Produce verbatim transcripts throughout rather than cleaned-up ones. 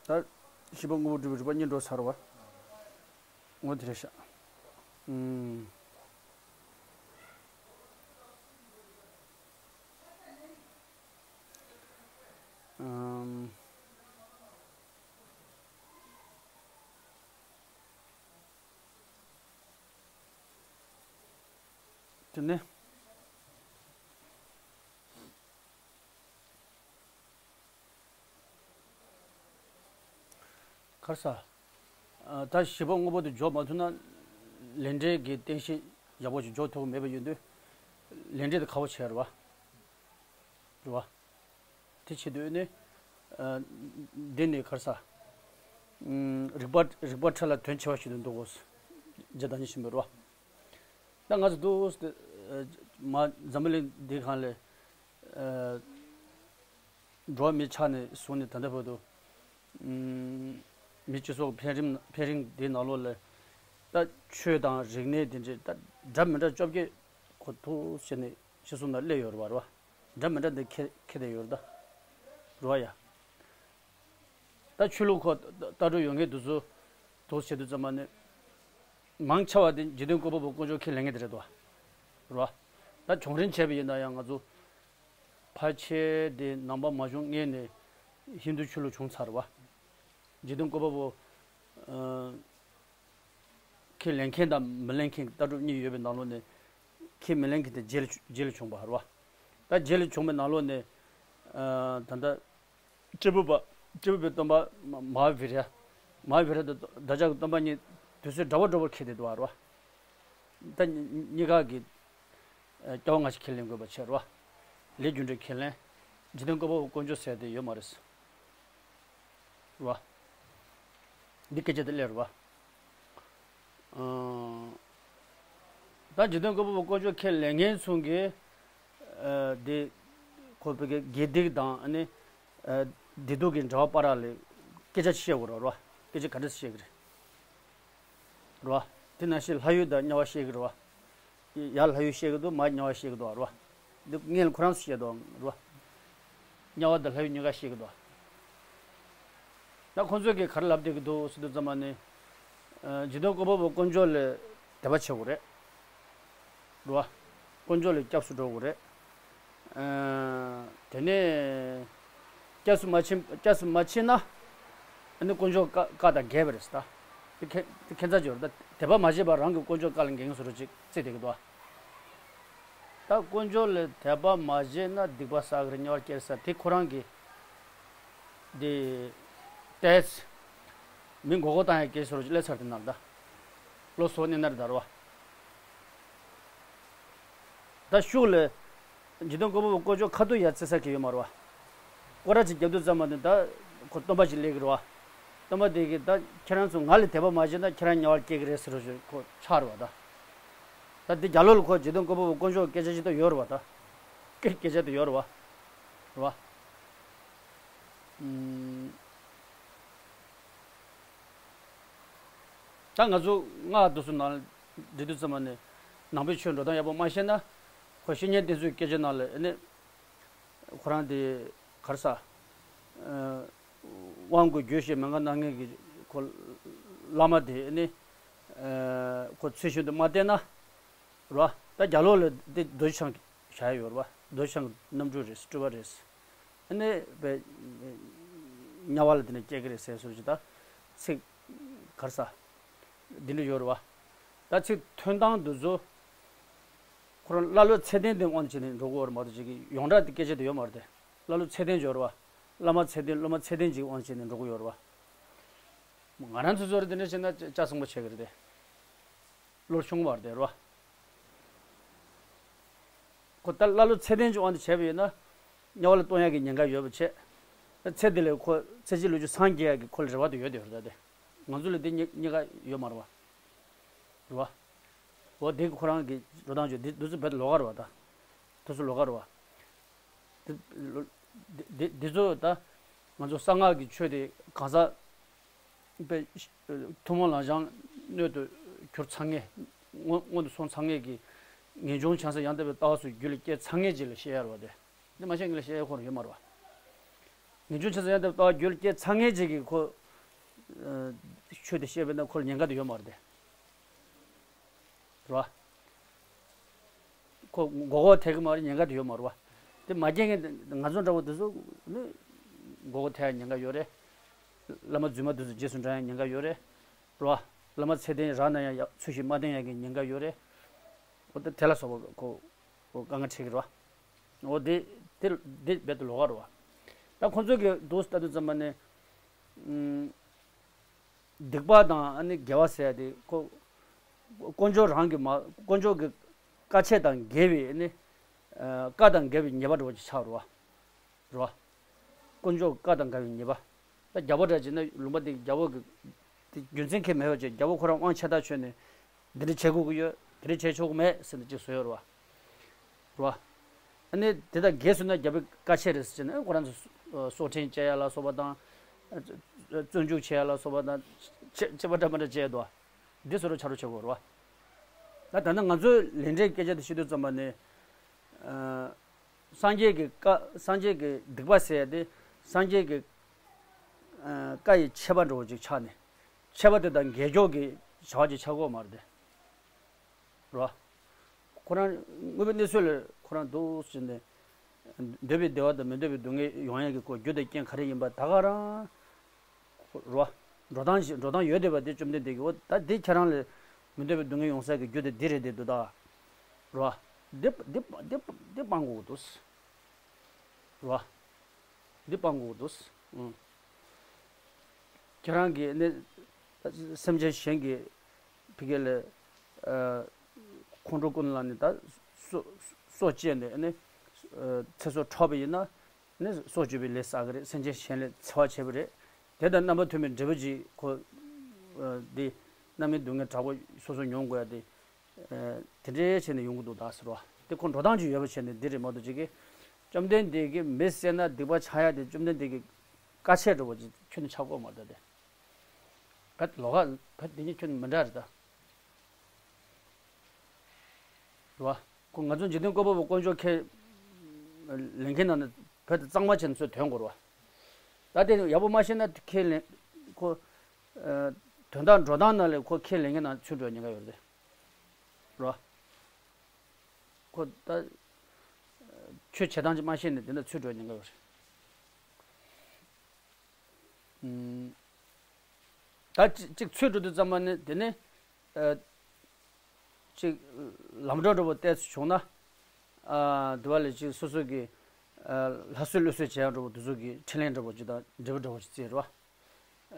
ད་བཞི་པ་དངོས་པོ་སྒྲུབ་པའི་རིགས་པ་གཉིས་འགྲོ་ཚར་བ། འོ་དེ་རེད་ཤག་ཨུམ། ཨུམ། དེ་ནས། ག་རེ་ཟ། ཨ། ད་བཞི་པ་དངོས་པོ་དེ་འཇོག་མ་ཐུབ་ན། ལས་འབྲས་ཀྱི་རྟེན་གཞི་ཡག་པོ་ཞིག་འཇོག་ཐུབ་ཀྱི་མེད་པ་ཡིན་དུས། ལས་འབྲས་དེ་ཁག་པོ་ཆེ་རེད་བ། རེད་བ། དེ་བྱེད་དུས་ནི། ཨ། འདི་ནི་ག་རེ་ཟ། ཨུམ། རིགས་པ་རིགས་པ་ཕྲ་ལ་དོན་ཆེ་བ་ཞིག་ཏུ་འདུག་གོ། རྗེ་བདག་ཉིད་ཆེན་པོས་རེད་བ། ད་ང་ཚོ་འདུག་སེ། ཨ། མ་འཛམ་བུ་གླིང་འདིའི་སྒང་ལ། ཨ། འགྲོ་བ་མིའི་ཆ་ནས་བཟུང་ནས་ད་ལྟ་བར་དུ། ཨུམ། མིའི་སྤྱི་ཚོགས་འཕེལ་རིམ་འཕེལ་རིམ་འདིའི་ནང་ལོགས་ལ། ད་ཆོས་དང་རིག་གནས་དེ་འདྲའི་ད་འདྲ་མི་འདྲ་བཅོ་བརྒྱད་གོ་ཐུབ་བྱས་ནས་ཕྱི་གསུམ་ལ་སླེབས་ཡོད་རེད་བ། རེད་བ། འདྲ་མི་འདྲ་འདི་ཁྱེར་ཁྱེར་བསྡད་ཡོད་རེད་ད། རེད་བ་ཡ། ད་ཆོས་ལུགས་ཁོ་ལྟ་གྲུབ་ཡོད་མཁན་དེ་ཚོ་དོགས་བྱེད་དུས་ཙམ་པ་ནི། མང་ཆེ་བ་དེ་འཇིག་རྟེན་བཀོད་པ་པོ་དཀོན་མཆོག་ཁས་ལེན་མཁན་དེ་རེད་དོ། རེད་བ། ད་བྱུང་རིམ་བྱས་པ་ཡིན་ན་ཡང་ང་ཚོ་ཕལ་ཆེར་དེ་ནང་པ་མ་བྱུང་སྔོན་ནས་ཧིན་དུ་ཆོས་ལུགས་བྱུང་ཚར་བ། འཇིག་རྟེན་བཀོད་པ་པོ། ཨ། ཁས་ལེན་མཁན་དང་མི་ལེན་མཁན་གྱི་ལྟ་གྲུབ་གཉིས་ཡོད་པའི་ནང་ལོགས་ནས། ཁས་མི་ལེན་མཁན་དེ་རྗེས་ལ་རྗེས་ལ་བྱུང་བ་རེད་བ། ད་རྗེས་ལ་བྱུང་བའི་ནང་ལོགས་ནས། ཨ། ད་ལྟ་སྤྲུལ་པ་པ་སྤྲུལ་པའི་སྟོན་པ་མ་ཧཱ་བི་ར། མ་ཧཱ་བི་ར་དང་བདག་ཅག་གི་སྟོན་པ་གཉིས་དུས་ཚོད་འདྲ་བོ་འདྲ་བོར་འཁེལ་བསྡད་འདུག་བ། རེད་བ། ད་གཉིས་ཀ་གི། ཨ། སྐྱེ་བ་སྔ་ཕྱི་ཁས་ལེན་དགོས་པ་བྱས། རེད་བ། ལས་རྒྱུ་འབྲས་ཁས་ལེན། འཇིག་རྟེན་བཀོད་པ་པོ་དཀོན་མཆོག་ཟེར་དེ་ཡོད་མ་རེད། རེད་བ། འདི་སྐད་ཆ་དེ་སླེབས་རེད་བ། ཨ། ད་འཇིག་རྟེན་བཀོད་པ་པོ་དཀོན་མཆོག་ཁས་ལེན་མཁན་ཚོ་གིས། ཨ། འདི་ཁོ་བོད་ཀྱི་དགེ་སྡིག་དང་ཨ་ནི། ཨ། བདེ་སྡུག་གི་འབྲེལ་བ་བར་ལ་སྐད་ཆ་བཤད་དགོས་རེད་བ། སྐད་ཆ་ག་འདྲ་བཤད་ཀྱི་རེད། རེད་བ། དེ་ནང་བཞིན་ལྷ་ཡུལ་དང་དམྱལ་བ་བཤད་ཀྱི་རེད་བ། ཡར་ལྷ་ཡུལ་བཤད་ཀྱི་འདུག་མར་དམྱལ་བ་བཤད་ཀྱི་འདུག་རེད་བ། འདི་སྔོན་ལ་ཁོ་རང་ཚོས་བཤད་འདུག་རེད་བ། དམྱལ་བ་དང་ལྷ་ཡུལ་གཉིས་ཀ་བཤད་ཀྱི་འདུག་ད་ཁོང་ཚོས་ཀྱིས་ག་རེ་ལབ་བསྡད་ཀྱི་འདུག་ཟེར་དུས་ཙམ་པ་ནི། ཨ། འཇིག་རྟེན་བཀོད་པ་པོ་དཀོན་མཆོག་ལ་དད་པ་བྱེད་དགོས་རེད། རེད་བ། དཀོན་མཆོག་ལ་སྐྱབས་སུ་འགྲོ་དགོས་རེད། ཨ། དེ་ནས་སྐྱབས་སུ་མ་ཕྱིན། སྐྱབས་སུ་མ་ཕྱིན་ན། ཨ་ནི་དཀོན་མཆོག་བཀའ་བཀའ་དང་འགལ་བ་རེད་ཟེར་ད། དེ་ཁྱད་དེ་ཁྱད་མཚར་ཅིག་ཡོད་རེད་ད། དད་པ་མ་བྱས་པར་རང་གིས་དཀོན་མཆོག་བཀའ་ལ་འགལ་མཁན་བཟོ་འདྲ་ཅིག་བརྩི་བསྡད་ཀྱི་འདུག་བ། ད་དཀོན་མཆོག་ལ་དད་པ་མ་བྱས་ན་སྡིག་པ་བསགས་ཀྱི་རེད། དམྱལ་བར་སྐྱེ་ས་དེ་ཁོ་རང་གི་འདི་ཏེས་མི་མགོ་སྐོར་བཏང་ཡ་སྐད་ཆ་རོ་ཅིག་སླེབས་ཚར་དེ་ནར་ད། བློ་སོ་གནས་ནར་ད་རོ། ད་ཤུགས་ལ་འཇིག་རྟེན་བཀོད་པ་པོ་དཀོན་མཆོག་ཁ་ཐུག་ཡ་བརྩི་ས་གི་ཡོད་མ་རེད་བ། སྐོར་ར་ཅིག་རྒྱབ་དུས་ཙམ་པ་དེ་ད་ཁོ་སྟོན་པ་ཅིག་སླེབས་ཀྱི་རེད་བ། སྟོན་པ་དེ་གིས་ད་ཁྱེད་རང་ཚོ་ང་ལ་དད་པ་མ་བྱས་ན་ཁྱེད་རང་དམྱལ་བར་སྐྱེ་གི་རེད་ཟེར་རོ་ཅིག་ཁོ་ཆགས་རེད་བ་ད། ད་འདི་རྒྱ་ལོ་ལ་ཁོ་འཇིག་རྟེན་བཀོད་པ་པོ་དཀོན་མཆོག་སྐད་ཆ་ཅིག་ད་ཡོད་རེད་བ་ད། སྐད་སྐད་ཆ་དེ་ཡོད་རེད་བ། རེད་བ། ཨུམ། ད་ང་ཚོ་སྔགས་དེ་ཚོ་ནང་འབྲི་དུས་ཙམ་པ་ནས་ནང་པའི་ཆོས་འགྲོ་སྟངས་ཡག་པོ་མ་ཤེས་ན། ཁོ་བཤེས་གཉེན་དེ་ཚོའི་སྐད་ཆ་ནང་ལ་ཨ་ནི་ཁོ་རང་དེ་ག་རེ་ཟ། ཨ། དབང་བསྐུར་རྒྱུད་བཤད་མན་ངག་སྣ་ལྔའི་གི་ཁོ་བླ་མ་དེ་ཨ་ནི། ཨ། ཁོ་ཚུལ་བཞིན་དུ་མ་བསྟེན་ན། རེད་བ། ད་རྒྱ་ལོ་ལ་འདི་རྡོ་རྗེ་འཆང་བཞག་ཡོད་རེད་བ། རྡོ་རྗེ་འཆང་གི་རྣམ་སྤྲུལ་རེད། སྤྲུལ་པ་རེད། ཨ་ནི་པའི་དམྱལ་བ་ལ་དེ་ནས་སྐྱེ་གི་རེད་ཟེར་སོགས་ཀྱི་ད་ཚིག་ག་རེ་ཟ། འདི་འདྲ་ཡོད་རེད་བ། ད་ཚིག་ཐོན་སྟངས་འདི་ཚོ་ཁོ་རང་ཀླ་ཀློའི་ཚད་ལྡན་དེ་དབང་བྱས་ནས་འགྲོ་དགོས་རེད་མ་གཏོགས་ཅིག་གི་ཡོངས་གྲགས་དེ་སྐད་ཆ་དེ་ཡོད་མ་རེད་དེ། ཀླ་ཀློ་ཚད་ལྡན་ཡོད་རེད་བ། བླ་མ་ཚད་ལྡན་སློབ་མ་ཚད་ལྡན་ཅིག་དབང་བྱས་ནས་འགྲོ་གི་ཡོད་རེད་བ། ང་རང་ཚོ་ཚོ་རེ་དེ་འདྲ་བྱས་ན་ལྕགས་ཟིང་པོ་ཆགས་ཀྱི་རེད་དེ། བློ་ཆུང་བར་དེ་རོ། ཁོ་ད་ཀླ་ཀློ་ཚད་ལྡན་གྱི་དབང་དུ་བྱས་པ་ཡིན་ན། དམྱལ་བ་ལ་གཏོང་ཡག་གི་ཉེན་ཁ་ཡོད་པ་བྱས། ཚེ་འདི་ལས་ཁོ་ཚེ་གཅིག་ལུས་གཅིག་སངས་རྒྱས་ཡག་གི་ཁོ་ལ་རེ་བ་དེ་ཡོད་དེ་རེད་ད་དེ། ང་ཚོ་ལ་དེ་གཉིས་གཉིས་ཀ་ཡོད་མ་རེད་བ། རེད་བ། འོ་དེ་གི་ཁོ་རང་གི་འགྲོ་སྟངས་བྱས་དེ་དུས་ཚོད་བེད་ལོག་ག་རེད་བ་ད། དུས་ཚོད་ལོག་ག་རེད་བ། དེ་དེ་དེ་ཚོ་ད་ང་ཚོ་གསང་སྔགས་ཀྱི་ཆོས་དེ་གང་ཟག་པའི་ཐུན་མོང་ལམ་སྦྱང་སྣོད་དུ་གྱུར་ཚར་མཁན། སྔོན་སྔོན་དུ་སོང་ཚར་མཁན་གྱི་ངེས་འབྱུང་བྱང་སེམས་ཡང་དག་པའི་ལྟ་བ་སོགས་རྒྱུད་ལ་སྐྱེས་ཚར་མཁན་ཅིག་ལ་བཤད་ཡ་རེད་བ་དེ། འདི་མ་བཤད་མཁན་ལ་བཤད་ཡ་ཁོ་རང་ཡོད་མ་རེད་བ། ངེས་འབྱུང་ཆེ་ཙམ་ཡང་དེ་ལྟ་བ་རྒྱུད་ལ་སྐྱེས་ཚར་མཁན་ཅིག་གིས་ཁོ་ཆོས་དེ་བཤད་པས་ན་ཁོ་ལ་ཉེན་ཁ་དེ་ཡོད་མ་རེད་དེ། རེད་བ། ཁོ་མགོ་སྐོར་ཐེབས་ཀྱི་མ་རེད། ཉེན་ཁ་དེ་ཡོད་མ་རེད་བ། དེ་མ་སྐྱེས་མཁན་དེ་ང་ཚོ་འདྲ་བོ་དེ་ཚོ་ནི་མགོ་སྐོར་ཐེབས་ཡ་ཉེན་ཁ་ཡོད་རེད། བླ་མ་རྫུན་མ་དེ་ཚོ་རྗེས་སུ་འབྲང་ཡ་ཉེན་ཁ་ཡོད་རེད། རེད་བ། བླ་མ་ཚད་ལྡན་རང་ན་ཡང་ཡག་ཚུལ་བཞིན་མ་བསྟེན་ཡ་གི་ཉེན་ཁ་ཡོད་རེད། འོ་དེ་དེ་ལ་སོགས་པ་ཁོ་ཁོ་དཀའ་ངལ་འཕྲད་ཀྱི་རེད་བ། འོ་དེ་དེ་དེ་རྦད་དེ་ལོགས་ཀ་རེད་བ། ད་ཁོ་ཚོ་གི་འདུག་ལྟ་དུས་ཙམ་པ་ནས། ཨུམ། སྡིག་པ་དང་ཨ་ནི་དགེ་བ་ཟེར་ཡ་དེ་ཁོ། དཀོན་མཆོག་རང་གི་མ་དཀོན་མཆོག་གི་བཀའ་ཆད་དང་འགལ་བའི་ཨ་ནི། ཨ། བཀའ་དང་འགལ་བའི་ཉེས་པ་འདྲ་བོ་ཅིག་ཆགས་རེད་བ། རེད་བ། དཀོན་མཆོག་བཀའ་དང་འགལ་བའི་ཉེས་པ། ད་རྒྱལ་པོ་འདྲ་བྱས་ན་ལུང་པ་དེ་རྒྱལ་པོ་གི་དེ་རྒྱུ་མཚན་གང་མེད་པ་བྱས། རྒྱལ་པོ་ཁོ་རང་དབང་ཆེ་ཐག་ཆོད་ནས་འདི་འདྲ་བྱེད་དགོས་ཀྱི་ཡོད། དེ་འདྲ་བྱེད་ཆོག་གི་མེད་ཟེར་ནས་ཅིག་བཟོས་ཡོད་རེད་བ། རེད་བ། ཨ་ནི་དེ་དང་འགལ་སོང་ན་རྒྱལ་པོའི་བཀའ་ཆད་རེད་ཟེར་ནས་ཁོ་རང་ཚོ་སྲོག་ཕྲེང་བཅད་ཡ་ལ་སོགས་པ་དང་། བཙོན་འཇུག་བྱེད་ཡ་ལ་སོགས་པ་དང་། ཆད་ཆད་པ་འདྲ་མི་འདྲ་བྱས་འདུག་འདི་བཟོ་འདྲ་ཆགས་འགྲོ་བྱེད་དགོས་རེད་བ། ད་ད་ནི་ང་ཚོའི་ལས་འབྲས་སྐད་ཆ་དེ་བཤད་དུས་ཙམ་པ་ནས། ཨ། སངས་རྒྱས་ཀྱི་བཀའ་སངས་རྒྱས་ཀྱི་སྡིག་པ་ཟེར་ཡ་དེ་སངས་རྒྱས་ཀྱི། ཨ། བཀའ་ཡི་ཆད་པ་འདྲ་བོ་ཅིག་ཆགས་ནས། ཆད་པ་དེ་དང་འགལ་འཁྱོག་གི་བྱ་བ་ཅིག་ཆགས་ཀྱི་ཡོད་མ་རེད་དེ། རེད་བ། ཁོ་རང་དངོས་པོའི་གནས་ཚུལ་ལ་ཁོ་རང་འདུག་ཟེར་ནས། འདོད་པའི་བདེ་བ་དང་མི་འདོད་པའི་སྡུག་བསྔལ་ཡོང་ཡ་གི་ཁོ་རྒྱུ་དང་རྐྱེན་ག་རེ་ཡིན་པ་ད་ག་རང་། རེད་བ། འགྲོ་སྟངས་ཤིག་འགྲོ་སྟངས་ཡོད་བསྡད་པ་དེ་བཅོམ་ལྡན་འདས་ཀྱིས་འོ་ད་འདི་ཁྱེད་རང་ལ་མི་འདོད་པའི་སྡུག་བསྔལ་ཡོང་ས་གི་རྒྱུ་དེ་འདི་རེད་བསྡད་འདུག་ད། རེད་བ། འདི་འདི་འདི་འདི་སྤང་དགོས་འདུག་རེད་བ། འདི་སྤང་དགོས་འདུག་ཨང་། ཁྱེད་རང་གིས་ནི་སེམས་ཅན་གཞན་གྱི་ཕི་གེ་ལ། ཨ། ཁོང་ཁྲོ་ཀུན་ལ་ནི་ད་སོ་སོ་བཅད་ནས་ནི། ཨ། ཚེ་སྲོག་འཕྲོག་པ་ཡིན་ན། ནི་སྲོག་གཅོད་པའི་ལས་བསགས་ཀྱི་རེད། སེམས་ཅན་གཞན་ལ་འཚེ་བ་བྱས་པ་རེད། དེ་དང་རྣམ་པ་མཐུན་པའི་འབྲས་བུ་ཅིག་ཁོ། ཨ། འདི་རྣམ་སྨིན་སྡུག་བསྔལ་དྲག་པོ་སོ་སོ་མྱོང་དགོས་ཡ་དེ། ཨ། དེ་འདྲའི་བྱས་ནས་ཡོང་གི་འདུག་ད་ཟེར་བ་དེ་ཁོ་འགྲོ་སྟངས་ཅིག་ཡོད་པ་བྱས་ནས་འདི་རེད་མ་གཏོགས་ཅིག་གིས། བཅོམ་ལྡན་འདས་ཀྱིས་མི་བསད་ན་སྡིག་པ་ཆགས་ཡ་དེ་བཅོམ་ལྡན་འདས་ཀྱི་བཀའ་ཆད་འདྲ་བོ་ཅིག་ཁྱོན་ནས་ཆགས་ཀྱི་ཡོད་མ་རེད་ད་དེ། བད་ལོགས་ཀ་བད་དེ་གཉིས་ཁྱོན་མི་འདྲ་རེད་ད། རེད་བ། ཁོ་ང་ཚོ་འཇིག་རྟེན་བཀོད་པ་པོ་དཀོན་མཆོག་ཁས་ལེན་མཁན་ནང་ནས་བོད་དུ་གཙང་མ་བྱས་ནས་ཚུར་ཐོན་དགོས་རེད་བ། ད་དེ་ཡག་པོ་མ་ཤེས་ན་ཁས་ལེན། ཁོ། ཨ། དོན་དག་འགྲོ་སྟངས་ནང་ལས་ཁོ་ཁས་ལེན་མཁན་ནང་ཚུད་འགྲོ་ཉེན་ཁ་ཡོད་རེད། རེད་བ། ཁོ་ད་ཆོས་བྱེད་སྟངས་ཅིག་མ་ཤེས་ནས་དེ་འདྲ་ཚུད་འགྲོ་ཉེན་ཁ་ཡོད་རེད། ཨུམ། ད་ཅི་ཅིག་ཚུད་འགྲོ་དུས་ཙམ་པ་ནི་དེ་ནི། ཨ། ཅིག་ལམ་འགྲོ་འདྲ་པོ་ཏོག་ཙམ་བྱུང་ན། ཨ། དེ་བ་ལས་ཅིག་སོ་སོ་གི། ཨ། ལྷ་གསོལ་ཀླུ་གསོལ་བྱེད་ཡག་འདྲ་པོ་དེ་ཚོ་གི་འཕྲིན་ལས་འདྲ་པོ་ཅིག་དང་འབྲས་བུ་འདྲ་པོ་ཅིག་བསྩལ་རེད་བ།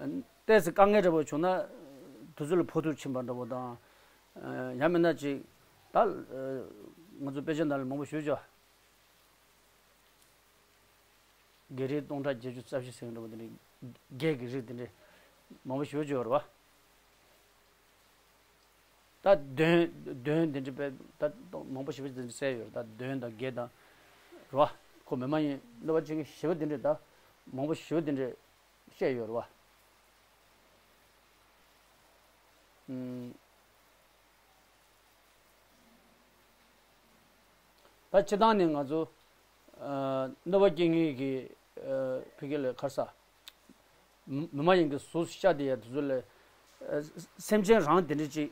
ཨ། ཏོག་ཙམ་དཀའ་ངལ་འདྲ་པོ་བྱུང་ན་དེ་ཚོ་ལ་ཕོག་ཐུག་ཕྱིན་པ་འདྲ་པོ་དང་། ཨ། ཡང་མིན་ན་ཅིག་ད། ཨ། ང་ཚོ་དཔེ་ཆ་ནང་ལ་མང་པོ་ཞུ་ཆོག་བགེགས་རིགས་སྟོང་ཕྲག་བརྒྱད་ཅུ་རྩ་བཞི་ཟེར་མཁན་འདྲ་པོ་དེ་འདྲའི་བགེགས་ཀྱི་རིགས་དེ་འདྲའི་མང་པོ་ཞེ་པོ་ཅིག་ཡོད་རེད་བ། ད་གདོན་གདོན་དེ་འདྲའི་དཔེ་ད་མང་པོ་ཞེ་པོ་ཅིག་དེ་འདྲ་གསལ་ཡོད་རེད། ད་གདོན་དང་བགེགས་དང་རེད་བ། ཁོ་མི་མ་ཡིན་གནོད་པ་བྱེད་མཁན་ཞེ་པོ་དེ་འདྲའི་ད་མང་པོ་ཞེ་པོ་དེ་འདྲའི་བཤད་ཡོད་རེད་བ། ཨུམ། ད་སྤྱིར་བཏང་ནས་ང་ཚོ། ཨ། གནོད་པ་སྐྱེལ་མཁན་གྱི། ཨ། ཕ་གི་ལ་ཁར་ས། མི་མ་ཡིན་གྱི་གཟུགས་ཤ་དེ་ཡ་དེ་ཚོ་ལ། ཨ། སེམས་ཅན་རང་དེ་འདྲ་ཅིག་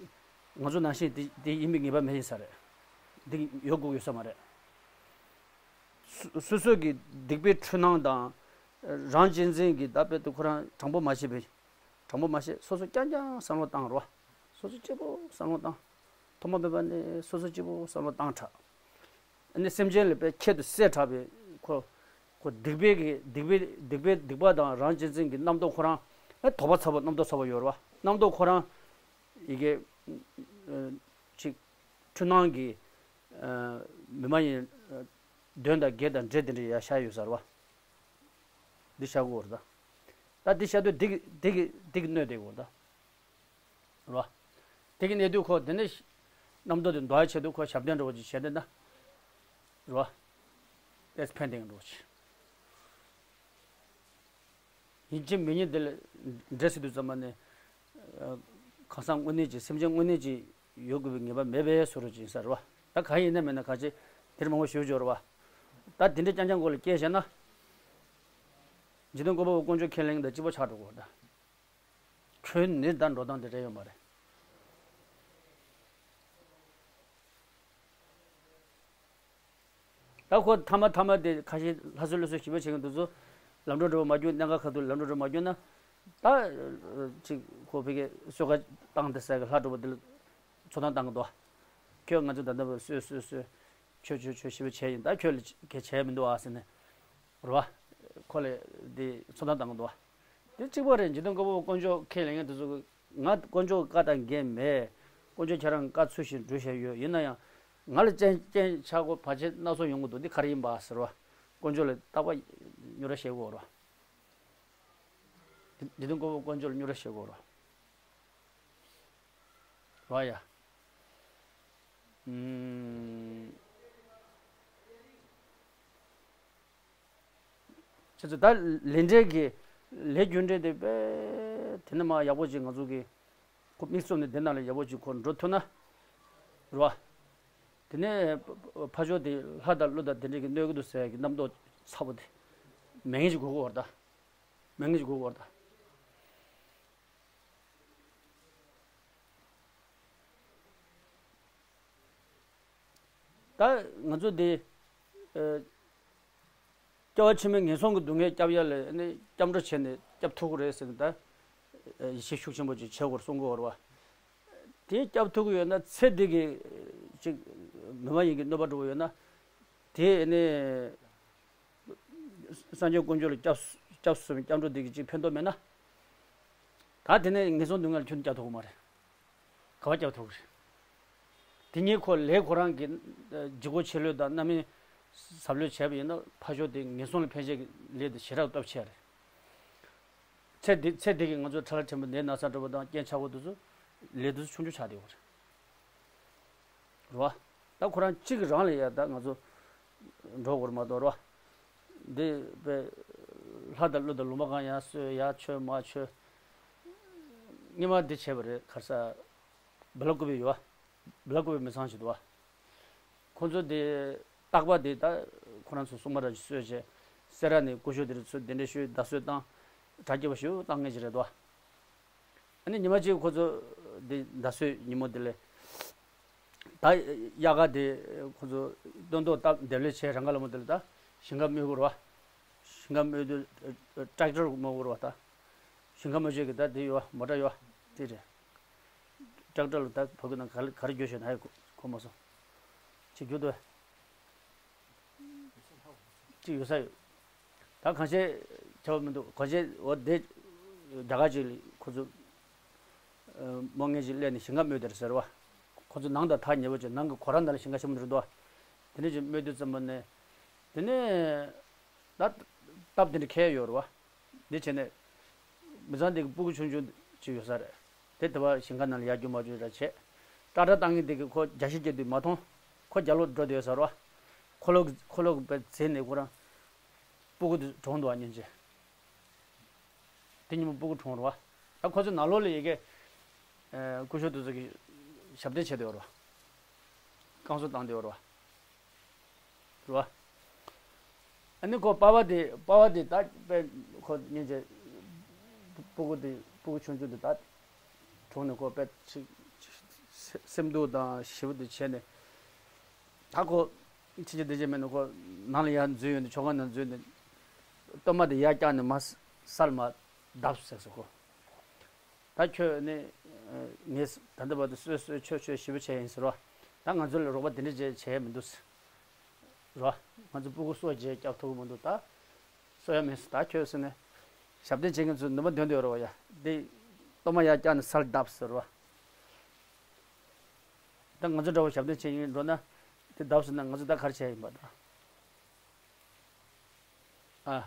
ང་ཚོ་ནང་བཞིན་དེ་དེ་ཡིན་པའི་ངེས་པ་མེད་ཡིན་ས་རེད། འདི་ཡོད་དགོས་ཡོད་ས་མ་རེད། སོ་སོ་སོ་གི་སྡིག་པའི་འཁྲུལ་སྣང་དང་། རང་གཅེས་འཛིན་གྱི་ད་དཔེ་དེ་ཁོ་རང་དྲང་པོ་མ་བྱས་པའི། དྲང་པོ་མ་བྱས། སོ་སོ་རྐྱང་རྐྱང་བསམ་བློ་བཏང་རོགས། སོ་སོ་གཅིག་པོ་བསམ་བློ་བཏང་། ཐོག་མ་མེད་པ་ནས་སོ་སོ་གཅིག་པོ་བསམ་བློ་བཏང་དྲགས། ཨ་ནི་སེམས་ཅན་ལ་དཔེ་ཁྱད་དུ་བསད་དྲགས་པའི་ཁོ། ཁོ་སྡིག་པའི་གི་སྡིག་པའི་སྡིག་པའི་སྡིག་པ་དང་རང་གཅེས་འཛིན་གྱི་རྣམ་རྟོག་ཁོ་རང་། ཨ། དོགས་པ་ཚ་པོ་རྣམ་རྟོག་ཚ་པོ་ཡོད་རེད་བ། རྣམ་རྟོག་ཁོ་རང་། ཡི་གེ་ཨ། ཅིག་འཁྲུལ་སྣང་གི། ཨ། མི་མ་ཡིན། ཨ། གདོན་དང་བགེགས་དང་འདྲེ་དེ་འདྲ་ཡར་ཤར་ཡོད་ས་རེད་བ། འདི་ཤར་གྱི་ཡོད་རེད་ད། ད་འདི་ཤར་དུས་འདི་གི་འདི་གི་འདི་གི་གནོད་བསྡད་ཀྱི་ཡོད་རེད་ད། རེད་བ། དེ་གི་གནས་དུས་ཁོ་དེ་ནས་རྣམ་རྟོག་དེ་འདོར་བའི་ཆེད་དུ་ཁོ་ཞབས་བརྟན་འདྲ་བོ་ཅིག་བྱས་ཏེ་ན། རེད་བ། ཨེས་ཕན་ཏེ་འདྲ་བོ་ཅིག་ཡིན་གཅིག་མིན་གཉིས་དེ་ལ་འདྲེ་ཟེར་དུས་ཙམ་པ་ནས། ཨ། གང་ཟག་དངོས་གནས་ཀྱི་སེམས་ཅན་དངོས་གནས་ཀྱི་ཡོད་དགོས་པའི་ངེས་པ་མེད་པའི་བཟོ་འདྲ་ཅིག་ཡིན་ས་རེད་བ། ད་གང་ཡིན་ན་མིན་ན་ག་ཅི་དེར་མང་པོ་ཞུ་འཇོག་རེད་བ། ད་དེ་འདྲ་རྐྱང་རྐྱང་མགོ་ལ་སྐྱེས་བྱས་ན། འཇིག་རྟེན་བཀོད་པ་པོ་དཀོན་མཆོག་ཁས་ལེན་དང་གཅིག་པ་ཆགས་འགྲོ་གི་ཡོད་རེད་ད། ཁྱོད་ནི་ད་འགྲོ་སྟངས་དེ་རེད་ཡོད་མ་རེད། ད་ཁོ་ཐ་མ་ཐ་མ་དེ་ཁ་ཤས་ལྷ་གསོལ་ལུགས་སྲོལ་ཞིབ་པ་བྱེད་མཁན་དེ་ཚོ་ལམ་འགྲོ་འགྲོ་བ་མ་བསྐྱུར། གནད་འགག་ཁ་ཐུག་ལམ་འགྲོ་འགྲོ་བ་མ་བསྐྱུར་ན། ད་ཅིག་ཁོ་ཕ་གིར་གསོལ་ཁ་བཏང་སྟེ་ཟེར་གི་ལྷ་འགྲོ་བ་དེ་ལ་ཚོགས་གཏམ་བཏང་གི་འདུག་ཁྱོད་ང་ཚོ་ད་ལྟ་བ་གསོལ་གསོལ་གསོལ། ཆོས་ཆོས་ཆོས་ཞིབ་པ་བྱས་ཡིན། ད་ཁྱོད་ལ་གལ་བྱས་མི་འདུག་ཨ་ཟེར་ནས། རེད་བ། ཁོ་ལ་འདི་ཚོགས་གཏམ་བཏང་གི་འདུག་བ། དེ་གཅིག་པ་རེད། འཇིག་རྟེན་བཀོད་པ་པོ་དཀོན་མཆོག་ཁས་ལེན་མཁན་དེ་ཚོ་གིས་ང་དཀོན་མཆོག་གི་བཀའ་དང་འགལ་མེད། དཀོན་མཆོག་ཁྱེད་རང་བཀའ་ཚུལ་བཞིན་སྒྲུབ་བཞིན་ཡོད། ཡིན་ན་ཡང་ང་ལ་རྐྱེན་རྐྱེན་ཆག་སྒོ་བར་ཆད་སྣ་ཚོགས་ཡོང་གི་འདུག་འདི་ག་རེ་ཡིན་པ་ཟེར་བ། དཀོན་མཆོག་ལ་རྟག་པར་མྱུར་བ་བཤད་དགོས་རེད་བ། འཇིག་རྟེན་བཀོད་པ་པོ་དཀོན་མཆོག་ལ་མྱུར་བ་བཤད་དགོས་རེད་བ། རེད་བ་ཡ། ཨུམ། ཁྱེད་ཚོ་ད་ལས་འབྲས་ཀྱི་ལས་རྒྱུ་འབྲས་དེ་དཔེ་དེ་ནས་མར་ཡག་པོ་ཅིག་ང་ཚོ་གི་ཁོ་མིག་བཙུམ་ནས་དེ་ནང་ལ་ཡག་པོ་ཅིག་ཁོ་འགྲོ་ཐུབ་ན། རེད་བ། དེ་ནས་ཕ་ཕ་ཕྱོགས་དེ་ལྷ་དང་ཀླུ་དང་དེ་འདྲས་ཀྱིས་གནོད་ཀྱི་འདུག་ཟེར་ཡག་གི་རྣམ་རྟོག་ཚ་པོ་དེ་མེད་མཁན་ཅིག་དགོས་ཀྱི་ཡོད་རེད་ད། མེད་མཁན་ཅིག་དགོས་ཀྱི་ཡོད་རེད་ད། ད་ང་ཚོ་འདི་ཨ་སྐྱེ་བ་ཕྱི་མའི་ངན་སོང་གི་སྡུག་བསྔལ་སྐྱོབ་ཡ་ལ་ནི་སྐྱབས་འགྲོ་བྱས་ནས་སྐྱོབ་ཐུབ་ཀྱི་རེད་ཟེར་ནས་ད་ཡིད་ཆེས་ཤུགས་ཆེན་པོ་ཅིག་བྱེད་དགོས་གསུང་གི་ཡོད་རེད་བ། དེ་སྐྱོབ་ཐུབ་ཀྱི་ཡོད་ན་ཚེ་འདི་གི་ཅིག་མི་མ་ཡིན་གྱི་གནོད་པ་འགྲོ་གི་ཡོད་ན། དེ་ནི་སངས་རྒྱས་དཀོན་མཆོག་ལ་སྐྱབས་སྐྱབས་སུ་སོང་བའི་སྐྱབས་འགྲོ་འདི་གི་ཅིག་ཕན་ཐོགས་མེད་ན། ད་དེ་ནས་ངན་སོང་སྡུག་བསྔལ་ཁྱོན་ནས་སྐྱོབ་ཐུབ་ཀྱི་མ་རེད། ག་བ་སྐྱོབ་ཐུབ་ཀྱི་རེད། དེ་ཉིད་ཁོ་ལས་ཁོ་རང་གི་ལྗིད་ཁོག་ཆེ་ལོས་དང་རྣམ་སྨིན་ཟབ་ལོས་བྱས་པ་ཡིན་ན་ཕ་ཕྱོགས་དེ་ངན་སོང་ལ་ཕན་ཆེད་ཀྱི་ལས་དེ་ཞེ་དྲག་སྟོབས་ཆེ་རེད། ཚེ་འདི་ཚེ་འདི་གི་ང་ཚོ་ཁྲ་ལ་ཕྲན་བུ་ནད་ན་ཚ་འགྲོ་བ་དང་རྐྱེན་ཆག་པོ་དེ་ཚོ་ལས་དེ་ཚོ་ཆུང་ཆུང་ཆགས་བསྡད་ཡོད་རེད། རེད་བ། ད་ཁོ་རང་གཅིག་གི་རང་ལ་ཡ་ད་ང་ཚོ་འགྲོ་དགོས་རེད་མ་གཏོགས་རེད་བ། འདི་དཔེ་ལྷ་དང་ཀླུ་དང་ལུང་པ་གང་ཡར་གསོལ་ཡར་མཆོད་མར་མཆོད། སྔོན་མ་འདི་བྱས་པ་རེད་ག་རེ་ཟེར། བི་ལ་ཀུ་པེ་ཡོད་བ། བི་ལ་ཀུ་པེ་མི་ཚང་ཞིག་འདུག་བ། ཁོ་ཚོ་དེ་རྟག་པ་དེ་ད་ཁོ་རང་ཚོ་སྲུང་མ་ར་ཅིག་གསོལ་བྱས། སེ་ར་ནས་སྐུ་ཞབས་དེ་རུ་ཚུར་གདན་འདྲེན་ཞུས་བརྡ་གསོལ་བཏང་། གྲ་རྒྱས་པ་ཞིག་བཏང་མཁན་ཞིག་རེད་དོ། ཨ་ནི་ཉི་མ་གཅིག་ཁོ་ཚོ་དེ་བརྡ་གསོལ་ཉིན་མོ་དེ་ལས། ད་དབྱར་ཁ་དེ་ཁོ་ཚོ་སྟོན་ཐོག་སྟབས་བདེ་ལོས་བྱས། རང་ག་ལ་མོ་དེ་ལ་ད་ཞིང་ཁ་རྨོས་དགོས་རེད་བ། ཞིང་ཁ་རྨོས་དུས་ཊེག་ཊར་རྨོས་དགོས་རེད་བ་ད། ཞིང་ཁ་རྨོ་ཆས་ཀྱི་ད་དེ་ཡོད་བ། མོ་ཊ་ཡོད་བ། དེ་རེད། ཊེག་ཊར་ལ་ད་བབས་ཀྱི་ན་ག་རེ་ག་རེ་བརྗོད་བྱས་ན་ཧ་གོ་མ་སོང་། ཅིག་རྒྱུག་འདུག་བས། ཅིག་ཡོད་ས་ཡོད། ད་གང་བྱས་བྱས་པ་མི་འདུག་གང་བྱས་འོ་དེ་རྒྱ་གར་ཅིག་ལ་ཁོ་ཚོ་རྨོ་མཁན་ཅིག་སླེབས་ནས་ཞིང་ཁ་རྨོས་དེར་ཟེར་བ། ཁོ་ཚོ་ནང་དང་ཐག་ཉེ་པོ་བྱས། ནང་གི་གོ་ར་ནང་ལ་ཞིང་ཁ་ཆེན་པོ་འདི་རེད་འདུག་དེ་འདྲ་ཅིག་རྨོས་དུས་ཙམ་པ་ནས། དེ་ནས་ད་སྟབས་དེ་འདྲ་ཁེལ་ཡོད་རེད་བ། འདི་བྱས་ནས་མི་ཚང་དེ་གི་སྤུ་གུ་ཆུང་ཆུང་ཅིག་ཡོད་ས་རེད། དེ་དེ་བ་ཞིང་ཁ་ནང་ལ་ཡར་རྒྱུག་མར་རྒྱུག་ར་བྱས། ཀྲག་ཀྲག་བཏང་མཁན་དེ་གིས་ཁོ་རྒྱ་ཤིག་རྒྱག་དུས་མ་མཐོང་། ཁོ་རྒྱབ་ལོགས་འགྲོ་བསྡད་ཡོད་ས་རེད་བ། ཁོ་ལོག་ཁོ་ལོག་པའི་རྗེས་ནས་ཁོ་རང་སྤུ་གུ་དེ་གྲོངས་འདུག་བ་སྙིང་རྗེ། དེ་ཉིན་མོ་སྤུ་གུ་གྲོངས་རེད་བ། ད་ཁོ་ཚོ་ནང་ལོགས་ལ་ཡ་གི་ཨ་སྐུ་ཞབས་དེ་ཚོ་གིས་ཞབས་བརྟན་བྱས་བསྡད་ཡོད་རེད་བ། བསྐང་གསོ་བཏང་བསྡད་ཡོད་རེད་བ། རེད་བ། ཨ་ནི་ཁོ་པ་ཕ་དེ་པ་ཕ་དེ་ད་དཔེ་ཁོ་སྙིང་རྗེ། སྤུ་གུ་དེ་སྤུ་གུ་ཆུང་ཆུང་དེ་ད་གྲོངས་ནས་ཁོ་དཔེ་ཅིག་སེམས་སྡུག་དང་ཞེ་པོ་དེ་བྱས་ནས། ད་ཁོ་ཕྱིན་ཆད་བདེ་སྐྱིད་མེད་ནས་ཁོ་ནང་ལ་ཡར་འཛུལ་ཡོང་དུས་མཆོད་ཁང་ནང་འཛུལ་ནས་གཏོར་མ་དེ་ཡར་བཀྱགས་ནས་མར་ས་ལ་མར་བརྡབས་ཟེར་སོང་ཁོ། ད་ཁྱོད་ནི་ངས་ད་ལྟ་བར་དུ་གསོལ་གསོལ་མཆོད་མཆོད་ཞེ་པོ་བྱས་ཡིན་ཟེར་བ། ད་ང་ཚོ་ལ་རོགས་པ་དེ་འདྲ་བྱས་བྱས་མི་འདུག་ཟེར་བ། ང་ཚོ་སྤུ་གུ་གསོ་བྱས་སྐྱོབ་ཐུབ་ཀྱི་མི་འདུག་ད་གསོ་ཡ་མེད་ཟེར། ད་ཁྱོད་ཟེར་ནས་ཞབས་བརྟན་བྱེད་མཁན་ཚོ་ནུས་པ་འདོན་འདོད་རེད་བ་ཡ། འདི་གཏོར་མ་ཡར་བཀྱགས་ནས་ས་ལ་བརྡབས་ཟེར་བ། ད་ང་ཚོ་འདྲ་བོ་ཞབས་བརྟན་བྱེད་མཁན་འགྲོ་ན་དེ་བརྡབས་ཟེར་ན་ང་ཚོ་ད་ག་རེ་བྱས་ཡིན་པ་ད། ཨ།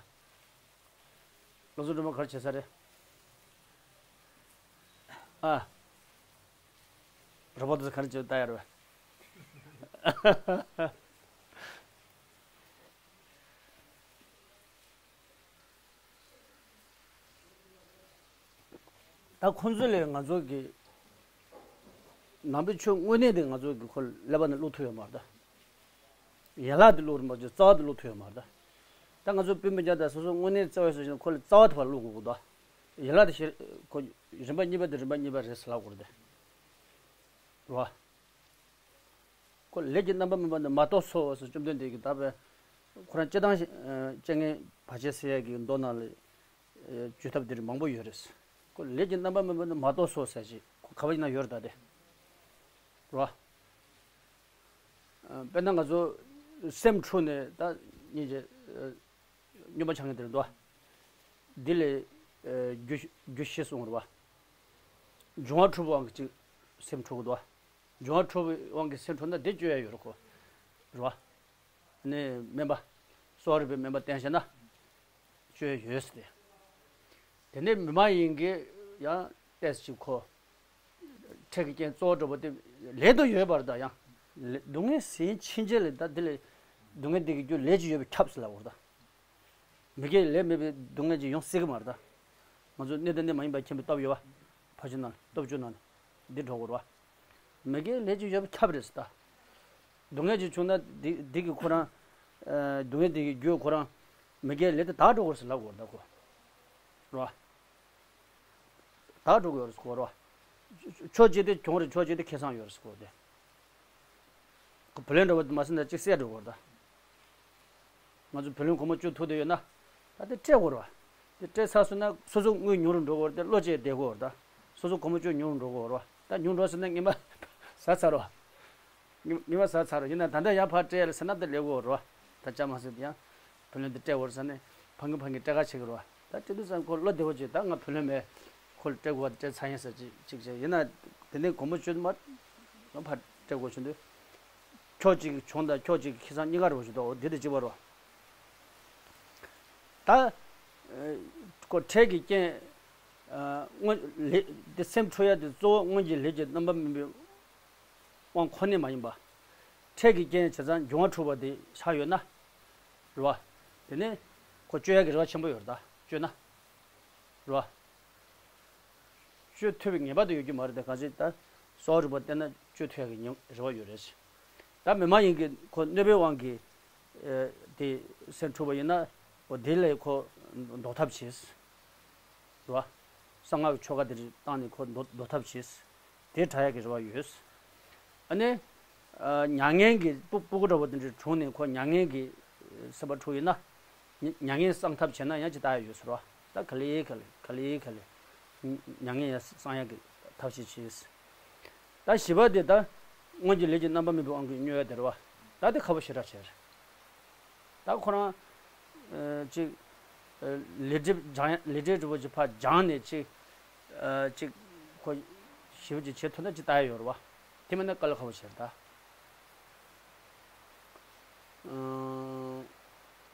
བློ་བཟང་སྒྲོལ་མ་ག་རེ་བྱེད་ས་རེད། ཨ། རོ་པོ་ཏི་ག་རེ་བྱེད་ལྟ་ཡ་རེད། ད་ཁོང་ཚོ་ལས་ང་ཚོ་གི་ནང་པའི་ཆོས་དངོས་གནས་དེ་ང་ཚོ་གི་ཁོ་ཀླད་པ་ནས་བླུག་ཐུབ་ཡོད་མ་རེད་ད། ཡན་ལག་དེ་བླུག་རེད་མ་གཏོགས་རྩ་བ་དེ་བླུག་ཐུབ་ཡོད་མ་རེད་ད། ད་ང་ཚོ་སྤུན་པ་རྒྱ་དང་སོ་སོ་དངོས་གནས་བརྩེ་བ་ཡོད་ཟེར་ན་ཁོ་ལ་རྩ་བ་དེ་བར་བླུག་དགོས་ཀྱི་འདུག་ཡན་ལག་དེ་ཤེས་ཁོ་རིམ་པ་གཉིས་པ་དེ་རིམ་པ་གཉིས་པ་རེད་ཟེར་ལབ་དགོས་རེད་དེ། རེད་བ། ཁོ་ལས་ཀྱི་རྣམ་པ་སྨིན་པ་ནི་མ་རྟོགས་སོ་ཟེར་བཅོམ་ལྡན་འདས་ཀྱིས་ད་བས་ཁོ་རང་སྤྱིར་བཏང་ཞིག་སྤྱན་ལྔའི་བར་ཆད་སེལ་ཡས་ཀྱི་མདོ་ནང་ལ་བརྗོད་ཐབས་དེ་རིགས་མང་པོ་ཡོད་རེད། ཁོ་ལས་ཀྱི་རྣམ་པ་སྨིན་པ་ནི་མ་རྟོགས་སོ་ཟེར་ཞིག་ཁོ་ག་བ་ཡིན་ན་ཡོད་རེད་ད་དེ། རེད་བ། དཔེར་ན་ང་ཚོ་སེམས་འཁྲུགས་ནས་ད་སྙིང་རྗེ། སྨྱོན་པ་ཆགས་མཁན་དེ་རེད་འདུག་འདི་ལས་རྒྱུ་རྒྱུ་ཤེས་སོང་རེད་བ། འབྱུང་བ་འཁྲུགས་པའི་དབང་གིས་ཅིག་སེམས་འཁྲུགས་འདུག་འབྱུང་བ་འཁྲུགས་པའི་དབང་གིས་སེམས་འཁྲུགས་ན་དེ་བཅོས་ཡ་ཡོད་རེད་ཁོ། རེད་བ། ནས་སྨན་པ། གསོ་བ་རིག་པའི་སྨན་པ་བསྟེན་བྱས་ན། བཅོས་ཡ་ཡོད་ཟེར་ཏེ། དེ་ནས་མི་མ་ཡིན་གྱི་ཡང་ཏོག་ཙམ་ཅིག་ཁོ། འཕྲལ་གྱི་རྐྱེན་གཙོ་བོ་འགྲོ་བ་དེ་ལས་དུ་ཡོད་པར་ད་ཡང་། སྡུག་བསྔལ་ཟིན་ཕྱིན་ཆད་ལས་ད་དེ་ལས་སྡུག་བསྔལ་འདི་གི་རྒྱུ་ལས་ཀྱི་ཡོད་པས་ཁྱབ་ཟེར་ལབ་པར་ད། མི་དགེ་ལས་མེད་པའི་སྡུག་བསྔལ་ཅིག་ཡོང་སྲིད་ཀྱི་མ་རེད་ད། ང་ཚོ་གནས་དང་གནས་མ་ཡིན་པ་མཁྱེན་པའི་སྟོབས་ཡོད་པ། ཕར་ཕྱིན་ནང་སྟོབས་བཅུ་ནང་འདི་འགྲོ་དགོས་རེད་བ། མི་དགེ་ལས་ཀྱི་ཡོད་པས་ཁྱབ་རེད་ཟེར་ད། སྡུག་བསྔལ་ཅིག་བྱུང་ན་འདི་འདི་གི་ཁོ་རང་། སྡུག་བསྔལ་འདི་གི་རྒྱུ་ཁོ་རང་། མི་དགེ་ལས་དེ་དག་འགྲོ་དགོས་ཟེར་ལབ་དགོས་རེད་ད་ཁོ། རེད་བ། དག་འགྲོ་གི་ཡོད་རེད་ཟེར་གོ་རེད་བ། ཕྱོགས་གཅིག་དེ་གྱོང་རེད་ཕྱོགས་གཅིག་དེ་ཁེ་བཟང་ཡོད་རེད་ཟེར་གོ་དེ། ཁོ་བུ་ལོན་འདྲ་བོ་དེ་མ་ཟིན་ན་གཅིག་བསད་འགྲོ་གི་ཡོད་རེད་ད། ང་ཚོ་བུ་ལོན་སྒོར་མོ་བཅུ་ཐུག་དེ་ཡོད་ན། ད་དེ་སྤྲད་དགོས་རེད་བ། དེ་སྤྲད་ཚར་སོང་ན་སོ་སོ་དངུལ་ཉུང་རུ་འགྲོ་གི་ཡོད་རེད་དེ་བློ་བཅད་བསྡད་དགོས་རེད་ད། སོ་སོ་སྒོར་མོ་བཅུ་ཉུང་རུ་འགྲོ་གི་ཡོད་རེད་བ། ད་ཉུང་འགྲོ་སོང་ན་སྔོན་མ་ཟ་ཚར་རེད་བ། ཉི་མ་ཟ་ཚར་རོ་ཡིན་ན་ད་ལྟ་ཡང་ཕར་སྤྲད་ལ་ཟེར་ན་ད་ལས་གོ་རོ། ད་ཅག་མ་ཟེར་ཡང་བུ་ལོན་དེ་སྤྲད་འོར་ཟ་ནས་ཕ་གི་ཕ་གི་སྤྲད་ག་བྱེད་གི་རོ། ད་སྤྲད་དུས་ཙང་ཁོ་བློ་བདེ་བོ་བྱེད་ད་ང་བུ་ལོན་མེད། ཁོ་ལ་སྤྲད་གོ་བ་སྤྲད་ཚར་ཡིན་ཟེར་ཅིག་ཅིག་བྱས་ཡིན་ན་དེ་ནས་གོང་མོ་བཅོས་མ་ཕར་སྤྲད་གོ་བྱུང་དུས། ཁྱོ་གཅིག་གྱོང་དང་ཁྱོ་གཅིག་ཁེ་བཟང་གཉིས་ཀ་རོ་བྱེད་དོ་འོ་དེ་དེ་གཅིག་པ་རོ། ད། ཁོ་འཕྲལ་གྱི་རྐྱེན། སྔོན་ལས་དེ་སེམས་འཁྲུག་ཡ་དེ་གཙོ་བོ་སྔོན་གྱི་ལས་ཀྱི་རྣམ་པ་སྨིན་པའི་དབང་ཁོ་ནས་མ་ཡིན་པ། འཕྲལ་གྱི་རྐྱེན་བྱས་ཙང་འབྱུང་བ་འཁྲུགས་པ་དེ་ཆགས་ཡོད་ན། རེད་བ། དེ་ནས་ཁོ་བཅོས་ཡ་གི་རེ་བ་ཆེན་པོ་ཡོད་རེད་ད་བཅོས་ན། རེད་བ། བཅོས་ཐུབ་པའི་ངེས་པར་དུ་ཡོད་རྒྱུ་མ་རེད་དེ་གང་ཅི་ད་གསོ་བ་རིག་པ་བལྟས་ན་བཅོས་ཐུབ་ཡ་གི་ཉེ་རེ་བ་ཡོད་རེད། ད་མི་མ་ཡིན་གྱི་ཁོ་གནོད་པའི་དབང་གིས་དེ་སེམས་འཁྲུགས་པ་ཡིན་ན་འོ་དེ་ལས་ཁོ་ཟློག་ཐབས་བྱེད། རེད་བ། གསང་སྔགས་ཀྱི་ཆོ་ག་དེ་རིགས་བཏང་ནས་ཁོ་ཟློག་ཟློག་ཐབས་བྱེད། དེ་དྲག་ཡག་གི་རེ་བ་ཡོད། ཨ་ནི། མྱ་ངན་གྱི་སྤུ་སྤུ་གུ་འདྲ་བོ་དེ་འདྲ་བྱུང་ནས་ཁོ་མྱ་ངན་གྱི་སེམས་པ་འཁྲུགས་ཡིན་ན། མྱ་མྱ་ངན་སངས་ཐབས་བྱས་ན་ཡང་ཅི་ལྟ་ཡ་ཡོད་ཟེར་བ། ད་ག་ལེ་ག་ལེ་ག་ལེ་ག་ལེ། མྱ་ངན་ཡང་སངས་ཡག་གི་ཐབས་ཤེས་བྱེད། ད་བཞི་པ་དེ་ད་སྔོན་གྱི་ལས་ཀྱི་རྣམ་པ་སྨིན་པའི་དབང་གིས་སྨྱོ་ཡ་དེ་རེད་བ། ད་དེ་ཁ་བོ་ཞེ་དྲག་བྱས་རེད། ད་ཁོ་རང་ཅིག་ལས་སྒྲིབ་སྦྱང་ཡ་ལས་སྒྲིབ་འདྲ་བོ་ཅིག་ཕར་སྦྱངས་ནས་ཅིག་ཅིག་ཁོ་ཞེ་པོ་ཅིག་བྱེད་ཐུབ་ན་ཅིག་ལྟ་ཡ་ཡོད་རེད་བ། དེ་མིན་ན་དཀའ་ལས་ཁག་པོ་ཞིག་རེད་ད།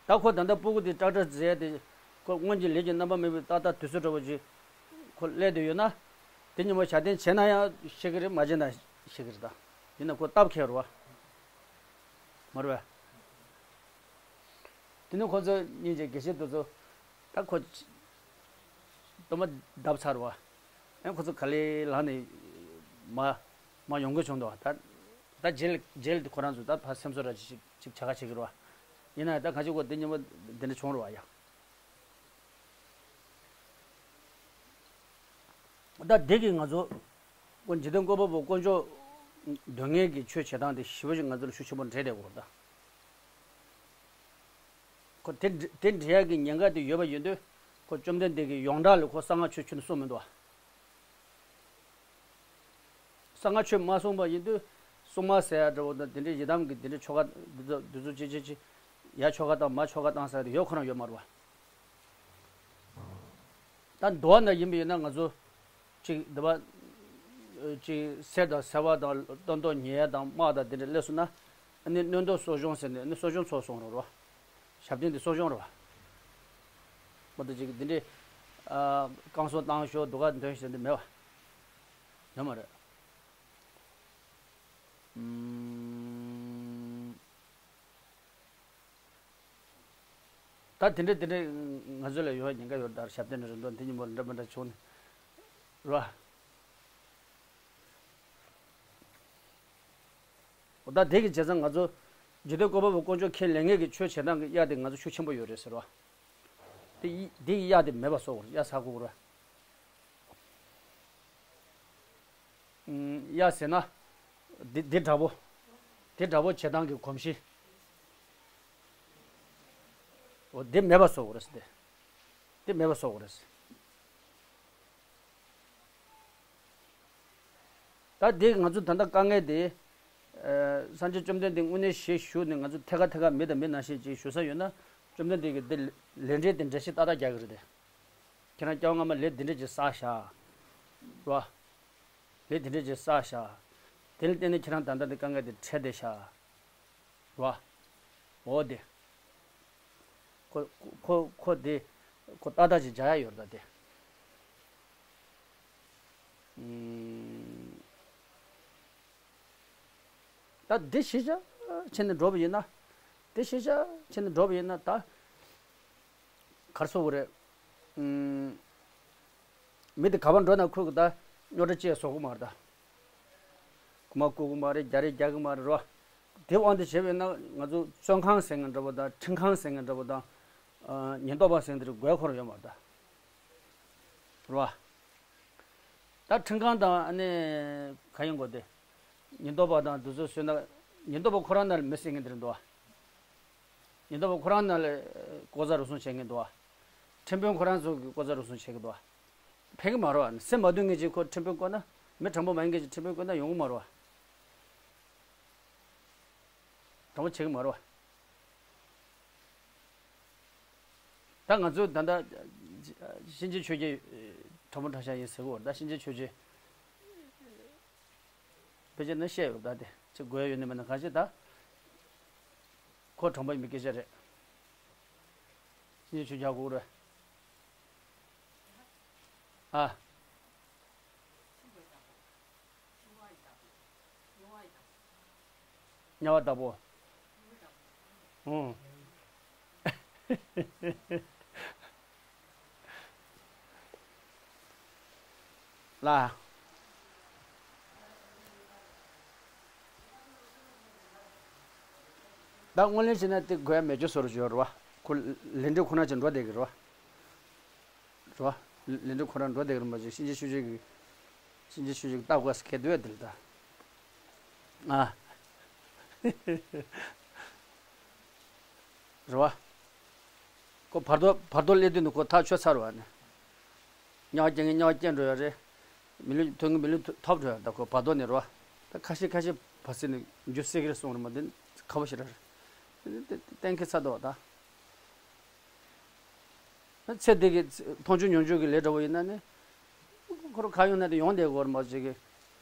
ད་ཁོ་ད་ལྟ་སྤུ་གུ་དེ་སྐྲག་སྐྲག་བྱས་ཏེ་ཁོ་སྔོན་གྱི་ལས་ཀྱི་རྣམ་པ་མེད་པའི་ཏག་ཏག་དུས་ཚོད་འདྲ་བོ་ཅིག་ཁོ་སླེབས་བསྡད་ཡོད་ན། དེ་ཉིན་མོ་ཞབས་བརྟན་བྱས་ན་ཡང་ཤེས་ཀྱི་རེད་མ་བྱས་ན་ཤེས་ཀྱི་རེད་ད། ཡིན་ན་ཁོ་སྟབས་འཁེལ་རེད་བ། མ་རེད་བས། དེ་ནི་ཁོ་ཚོ་སྙིང་རྗེ་དགེ་བཤེས་དེ་ཚོ་ད་ཁོ་སྟོན་པ་བརྡབས་ཚར་བ། ཨེ་ཁོ་ཚོ་ག་ལེ་ལངས་ནས་མ་མ་ཡོང་གི་བྱུང་འདུག་ད་ད་རྗེས་ལ་རྗེས་ལ་ཁོ་རང་ཚོ་ད་ཕར་སེམས་གསོ་ར་ཅིག་ཅིག་བྱ་ག་བྱེད་ཀྱི་རེད་བ། ཡིན་ན་ད་ག་ཅིག་གོ་དེ་ཉིན་མོ་འདི་འདྲ་བྱུང་རེད་བ་ཡ། ད་དེ་གིས་ང་ཚོ་ཁོ་འཇིག་རྟེན་བཀོད་པ་པོ་དཀོན་མཆོག་སྡུག་བསྔལ་གྱི་ཆོས་བྱེད་སྟངས་དེ་ཞེ་པོ་ཅིག་ང་ཚོ་ལ་ཤུགས་ཆེན་པོ་འདྲེས་བསྡད་ཡོད་རེད་ད། ཁོ་དེ་འདྲ་དེ་འདྲ་ཡག་གི་ཉེན་ཁ་དེ་ཡོད་པ་ཡིན་དུས་ཁོ་བཅོམ་ལྡན་འདས་ཀྱིས་ཡོངས་གྲགས་ལ་ཁོ་གསང་སྔགས་ཆོས་ཁྱོན་ནས་གསུངས་མི་འདུག་བ། གསང་སྔགས་ཆོས་མ་གསུངས་པ་ཡིན་དུས་སྲུང་མ་ཟེར་ཡ་འདྲ་བོ་དང་དེ་འདྲའི་ཡི་དམ་གྱི་དེ་འདྲའི་ཆོ་ག་འདི་ཚོ་འདི་ཚོ་ཅི་ཅི་ཅི་ཡ་ཆོ་ག་དང་མ་ཆོ་ག་དང་ཟེར་ཡ་དེ་ཡོད་ཁོ་རང་ཡོད་མ་རེད་བ། ད་འདུལ་བ་ན་ཡིན་པ་ཡིན་ན་ང་ཚོ་གཅིག་འདི་པ་གཅིག་གསེར་དང་སེར་བ་དང་སྟོན་ཐོག་ཉེ་དང་དམག་དང་དེ་འདྲ་སླེབས་སོང་ན་ཨ་ནི་གནོན་ཐོག་གསོ་སྦྱོང་ཟེར་ནས་ཨ་ནི་གསོ་སྦྱོང་ཚོགས་སོང་རོགས་རོ། ཞབས་བརྟན་དེ་གསོ་སྦྱོང་རེད་བ། མ་གཏོགས་གཅིག་འདི་འདྲའི་བསྐང་གསོ་བཏང་ཤོག་སྡུག་ག་འདོན་ཤོག་འདི་མེད་བ། ཡོད་མ་རེད། ད་དེ་འདྲ་དེ་འདྲ་ང་ཚོ་ལ་ཡོད་ཉེན་ཁ་ཡོད་ད་ཞབས་བརྟན་རེ་འདོན་དེ་ཉིན་མོ་འདྲ་མི་འདྲ་བྱུང་ནས་ར། འོ་ད་དེ་གི་བྱས་ཙང་ང་ཚོ་ འཇིག་རྟེན་བཀོད་པ་པོ་དཀོན་མཆོག་ཁས་ལེན་མཁན་གྱི་ཆོས་བྱེད་སྟངས་ཀྱི་གཡའ་དེ་ང་ཚོ་ཤུགས་ཆེན་པོ་ཡོད་རེད་ཟེར་བ། དེ་ཡི་དེ་ཡི་གཡའ་དེ་མེད་པ་བཟོ་དགོས་རེད། གཡའ་ཟ་དགོས་རེད། གཡའ་ཟེར་ན། འདི་འདི་འདྲ་པོ། འདི་འདྲ་པོ་བྱེད་སྟངས་ཀྱི་གོམས་གཤིས། འོ་འདི་མེད་པ་བཟོ་དགོས་རེད་ཟེར་ཏེ། འདི་མེད་པ་བཟོ་དགོས་རེད་ཟེར། ད་འདི་ང་ཚོ་ད་ལྟ་དཀའ་ངལ་འདི། ཨ། སངས་རྒྱས་བཅོམ་ལྡན་འདས་དངོས་གནས་ཞེས་ཞུས་ནས་ང་ཚོ་ཐད་ཀ་ཐད་ཀ་མི་དང་མི་ནང་བཞིན་ཅིག་ཞུ་ས་ཡོད་ན། བཅོམ་ལྡན་འདས་ཀྱིས་འདི་ལས་འབྲས་དེ་འགྲེལ་བཤད་ཏག་ཏག་རྒྱག་གི་རེད་དེ། ཁྱེད་རང་སྐྱེ་བ་སྔ་མ་ལས་འདི་འདྲས་ཅིག་བསགས་ཤག་རོ། ལས་འདི་འདྲས་ཅིག་བསགས་ཤག་དེ་ལ་བརྟེན་ནས་ཁྱེད་རང་ད་ལྟ་འདི་དཀའ་ངལ་འདི་འཕྲད་བསྡད་ཤག་རོ། འོ་དེ། ཁོ་ཁོ་ཁོ་དེ་ཁོ་ཏག་ཏག་ཅིག་རྒྱག་ཡ་ཡོད་རེད་ད་དེ། ཨུམ། ད་འདི་གཞིར་བཞག་བྱས་ནས་འགྲོ་བ་ཡིན་ན། འདི་གཞིར་བཞག་བྱས་ནས་འགྲོ་བ་ཡིན་ན་ད། ག་རེ་ཟེར་དགོས་རེད། ཨུམ། མི་དེ་ག་པར་འགྲོ་ན་ཁོས་ད་རྙོག་དྲ་ཅི་ཡང་བཟོ་གི་མ་རེད་ད། རྐུ་མ་རྐུ་གི་མ་རེད། རྒྱག་རེས་རྒྱག་གི་མ་རེད་རོ། དེ་དབང་དུ་བྱས་པས་ན་ང་ཚོ་བཙོན་ཁང་ཟེར་མཁན་འདྲ་པོ་དང་ཁྲིམས་ཁང་ཟེར་མཁན་འདྲ་པོ་དང་། ཨ། ཉེན་རྟོག་པ་ཟེར་མཁན་དེ་རུ་དགོས་མཁོ་རང་ཡོད་མ་རེད་ད། རོ། ད་ཁྲིམས་ཁང་དང་ཨ་ནི་ག་ཡིན་དགོས་དེ། ཉེན་རྟོག་པ་དང་དེ་ཚོ་བཟོས་ན། ཉེན་རྟོག་པ་ཁོ་རང་ནང་ལ་མི་བསད་མཁན་དེ་རེད་འདུག་བ། ཉེན་རྟོག་པ་ཁོ་རང་ནང་ལ་ལྐོག་ཟ་རུལ་སུངས་བྱེད་མཁན་འདུག་བ། ཁྲིམས་དཔོན་ཁོ་རང་ཚོ་གིས་ལྐོག་ཟ་རུལ་སུངས་བྱེད་ཀྱི་འདུག་བ། ཕན་གི་མ་རེད་བ། སེམས་མ་འདུལ་མཁན་ཅིག་ཁོ་ཁྲིམས་དཔོན་བསྐོ་ན་མི་དྲང་པོ་མ་ཡིན་མཁན་ཅིག་ཁྲིམས་དཔོན་བསྐོ་ན་ཡོང་གི་མ་རེད་བ། དྲང་པོ་བྱེད་ཀྱི་མ་རེད་བ། ད་ང་ཚོས་ད་ལྟ་གཤིན་རྗེ་ཆོས་རྒྱལ་དྲང་པོ་དྲང་བཞག་ཡིན་ཟེར་གྱི་ཡོད་རེད། ད་གཤིན་རྗེ་ཆོས་རྒྱལ་ཕལ་ཆེར་ནི་བཤད་ཡོད་རེད། ད་དེ་ཅིག་དགོས་ཡ་ཡོད་ནི་མེད་ན་གང་ཤེས། ད་ཁོ་དྲང་པོ་ཡིན་པའི་སྐད་ཆ་རེད། གཤིན་རྗེ་ཆོས་རྒྱལ་དགོས་རེད། ཨ། དམྱལ་བ་བདག་པོ། ཨོ། ལ། ད་དངོས་གནས་བྱས་ན་དེ་དགོས་ཡ་མེད་ཅོ་བཟོ་འདྲ་ཅིག་ཡོད་རེད་བ། ཁོ་ལས་འབྲས་ཁོ་ན་ཅིག་འགྲོ་བསྡད་ཀྱི་རེད་བ། རེད་བ། ལས་འབྲས་ཁོ་རང་འགྲོ་བསྡད་ཀྱི་རེད་མ་གཞི་གཤིན་རྗེ་ཆོས་རྗེ་གི། གཤིན་རྗེ་ཆོས་རྗེ་གི་ལྟ་དགོས་ཟེར་ཁེལ་འདུག་ཡ་དེ་ལ་ད། ཨ། རེད་བ། ཁོ་བར་དོ་བར་དོ་སླེབས་དུས་ནི་ཁོ་ཐག་ཆོད་ཚར་བ་ནི། དམྱལ་བ་སྐྱེ་མཁན་དམྱལ་བ་སྐྱེ་འགྲོ་ཡ་རེད། མི་ལུས་ཐོབ་མཁན་མི་ལུས་ཐོབ་འགྲོ་ཡ། ད་ཁོ་བར་དོ་ནི་རེད་བ། ད་ཁ་ཤས་ཁ་ཤས་བར་སྲིད་ནི་རྒྱུ་སྲིད་ཀྱི་རེད་གསུངས་རེད་མ། འདི་ཁ་བོ་ཞེ་དྲག་རེད། འདི་གཏན་འཁེལ་ཚར་འདུག་བ་ད། ཚེ་འདི་གི་མཐོང་ཆུང་མྱོང་ཆུང་གི་ལས་འདྲ་བོ་ཡིན་ན་ནི། ཁོ་རང་ག་ཡོང་ན་དེ་ཡོང་བསྡད་དགོས་རེད་མ་གཞི་གི།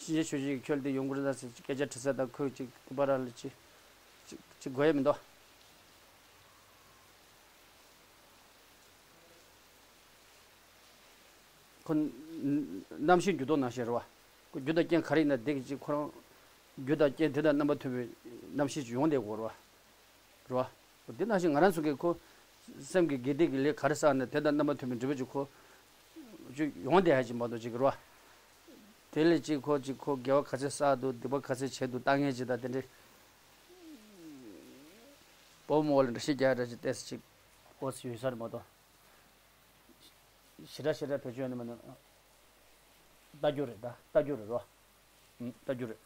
གཤིན་རྗེ་ཆོས་རྗེ་གི་ཁྱོད་འདི་ཡོང་དགོས་རེད་ཟེར་སྐད་ཆ་དྲི་ས་དང་ཁོས་ཅིག་དེ་པ་ར་ལ་ཅིག་ཅིག་ཅིག་དགོས་ཡ་མི་འདུག་ཁོ་རྣམ་ཤེས་འགྱུར་ལྡོག་ནང་བཞིན་རེད་བ། ཁོ་རྒྱུ་དང་རྐྱེན་ག་རེ་ཡིན་ན་འདི་གི་ཅིག་ཁོ་རང་། རྒྱུ་དང་རྐྱེན་དེ་དང་རྣམ་པ་མཐུན་པའི་རྣམ་ཤེས་ཅིག་ཡོང་བསྡད་དགོས་རེད་བ། རེད་བ། འདི་ནང་བཞིན་ང་རང་ཚོ་གིས་ཁོ་སེམས་ཀྱི་དགེ་སྡིག་གི་ལས་ག་རེ་བསགས་ན་དེ་དང་རྣམ་པ་མཐུན་པའི་འབྲས་བུ་ཅིག་ཁོ་ཅིག་ཡོང་བསྡད་ཡ་ཅིག་མ་གཏོགས་ཅིག་རེད་བ། དེ་ལས་ཅིག་ཁོ་ཅིག་ཁོ་དགེ་བ་ག་ཚོད་བསགས་འདུག་སྡིག་པ་ག་ཚོད་བྱས་འདུག་ལྟ་མཁན་ཅིག་དང་དེ་འདྲའི་སྤོ་བོ་མོ་ལ་འགྲེལ་བཤད་རྒྱག་ཡ་འདྲ་ཅིག་བལྟས་ཚེ་ཅིག་ཨོ་ཙི་ཡོད་ས་རེད་མ་གཏོགས། ཞེ་དྲག་ཞེ་དྲག་བེད་སྤྱོད་ཡོད་ནི་མིན་ན། ལྟ་རྒྱུ་རེད་ད། ལྟ་རྒྱུ་རེད་རོ། ཨུམ། ལྟ་རྒྱུ་རེད།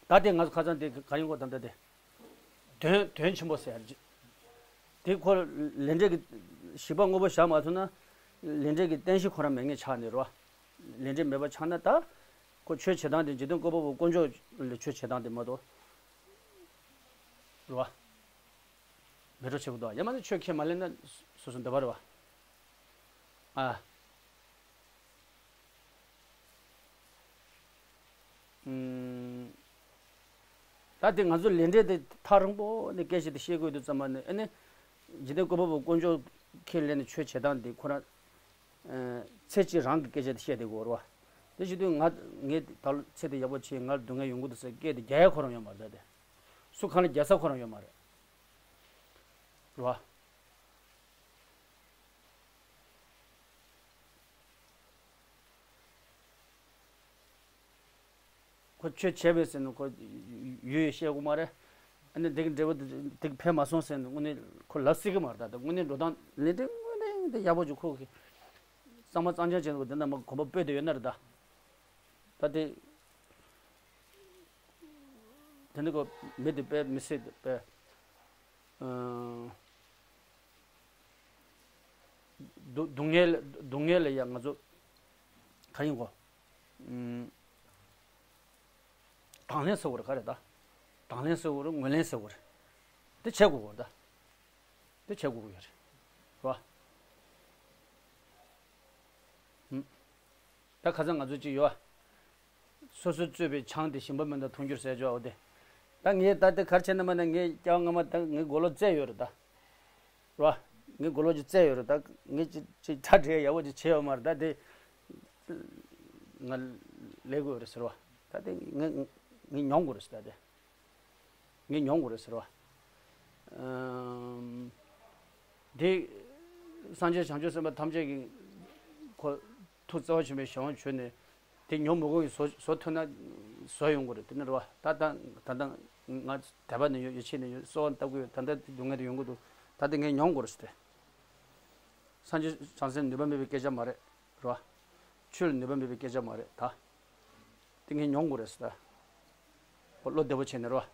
ད་དེ་ང་ཚོ་ཁ་སང་དེ་ག་ཡིན་གོ་ད་ལྟ་དེ། དོན་དོན་ཆེན་པོ་ཟེར་ཡ་རེད། དེ་ཁོ་ལས་འབྲས་ཀྱི་ཞིབ་པ་དངོས་པོ་བཞག་མ་ཐུབ་ན། ལས་འབྲས་ཀྱི་རྟེན་གཞི་ཁོ་རང་མེད་མཁན་ཆགས་ནས་རོ། ལས་འབྲས་མེད་པ་ཆགས་ན་ད། ཁོ་ཆོས་བྱེད་སྟངས་དེ་འཇིག་རྟེན་བཀོད་པ་པོ་དཀོན་མཆོག་ལ་ཆོས་བྱེད་སྟངས་དེ་མ་གཏོགས། རོ། མེད་འགྲོ་བྱེད་དགོས་འདུག་ཡང་མ་ནི་ཆོས་ཁས་མ་ལེན་ན་སོ་སོ་འདོད་པ་རེད་བ། ཨ། ཨུམ། ད་དེ་ང་ཚོ་ལས་འབྲས་དེ་ཐག་རིང་པོ་ནས་སྐད་ཆ་དེ་བཤད་དགོས་དུས་ཙམ་པ་ནས་ཨ་ནི། འཇིག་རྟེན་བཀོད་པ་པོ་དཀོན་མཆོག་ཁས་ལེན་ནས་ཆོས་བྱེད་སྟངས་དེ་ཁོ་རང་། ཚེ་གཅིག་རང་གི་སྐད་ཆ་དེ་བཤད་བསྡད་དགོས་རེད་བ། དེ་བྱེད་དུས་ང་ངས་ད་ལོ་ཚེ་དེ་ཡག་པོ་བྱས། ང་ལ་སྡུག་བསྔལ་ཡོང་གི་འདུག་ཟེར་སྐད་དེ་རྒྱག་ཡ་ཁོ་རང་ཡོད་མ་རེད་ད་དེ། སུ་གང་ལ་རྒྱག་ས་ཁོ་རང་ཡོད་མ་རེད། རེད་བ། ཁོ་ཆོས་བྱས་པས་ཟེར་ནས་ཁོ་ཡུལ་ཡུལ་བཤད་དགོས་མ་རེད། ནི་དེ་གི་འབྲས་བུ་དེ་དེ་གི་ཕན་མ་སོང་ཟེར་ནས་དངོས་གནས་ཁོ་ལབ་སྲིད་གི་མ་རེད། ད་དངོས་གནས་འགྲོ་སྟངས་ལས་དེ་དངོས་གནས་དེ་ཡག་པོ་ཅིག་ཁོ་གི་གཙང་མ་གཙང་རྐྱང་བྱས་འདུག་དེ་འདྲ་མ་གོམ་པ་སྤོས་དེ་ཡོད་ན་རེད་ད། ད་དེ་དེ་འདྲ་གོ་མི་དེ་དཔེ་མི་སྲིད་དེ་དཔེ། ཨ། སྡུག་སྡུག་བསྔལ་སྡུག་བསྔལ་ལ་ཡང་ང་ཚོ་ག་ཡིན་གོ། ཨུམ། དང་ལེན་ཟེར་བ་རེད་ག་རེ་ད། དང་ལེན་ཟེར་བ་རེད། ངོས་ལེན་ཟེར་བ་རེད། དེ་བྱེད་དགོས་གོ་ད། དེ་བྱེད་དགོས་གོ་ཡོད་རེད། རེད་བ། ཨུམ། ད་ཁ་སང་ང་ཚོ་ཅིག་ཡོད་ཨ། སོ་སོས་གཙོས་པའི་ཆང་དེ་ཞིམ་པ་མིན་པར་འཐུང་རྒྱུར་ཟེར་ཆོག་འོ་དེ། ད་ངས་ད་དེ་གར་བྱས་ན་མ་ན་ངས་སྐྱ་བ་སྔ་མ་ད་ངའི་མགོ་ལོག་བཙལ་ཡོད་རེད་ད། རེད་བ། ངའི་མགོ་ལོག་ཅིག་བཙལ་ཡོད་རེད་ད། ངས་ཅིག་ཅིག་གྲ་སྒྲིག་ཡག་པོ་ཅིག་བྱས་ཡོད་མ་རེད་ད་དེ། ང་ལས་དགོས་རེད་ཟེར་བ། ད་དེ་ངས་ངས་མྱོང་དགོས་རེད་ཟེར་ད་དེ། ངས་མྱོང་དགོས་རེད་ཟེར་བ། ཨམ། དེ་སངས་རྒྱས་བྱང་ཆུབ་སེམས་དཔའ་ཐམས་ཅད་ཀྱིས་ཁོ་ཐུགས་བརྩེ་བ་ཆེན་པོས་གཞན་དབང་བྱོས་ནས་དེ་མྱོང་མི་དགོས་ཀྱི་བཟོ་བཟོ་ཐུབ་ན་བཟོ་ཡོང་དགོས་རེད། དེ་ནི་རེད་བ། ད་ད་ད་ལྟ་ང་དད་པ་ནས་ཡོད། ཡིད་ཆེས་ནས་ཡོད། གསོལ་བ་བཏབ་ཀྱི་ཡོད། ད་ལྟ་དེ་སྡུག་བསྔལ་དེ་ཡོང་གི་འདུག་ད་དེ་ངས་མྱོང་དགོས་རེད་ཟེར་ཏེ། སངས་རྒྱས་བྱང་སེམས་ནུས་པ་མེད་པའི་སྐད་ཆ་མ་རེད། རེད་བ། ཆོས་ལ་ནུས་པ་མེད་པའི་སྐད་ཆ་མ་རེད་ད། དེ་ངས་མྱོང་དགོས་རེད་ཟེར་ད། བློ་བདེ་པོ་བྱས་ནས་རེད་བ།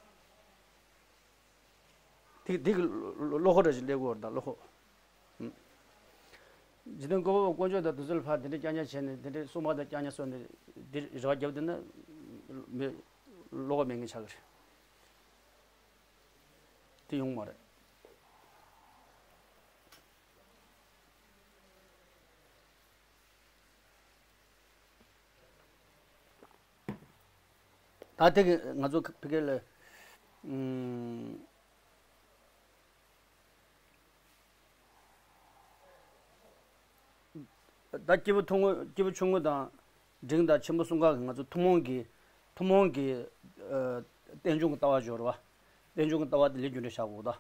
དེ་དེ་གི་བློ་ཁོག་འདྲ་ཞིག་སླེབས་ཀྱི་ཡོད་རེད་ད། བློ་ཁོག་ཨུམ། འཇིག་རྟེན་བཀོད་པ་པོ་དཀོན་མཆོག་དང་དུས་ཚོད་ལ་ཕར་དེ་འདྲ་རྐྱང་རྐྱང་བྱས་ནས་དེ་འདྲའི་སྲུང་མ་དང་རྐྱང་རྐྱང་གསོལ་ནས་དེ་རེ་བ་བརྒྱབ་བསྡད་ན་མི་བློ་ཁོག་མེད་མཁན་ཆགས་ཀྱི་རེད། དེ་ཡོང་མ་རེད། ད་དེ་གི་ང་ཚོ་ཕ་གི་ལ་ཨུམ། ད་སྐྱེས་བུ་ཐུང་ངུ་སྐྱེས་བུ་ཆུང་ངུ་དང་འབྲིང་དང་ཆེན་པོ་གསུམ་ཀ་གི་ང་ཚོ་ཐུན་མོང་གི་ཐུན་མོང་གི་ཨ་རྟེན་འབྱུང་གི་ལྟ་བ་སྦྱོར་བ། རྟེན་འབྱུང་གི་ལྟ་བ་དེ་ལས་རྒྱུ་འབྲས་བཞག་དགོས་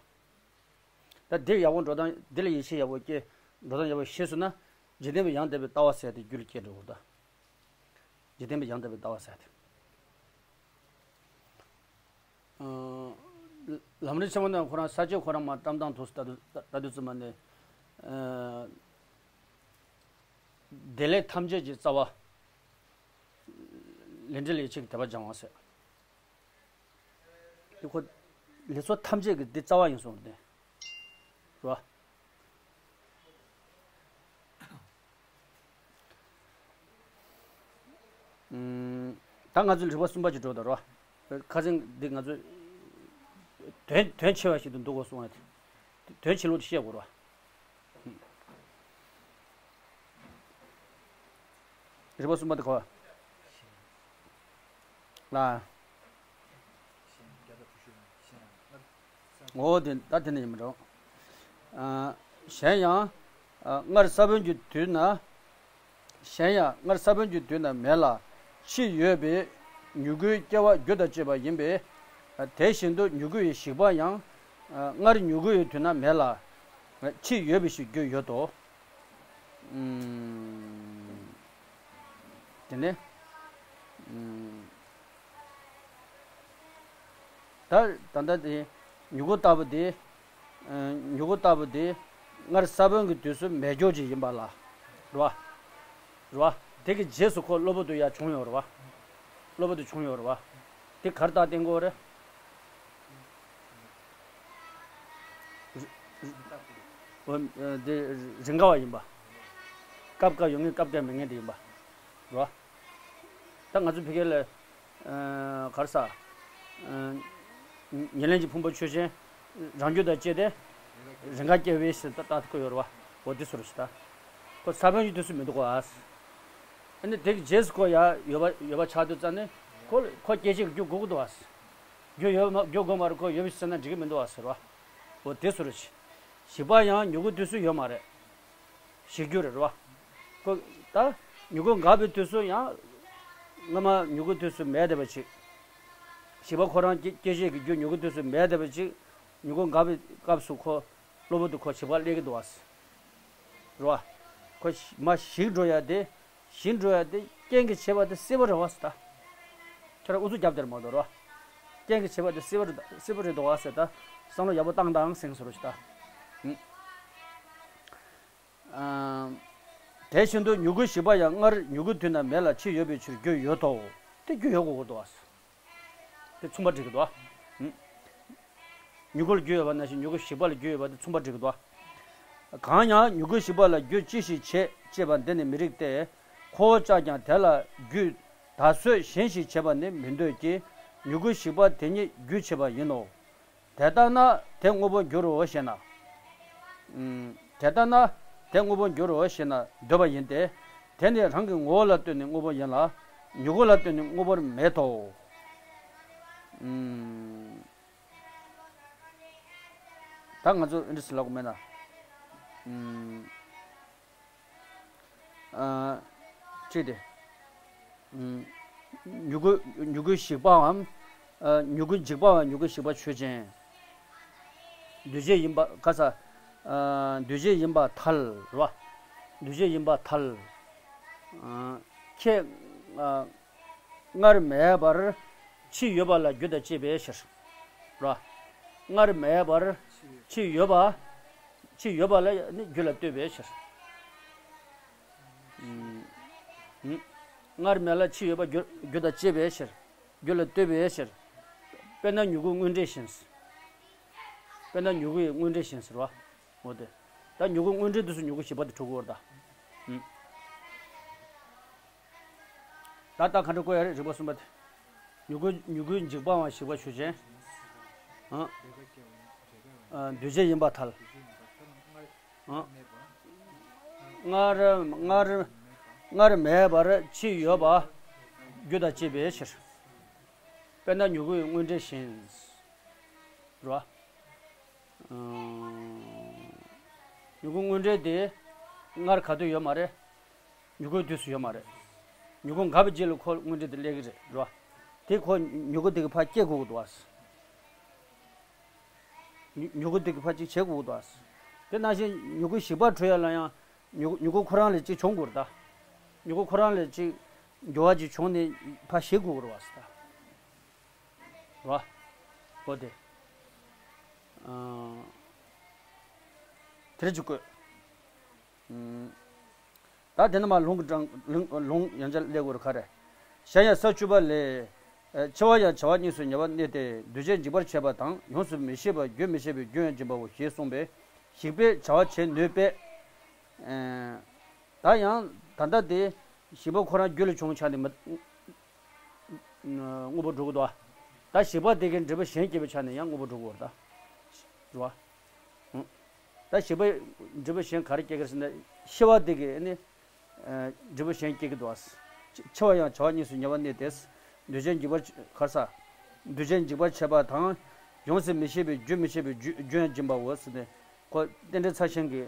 ད། ད་འདིར་ཡག་པོ་འགྲོ་སྟངས་འདི་ལ་ཡིད་ཆེས་ཡག་པོ་སྐྱེ། འགྲོ་སྟངས་ཡག་པོ་ཤེས་སོང་ན་འཇིག་རྟེན་པའི་ཡང་དག་པའི་ལྟ་བ་ཟེར་དེ་རྒྱུད་ལ་སྐྱེ་འགྲོ་དགོས་ད། འཇིག་རྟེན་པའི་ཡང་དག་པའི་ལྟ་བ་ཟེར་དེ། ཨ། ལམ་རིམ་ཆེན་མོ་ནང་ཁོ་རང་ས་བཅད་ཁོ་རང་མར་བཀྲམ་སྟངས་ཐུགས་སུ་ད་དུ་ད་དུ་བཙུན་མ་ནས། ཨ། བདེ་ལེགས་ཐམས་ཅད་ཀྱི་རྩ་བ། ལས་འབྲས་ལས་བྱེད་ཀྱི་དད་པ་སྦྱང་བ་ཟེར། དེ་ཁོ་ལས་ཚོགས་ཐམས་ཅད་ཀྱི་འདི་རྩ་བ་ཡིན་གསུངས་ཏེ། རེད་བ། ཨུམ། ད་ང་ཚོ་རིགས་པ་གསུམ་པ་ཅིག་འགྲོ་དང་རོ། ཁ་སང་འདི་ང་ཚོ་དོན་དོན་ཆེ་བ་ཞིག་ཏུ་འདུག་གོ་གསུངས་པ་དེ། དོན་ཆེ་ལོག་ཅིག་བཤད་དགོས་རོ། རིགས་པ་གསུམ་པ་དེ་གོ། ལ། འོ་དེ་ད་དེ་ནས་ཡིན་མི་འགྲོ། ཨ། གཞན་ཡང་། ཨ། སྔར་ས་བོན་གྱི་དུས་ན། གཞན་ཡང་སྔར་ས་བོན་གྱི་དུས་ན་མེ་ལ་ཕྱི་ཡོད་པའི་མྱུ་གུའི་སྐྱེ་བ་རྒྱུ་དང་བཅས་པ་ཡིན་པས། ཨ། དེ་བཞིན་དུ་མྱུ་གུ་ཡི་ཞིག་པ་ཡང་། ཨ། སྔར་མྱུ་གུ་ཡི་དུས་ན་མེ་ལ་ཕྱི་ཡོད་པའི་ཞིག་རྒྱུ་ཡོད་དོ། ཨུམ། དེ་ནས། ཨུམ། ད་ད་ལྟ་དེ་མྱུ་གུ་ལྟ་བུ་དེ། ཨ། མྱུ་གུ་ལྟ་བུ་དེ་སྔར་ས་བོན་གྱི་དུས་སུ་མེ་སྐྱོ་ཅིག་ཡིན་པ་ལ། རེད་བ། རེད་བ། དེ་གི་རྗེས་སུ་ཁོ་གློ་བུར་དུ་ཡར་བྱུང་ཡོད་རེད་བ། གློ་བུར་དུ་བྱུང་ཡོད་རེད་བ། དེ་གར་ལྟ་བསྟན་དགོས་རེད། འོ། དེ་རིང་ག་བ་ཡིན་པ། སྐབས་སྐབས་ཡོང་ངེས་སྐབས་སྐབས་མེད་ངེས་དེ་ཡིན་པ། རེད་བ། ད་ང་ཚོ་ཕ་གི་ལ། ཨ། ག་རེ་ཟ། ཨ། ཉེར་ལེན་གྱི་ཕུང་པོ་ཆོས་ཅན། རང་རྒྱུ་དང་བཅས་ཏེ། རིང་ག་སྐྱེ་བའི་ཕྱིར་ད་ལྟ་ཁོ་ཡོད་རེད་བ། འོ་དེ་སུ་རེད་ཟེར་ད། ཁོ་ས་བོན་གྱི་དུས་སུ་མི་འདུག་གོ་ཨ། ཨ་ནི་དེ་གི་རྗེས་སུ་ཁོ་ཡ་ཡོད་པ་ཡོད་པ་ཆགས་དུས་ཙང་ནས་ཁོ་ཁོ་སྐྱེ་བྱེད་ཀྱི་རྒྱུ་དགོས་ཀྱི་འདུག་ཨ། རྒྱུ་ཡོད་མ་རྒྱུ་དགོས་མ་རེད། ཁོ་ཡོད་པའི་ཕྱིར་ན་འགྲིག་གི་མི་འདུག་ཨ་ཟེར་བ། འོ་དེ་སུ་རེད། ཞིག་པ་ཡང་མྱུ་གུ་དུས་སུ་ཡོད་མ་རེད། ཞིག་རྒྱུ་རེད་རེད་བ། ཁོ་ད་མྱུ་གུ་འགག་པའི་དུས་སུ་ཡང་། སྔ་མ་མྱུ་གུ་དུས་སུ་མེད་བསྡད་པ་ཅིག་ཞིག་པ་ཁོ་རང་སྐྱེ་སྐྱེ་བྱེད་ཀྱི་རྒྱུ་མྱུ་གུ་དུས་སུ་མེད་བསྡད་པ་ཅིག་མྱུ་གུ་འགག་པའི་སྐབས་སུ་ཁོ་གློ་བུར་དུ་ཁོ་ཞིག་པ་སླེབས་ཀྱི་འདུག་བ། རེད་བ། ཁོ་མ་ཞིག་འགྲོ་ཡ་དེ། ཞིག་འགྲོ་ཡ་དེ་རྐྱེན་གྱིས་བྱས་པ་དེ་སྲིད་པ་རེད་བ་ཟེར་ད། ཁྱོད་རང་ཨུ་ཚུགས་རྒྱབ་དེར་མ་གཏོགས་རེད་བ། རྐྱེན་གྱིས་བྱས་པ་དེ་སྲིད་པ་རེད། སྲིད་པ་རེད་དོ་ཟེར། ད་བསམ་བློ་ཡག་པོ་བཏང་དང་ཟེར་ཟེར་རོ་ཞིག་ད། ཨ། དེ་བཞིན་དུ་མྱུ་གུའི་ཞིག་པ་ཡང་སྔར་མྱུ་གུའི་དུས་ན་མེད་ལ་ཕྱིས་ཡོད་པའི་ཕྱིར་རྒྱུ་ཡོད་དོ། དེ་རྒྱུ་ཡོད་དགོས་ཀྱི་འདུག་ཨ། དེ་མཚུངས་པ་འགྲིག་གི་འདུག་ཨ། མྱུ་གུ་ལ་རྒྱུ་ཡོད་པ་ནང་བཞིན་མྱུ་གུའི་ཞིག་པ་ལ་རྒྱུ་ཡོད་པ་དེ་མཚུངས་པ་འགྲིག་གི་འདུག་ཨ། གང་ཡང་མྱུ་གུའི་ཞིག་པ་ལ་རྒྱུ་ཅི་ཞིག་བྱེད་ཅེས་པ་འདི་ནི་མི་རིགས་ཏེ། ཁོ་བོ་ཅག་ཀྱང་དེ་ལ་རྒྱུ་ད་གཟོད་གཞན་ཞིག་བྱེད་པ་ནི་མི་འདོད་ཀྱི། མྱུ་གུའི་ཞིག་པ་དེ་ཉིད་རྒྱུ་བྱེད་པ་ཡིན་ནོ། དེ་ལྟ་ན་དེ་དངོས་པོར་འགྱུར་རོ་ཞེ་ན། ཨུམ། དེ་ལྟ་ན་དེ་དངོས་པོར་འགྱུར་རོ་ཞེ་ན་འདོད་པ་ཡིན་ཏེ། དེ་ནི་རང་གི་ངོ་བོ་ལ་ལྟོས་ནས་དངོས་པོ་ཡིན་ལ། མྱུ་གུ་ལ་ལྟོས་ནས་དངོས་པོར་མེད་དོ། ཨུམ། ད་ང་ཚོ་ཨིན་ཌི་སི་ལབ་དགོས་མེད་ན། ཨུམ། ཨ། ཅི་སྟེ། ཨུམ། མྱུ་གུ་མྱུ་གུའི་ཞིག་པའམ། ཨ། མྱུ་གུ་འཇིག་པའམ་མྱུ་གུའི་ཞིག་པ་ཆོས་ཅན། འདུས་བྱས་ཡིན་པ་ག་ས། ཨ། འདུས་བྱས་ཡིན་པར་ཐལ་རོ། འདུས་བྱས་ཡིན་པར་ཐལ། ཨ། ཁྱེད། ཨ། སྔར་མེད་པར་ཕྱིས་ཡོད་པ་ལ་རྒྱུ་དང་བཅས་པའི་ཕྱིར། རོ། སྔར་མེད་པར་ཕྱིས་ཡོད་པ། ཕྱིས་ཡོད་པ་ལ་ནི་རྒྱུ་ལ་ལྟོས་པའི་ཕྱིར། ཨུམ། ཨུམ། སྔར་མེད་ལ་ཕྱིས་ཡོད་པ་རྒྱུ་རྒྱུ་དང་བཅས་པའི་ཕྱིར། རྒྱུ་ལ་ལྟོས་པའི་ཕྱིར། དཔེར་ན་མྱུ་གུ་དངོས་འབྲས་བཞིན། དཔེར་ན་མྱུ་གུ་ཡི་དངོས་འབྲས་བཞིན་ཟེར་བ། འོ་དེ། ད་མྱུ་གུ་དངོས་འབྲས་དུས་སུ་མྱུ་གུ་ཞིག་པ་དེ་གྲུབ་ཀྱི་ཡོད་རེད་ད། ཨུམ། ད་ལྟ་ག་འདྲ་བཀོད་ཡ་རེད། རིགས་པ་གསུམ་པ་དེ། མྱུ་གུ་མྱུ་གུའི་འཇིག་པའམ་ཞིག་པ་ཆོས་ཅན། ཨ། ཨ། འདུས་བྱས་ཡིན་པར་ཐལ། ཨ། སྔར་སྔར་སྔར་མེད་པར་ཕྱིས་ཡོད་པ་རྒྱུ་དང་བཅས་པའི་ཕྱིར། དཔེར་ན་མྱུ་གུའི་དངོས་འབྲས་བཞིན། རོ། ཨ། མྱུ་གུ་དངོས་འབྲས་དེ་སྔར་ག་དུས་ཡོད་མ་རེད། མྱུ་གུའི་དུས་སུ་ཡོད་མ་རེད། མྱུ་གུ་འགག་པའི་རྗེས་ལ་ཁོ་དངོས་འབྲས་དེ་སླེབས་ཀྱི་རེད་རོ། དེ་ཁོ་མྱུ་གུ་དེ་གི་ཕར་སྐྱེ་དགོས་ཀྱི་འདུག་ཨ། མྱུ་མྱུ་གུ་དེ་གི་ཕར་ཅིག་བྱེད་དགོས་ཀྱི་འདུག་ཨ། དེ་ནང་བཞིན་མྱུ་གུ་ཞིག་པ་འཕྲོད་ཡ་ལ་ཡང་མྱུ་མྱུ་གུ་ཁོ་རང་ལས་ཅིག་བྱུང་དགོས་རེད་ད། མྱུ་གུ་ཁོ་རང་ལས་ཅིག་འགྱུར་བ་ཅིག་བྱུང་ནས་ཕར་ཞིག་དགོས་ཀྱི་རེད་བ་ཟེར་ད། རོ། འོ་དེ། ཨ། དེ་རེད་ཅིག་བཀོད། ཨུམ། ད་དེ་ནས་མར་ལུང་གི་གྲངས་ལུང་ལུང་ཡང་བསྐྱར་སླེབས་དགོས་རེད་ག་རེ། གཞན་ཡང་ས་བཅུ་པ་ལས། ཨ། འཆི་བ་ཡང་བྱ་བ་གཉིས་སུ་ཉེ་བར་གནས་ཏེ། འདུས་བྱས་འཇིག་པར་བྱེད་པ་དང་ཡོངས་སུ་མི་ཤེས་པ་རྒྱུན་མི་ཤེས་པའི་རྒྱུ་ཡང་འབྱིན་པའོ་ཞེས་གསུངས་པས། ཞིག་པས་བྱ་བ་བྱེད་ནུས་པས། ཨ། ད་ཡང་ད་ལྟ་དེ་ཞིག་པ་ཁོ་རང་རྒྱུ་ལས་བྱུང་བའི་ཆ་ནས་མ། དངོས་པོ་འགྲོ་གི་འདུག་ཨ། ད་ཞིག་པ་དེ་གིས་འབྲས་བུ་གཞན་སྐྱེད་པའི་ཆ་ནས་ཡང་དངོས་པོ་འགྲོ་གི་ཡོད་རེད་ད། རེད་བ། ད་ཞིག་པས་འབྲས་བུ་གཞན་ག་རེ་སྐྱེད་ཀྱི་རེད་ཟེར་ན། ཤི་བ་དེ་གིས་ནི་འབྲས་བུ་གཞན་སྐྱེད་ཀྱི་འདུག་ཨ། འཆི་བ་ཡང་བྱ་བ་གཉིས་སུ་ཉེ་བར་གནས་ཏེ། འདུས་བྱས་འཇིག་པར་ག་རེ་ཟ། འདུས་བྱས་འཇིག་པར་བྱེད་པ་དང་། ཡོངས་སུ་མི་ཤེས་པའི་རྒྱུན་མི་ཤེས་པའི་རྒྱུ་རྒྱུ་ཡང་འབྱིན་པའོ་ཟེར་ནས་ཁོ་རྟེན་འབྲེལ་ཚར་གཞན་གྱི་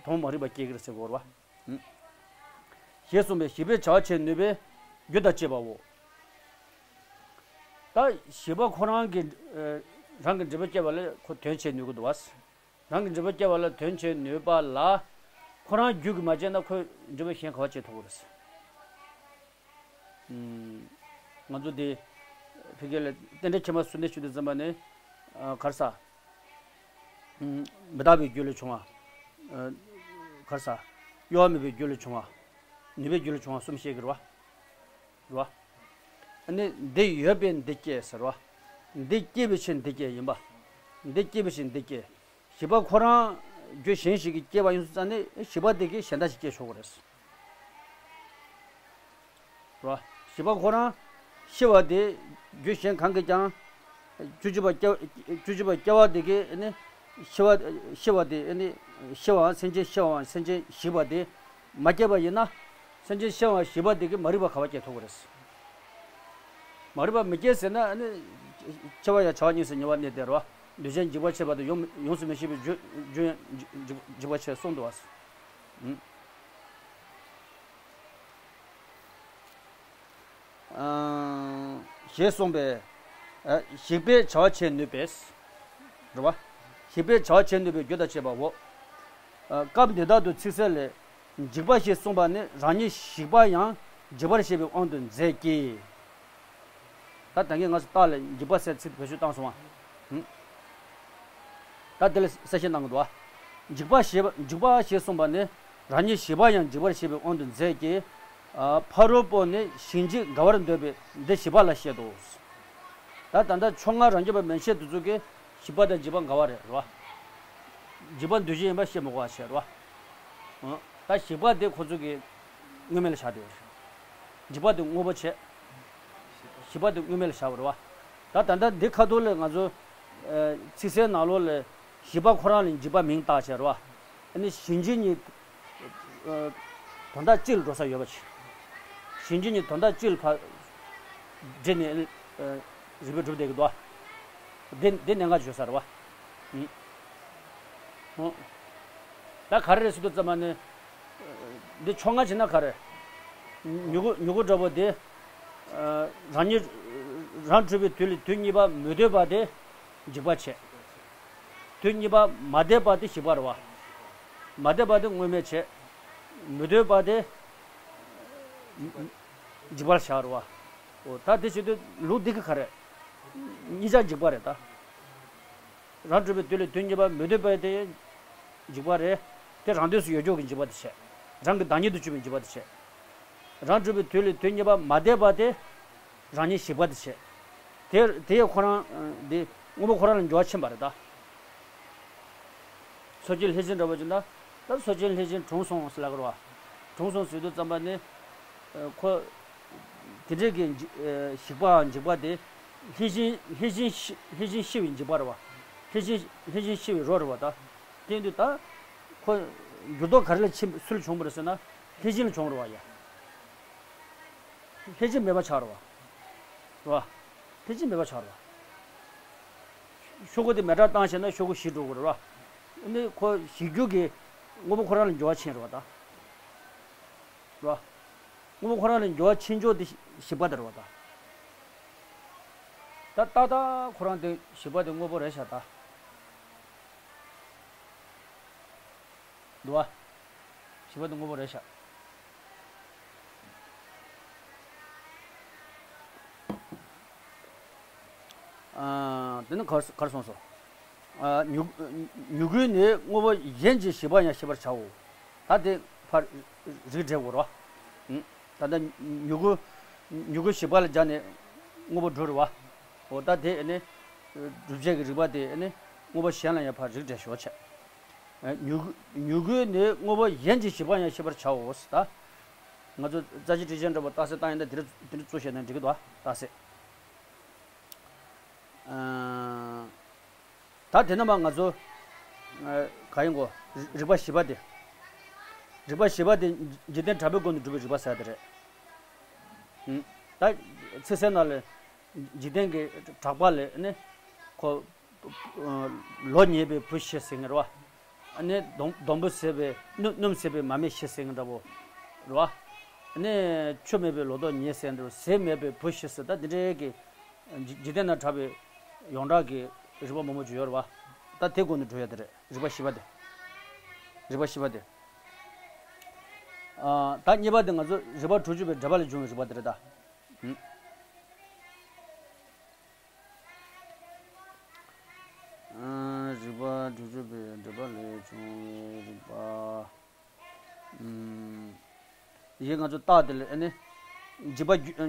དོན་མ་རིག་པ་སྐྱེད་ཀྱི་རེད་ཟེར་གྱི་ཡོད་རེད་བ། ཞེས་གསུངས་པས་ཞིག་པས་བྱ་བ་བྱེད་ནུས་པའི་རྒྱུ་དང་བཅས་པའོ། ད་ཞིག་པ་ཁོ་རང་གིས་རང་གི་འབྲས་བུ་སྐྱེ་བ་ལ་ཁོ་དོན་བྱེད་ནུས་ཀྱི་འདུག་བ། རང་གི་འབྲས་བུ་སྐྱེ་བ་ལ་དོན་བྱེད་ནུས་པ་ལ་ཁོ་རང་རྒྱུ་གིས་མ་བྱས་ན་ཁོས་འབྲས་བུ་གཞན་ག་པར་སྐྱེ་ཐུབ་ཀྱི་རེད། ང་ཚོ་འདི་ཕ་གི་ལ་རྟེན་འབྲེལ་ཁྱད་པར་གསུམ་ལྡན་ཞུ་དུས་ཙམ་པ་ནི། ཨ། ག་རེ་ཟ། ཨུམ། མི་རྟག་པའི་རྒྱུ་ལས་བྱུང་བ། ཨ། ག་རེ་ཟ། གཡོ་བ་མེད་པའི་རྒྱུ་ལས་བྱུང་བ། ནུས་པའི་རྒྱུ་ལས་བྱུང་བ་གསུམ་བཤད་ཀྱི་རེད་བ། རེད་བ། ཨ་ནི་འདི་ཡོད་པས་འདི་སྐྱེ་ཟེར་བ། འདི་སྐྱེས་པའི་ཕྱིར་འདི་སྐྱེ་ཡིན་པ། འདི་སྐྱེས་པའི་ཕྱིར་འདི་སྐྱེ། ཞིག་པ་ཁོ་རང་རྒྱུ་གཞན་ཞིག་གིས་སྐྱེས་པ་ཡིན་ཙང་ནི་ཞིག་པ་དེ་གིས་གཞན་དག་ཞིག་སྐྱེ་ཆོག་གི་རེད། རོ། ཞིག་པ་ཁོ་རང་ཤི་བ་དེ་རྒྱུ་གཞན་གང་གིས་ཀྱང་བཅུ་གཅིག་པ་སྐྱེ་བཅུ་གཅིག་པ་སྐྱེ་བ་དེ་གིས་ནི་ཤི་བ་ཤི་བ་དེ་ནི་ཤི་བའམ་སེམས་ཅན་ཤི་བའམ་སེམས་ཅན་ཞིག་པ་དེ་མ་སྐྱེས་པ་ཡིན་ན། སེམས་ཅན་ཤི་བའམ་ཞིག་པ་དེ་གིས་མ་རིག་པ་ག་པར་སྐྱེ་ཐུབ་ཀྱི་རེད། མ་རིག་པ་མི་སྐྱེ་ཟེར་ན་ནི་འཆི་བ་ཡང་བྱ་བ་གཉིས་སུ་ཉེ་བར་གནས་ཏེ་རོ། འདུས་བྱས་འཇིག་པར་བྱེད་པ་དང་ཡོངས་ཡོངས་སུ་མི་ཤེས་པའི་རྒྱུ་རྒྱུ་ཡང་འཇིག་འཇིག་པར་བྱེད་གསུངས་འདུག་བ། ཞེས་གསུངས་པས། ཞིག་པས་བྱ་བ་བྱེད་ནུས་པས། རེད་བ། ཞིག་པས་བྱ་བ་བྱེད་ནུས་པའི་རྒྱུ་དང་བཅས་པའོ། སྐབས་འདི་དག་ཏུ་ཚིག་གསལ་ལས། འཇིག་པ་ཞེས་གསུངས་པ་ནི་རང་ཉིད་ཞིག་པ་ཡང་འཇིག་པར་བྱེད་པའི་དབང་དུ་མཛད་ཀྱི། ད་ད་གིན་ང་ཚོ་རྟགས་ལ་འཇིགས་པ་ཟེར་ཚིག་བེད་སྤྱོད་བཏང་སོང་བ། ཧུམ། ད་དེ་ལ་གསལ་བཤད་གནང་གི་འདུག་བ། འཇིགས་པ་ཞེས་པ་འཇིགས་པ་ཞེས་གསུངས་པ་ནི་རང་ཉིད་བྱིས་པ་ཡང་འཇིགས་པར་བྱེད་པའི་དབང་དུ་མཛད་ཀྱི། ཨ། ཕ་རོལ་པོ་ནི་ཞིང་བྱེད་འགལ་བར་འདོད་པས་འདི་བྱིས་པ་ལ་བཤད་དོ། ད་ད་ལྟ་ཕྱོགས་སྔ་རང་རྒྱུད་པ་མན་ཆད་དེ་ཚོ་གིས་བྱིས་པ་དང་འཇིགས་པ་འགལ་བ་རེད། རེད་བ། འཇིགས་པ་འདུ་བྱེད་ཡིན་པ་ཤེས་མི་དགོས་པ་བྱས། རེད་བ། ཨ། ད་བྱིས་པ་དེ་ཁོ་ཚོ་གིས་དངོས་མེད་ལ་བཞག་བསྡད་ཡོད་རེད། འཇིགས་པ་དེ་དངོས་པོ་བྱས། བྱིས་པ་དེ་དངོས་མེད་ལ་བཞག་པ་རེད་བ། ད་ད་ལྟ་འདི་ཁ་ཐོག་ལ་ང་ཚོ། ཨ། ཚིག་གསལ་ནང་ལོགས་ལ་བྱིས་པ་ཁོ་རང་ལ་འཇིགས་པ་མིང་བཏགས་བྱས། རེད་བ། ཨ་ནི་གཞན་གཅེས་གཉིས། ཨ། དོན་དག་གཅིག་ལ་འགྲོ་ས་ཡོད་པ་བྱས། གཞན་གཅེས་གཉིས་དོན་དག་གཅིག་ལ་ཕར་འདྲེས་ནས། ཨ། རིགས་པས་གྲུབ་བསྡད་ཀྱི་འདུག་བ། འདི་འདི་གནད་འགག་བརྗོད་ས་རེད་བ། ཨུམ། ཨོ། ད་ག་རེ་རེད་ཟེར་དུས་ཙམ་པ་ནི། འདི་ཕྱོགས་སྔ་བྱས་ན་ག་རེ། མྱུ་གུ་མྱུ་གུ་འདྲ་པོ་དེ། ཨ། རང་ཉིད་རང་འཁྲུད་པའི་དུས་ལས་དུས་གཉིས་པ་མི་ཟློས་པ་དེ་འཇིགས་པ་བྱས། དུས་གཉིས་པ་མ་ཟློས་པ་དེ་བྱིས་པ་རེད་བ། མ་ཟློས་པ་དེ་དངོས་མེད་བྱས། མི་ཟློས་པ་དེ་འཇིགས་པར་བྱ་བ་རེད་བ། ཨོ། ད་དེ་བྱེད་དུས་ལུགས་འདི་གི་ག་རེ། གཉིས་ཆ་འཇིགས་པ་རེད་ད། རང་འཁྲུད་པའི་དུས་ལས་དུས་གཉིས་པ་མི་ཟློས་པ་དེ་འཇིགས་པ་རེད། དེ་རང་དུས་སུ་ཡོད་རྒྱུ་གི་འཇིགས་པ་དེ་བྱས། རང་གི་བདག་ཉིད་དུ་གྱུར་པའི་འཇིགས་པ་དེ་བྱས། རང་འཁྲུད་པའི་དུས་ལས་དུས་གཉིས་པ་མ་ཟློས་པ་དེ་རང་ཉིད་བྱིས་པ་དེ་བྱས། དེ་དེ་ཁོ་རང་འདི་དངོས་པོ་ཁོ་རང་ལ་འགྱུར་བ་ཕྱིན་པ་རེད་ད། སོ་སྐྱེ་ལྷས་བྱིན་འདྲ་པོ་ཅིག་ད། ད་སོ་སྐྱེ་ལྷས་བྱིན་གྲོངས་སོང་ཟེར་ལབ་ཀྱི་རེད་བ། གྲོངས་སོང་ཟེར་དུས་ཙམ་པ་ནི། ཨ། ཁོ། དེ་འདྲའི་གི་འཇི་ཨ། ཞིག་པའམ་འཇིགས་པ་དེ། ལྷས་བྱིན་ལྷས་བྱིན་ཤི་ལྷས་བྱིན་ཤི་བའི་འཇིགས་པ་རེད་བ། ལྷས་བྱིན་ལྷས་བྱིན་ཤི་བའི་རོ་རེད་བ་ད། དེ་དུས་ད། ཁོ། འགྱུར་ལྡོག་ག་རེ་ལ་ཕྱིན་སུ་ལ་བྱུང་བ་རེད་ཟེར་ན། ལྷས་བྱིན་ལ་བྱུང་བ་རེད་བ་ཡ། ལྷས་བྱིན་མེད་པ་ཆགས་རེད་བ། རེད་བ། ལྷས་བྱིན་མེད་པ་ཆགས་རེད་བ། ཤོག་གུ་དེ་མེ་སྲེག་བཏང་བྱས་ན་ཤོག་གུ་ཞིག་འགྲོ་དགོས་རེད་བ། ཨ་ནི་ཁོ་ཞིག་རྒྱུ་གི་དངོས་པོ་ཁོ་རང་ལ་འགྱུར་བ་ཕྱིན་རེད་བ་ད། རེད་བ། དངོས་པོ་ཁོ་རང་ལ་འགྱུར་བ་ཕྱིན་ཕྱོགས་དེ་ཞིག་པ་དེ་རེད་བ་ད། ད་ཏག་ཏག་ཁོ་རང་དེ་ཞིག་པ་དེ་དངོས་པོ་རེད་ཤག་ད། འདུག་བ། ཞིག་པ་དེ་དངོས་པོ་རེད་ཤག་ཨ། དེ་ནི་གར་གར་སོང་སོ། ཨ། མྱུ་མྱུ་གུ་ནི་དངོས་པོ་གཞན་གྱི་ཞིག་པ་ཡང་ཤེས་པར་བྱའོ། ད་དེ་ཕར་རིགས་འགྲེ་དགོས་རེད་བ། ད་ལྟ་མྱུ་གུ་མྱུ་གུ་ཞིག་པ་ལ་སྦྱར་ནས་དངོས་པོ་སྒྲུབ་རེད་བ། འོ་ད་དེ་ཨ་ནི་སྒྲུབ་བྱེད་ཀྱི་རིགས་པ་དེ་ཨ་ནི་དངོས་པོ་གཞན་ལ་ཡང་ཕར་རིགས་འགྲེ་ཞོར་བྱས། མྱུ་གུ་མྱུ་གུ་ནི་དངོས་པོ་གཞན་གྱི་ཞིག་པ་ཡང་ཤེས་པར་བྱའོ་ཟེར་ད། ང་ཚོ་རྩ་ཆེ་ཊི་ཤརཊ་འདྲ་པོ་རྟགས་གསལ་བཏང་ཡིན་ན་དེ་འདྲ་དེ་འདྲ་བཙུགས་བྱས་ན་འགྲིག་གི་འདུག་བ། རྟགས་གསལ། ཨ། ད་དེ་ནས་མར་ང་ཚོ། ཨ། ག་ཡིན་གོ། རིགས་པ་བཞི་པ་དེ། རིགས་པ་བཞི་པ་དེ་འཇིག་རྟེན་གྲགས་པའི་སྒོ་ནས་སྒྲུབ་པའི་རིགས་པ་ཟེར་དེ་རེད། ཨུ། ད་ཚིག་གསལ་ནང་ལ། འཇིག་རྟེན་གྱི་གྲགས་པ་ལས་ནི། ཁོ། ལོ་ཉེས་པའི་བུ་ཤི་ཟེར་མཁན་རེད་བ། ཨ་ནི་སྡོང་སྡོང་པོ་ཟད་པའི་སྣུམ་སྣུམ་ཟད་པའི་མ་སྨད་ཤི་ཟེར་མཁན་འདྲ་པོ། རེད་བ། ཨ་ནི་ཆུ་མེད་པའི་ལོ་ཏོག་ཉེས་ཟེར་མཁན་འདྲ་པོ། ཟས་མེད་པའི་བུ་ཤི་ཟེར། ད་འདི་འདྲའི་གི། འཇིག་འཇིག་རྟེན་ན་གྲགས་པའི་ཡོངས་གྲགས་ཀྱི་རིགས་པ་མང་པོ་ཅིག་ཡོད་རེད་བ། ད་དེ་སྒོ་ནས་འགྲོ་ཡ་དེ་རེད། རིགས་པ་བཞི་པ་དེ། རིགས་པ་བཞི་པ་དེ། ཨ། ད་གཉིས་པ་དེ་ང་ཚོ་རིགས་པ་དྲུག་ཅུ་པའི་འགྲེལ་པ་ལས་བྱུང་བའི་རིགས་པ་དེ་རེད་ད། ཨ། རིགས་པ་དྲུག་ཅུ་པའི་འགྲེལ་པ་ལས་བྱུང་བའི་རིགས་པ། ཨུམ། ཡིན་ང་ཚོ་རྟགས་དེ་ལ་ཨ་ནི། འཇིགས་པ་རྒྱུ་ཨ།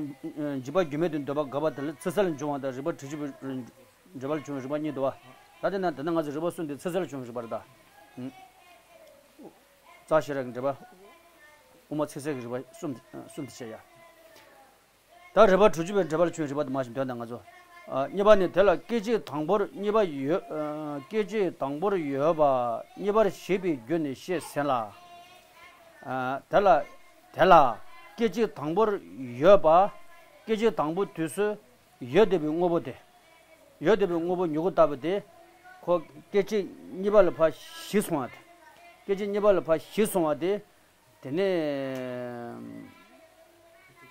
འཇིགས་པ་རྒྱུ་མེད་དུ་འདོད་པ་དགག་པ་དེ་ལ་ཚིག་གསལ་ལས་བྱུང་བ་དང་རིགས་པ་དྲུག་ཅུ་པའི་འགྲེལ་པ་ལས་བྱུང་བའི་རིགས་པ་གཉིས་འདུག་བ། ད་དེ་ན་དེ་ན་ང་ཚོ་རིགས་པ་གསུམ་དེ་ཚིག་གསལ་ལས་བྱུང་བའི་རིགས་པ་རེད་ད། ཨུམ། རྩ་ཤེས་རབ་ཀྱི་འགྲེལ་པ། དབུ་མ་ཚིག་གསལ་གྱི་རིགས་པ་གསུམ་དེ་གསུམ་དེ་བྱས་ཡ། ད་རིགས་པ་དྲུག་ཅུ་པའི་འགྲེལ་པར་བྱུང་རིགས་པ་དེ་མར་ཞིག་འདོན་དང་ང་ཚོ། ཨ། གཉིས་པ་ནི་དེ་ལ་སྐད་ཅིག་དང་པོར་གཉིས་པ་ཡོད། ཨ། སྐད་ཅིག་དང་པོར་ཡོད་པ་གཉིས་པར་ཞིག་པའི་རྒྱུ་ནི་ཤེས་ཟིན་ལ། ཨ། དེ་ལ་དེ་ལ་སྐད་ཅིག་དང་པོར་ཡོད་པ། སྐད་ཅིག་དང་པོ་དུས་སུ་ཡོད་བསྡད་པའི་དངོས་པོ་དེ། ཡོད་བསྡད་པའི་དངོས་པོ་མྱུ་གུ་ལྟ་བུ་དེ། ཁོ་སྐད་ཅིག་གཉིས་པ་ལ་ཕར་ཞིག་སོང་བ་དེ། སྐད་ཅིག་གཉིས་པ་ལ་ཕར་ཞིག་སོང་བ་དེ། དེ་ནས་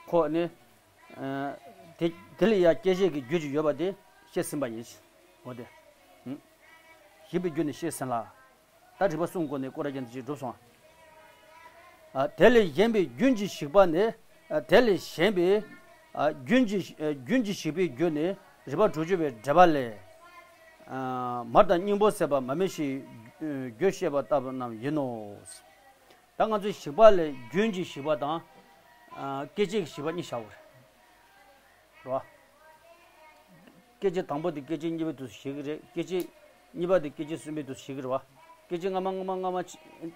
ཁོ་ནི། ཨ། དེ་དེ་ལ་ཡང་སྐྱེད་བྱེད་ཀྱི་རྒྱུ་ཅིག་ཡོད་པ་དེ་ཤེས་ཟིན་པ་ཡིན། འོ་དེ། ཨུ། ཞིག་པའི་རྒྱུ་ནི་ཤེས་ཟིན་ལ། ད་རིགས་པ་གསུམ་སྒོ་ནས་སྐོར་ར་ཅན་དེ་ཅིག་གྲུབ་སོང་། ཨ། དེ་ལས་གཞན་པའི་རྒྱུན་གྱི་ཞིག་པ་ནི། ཨ། དེ་ལས་གཞན་པའི་ ཨ། རྒྱུན་གྱི་ཨ། རྒྱུན་གྱི་ཞིག་པའི་རྒྱུ་ནི་རིམ་པ་དྲུག་ཅུ་པའི་འགྲེལ་པ་ལས། ཨ། མར་དང་སྙིང་པོ་ཟད་པ་མར་མེ་ཞིག་རྒྱུ་བཤད་པ་ལྟ་བུ་རྣམས་ཡིན་ནོ། ད་ང་ཚོས་ཞིག་པ་ལས་རྒྱུན་གྱི་ཞིག་པ་དང་། ཨ། སྐད་ཅིག་གི་ཞིག་པ་གཉིས་བྱའོ། རེད་བ། སྐད་ཅིག་དང་པོ་དེ་སྐད་ཅིག་གཉིས་པའི་དུས་སུ་ཞིག་གི་རེད། སྐད་ཅིག་གཉིས་པ་དེ་སྐད་ཅིག་གསུམ་པའི་དུས་སུ་ཞིག་གི་རེད་བ། སྐད་ཅིག་སྔ་མ་སྔ་མ་སྔ་མ་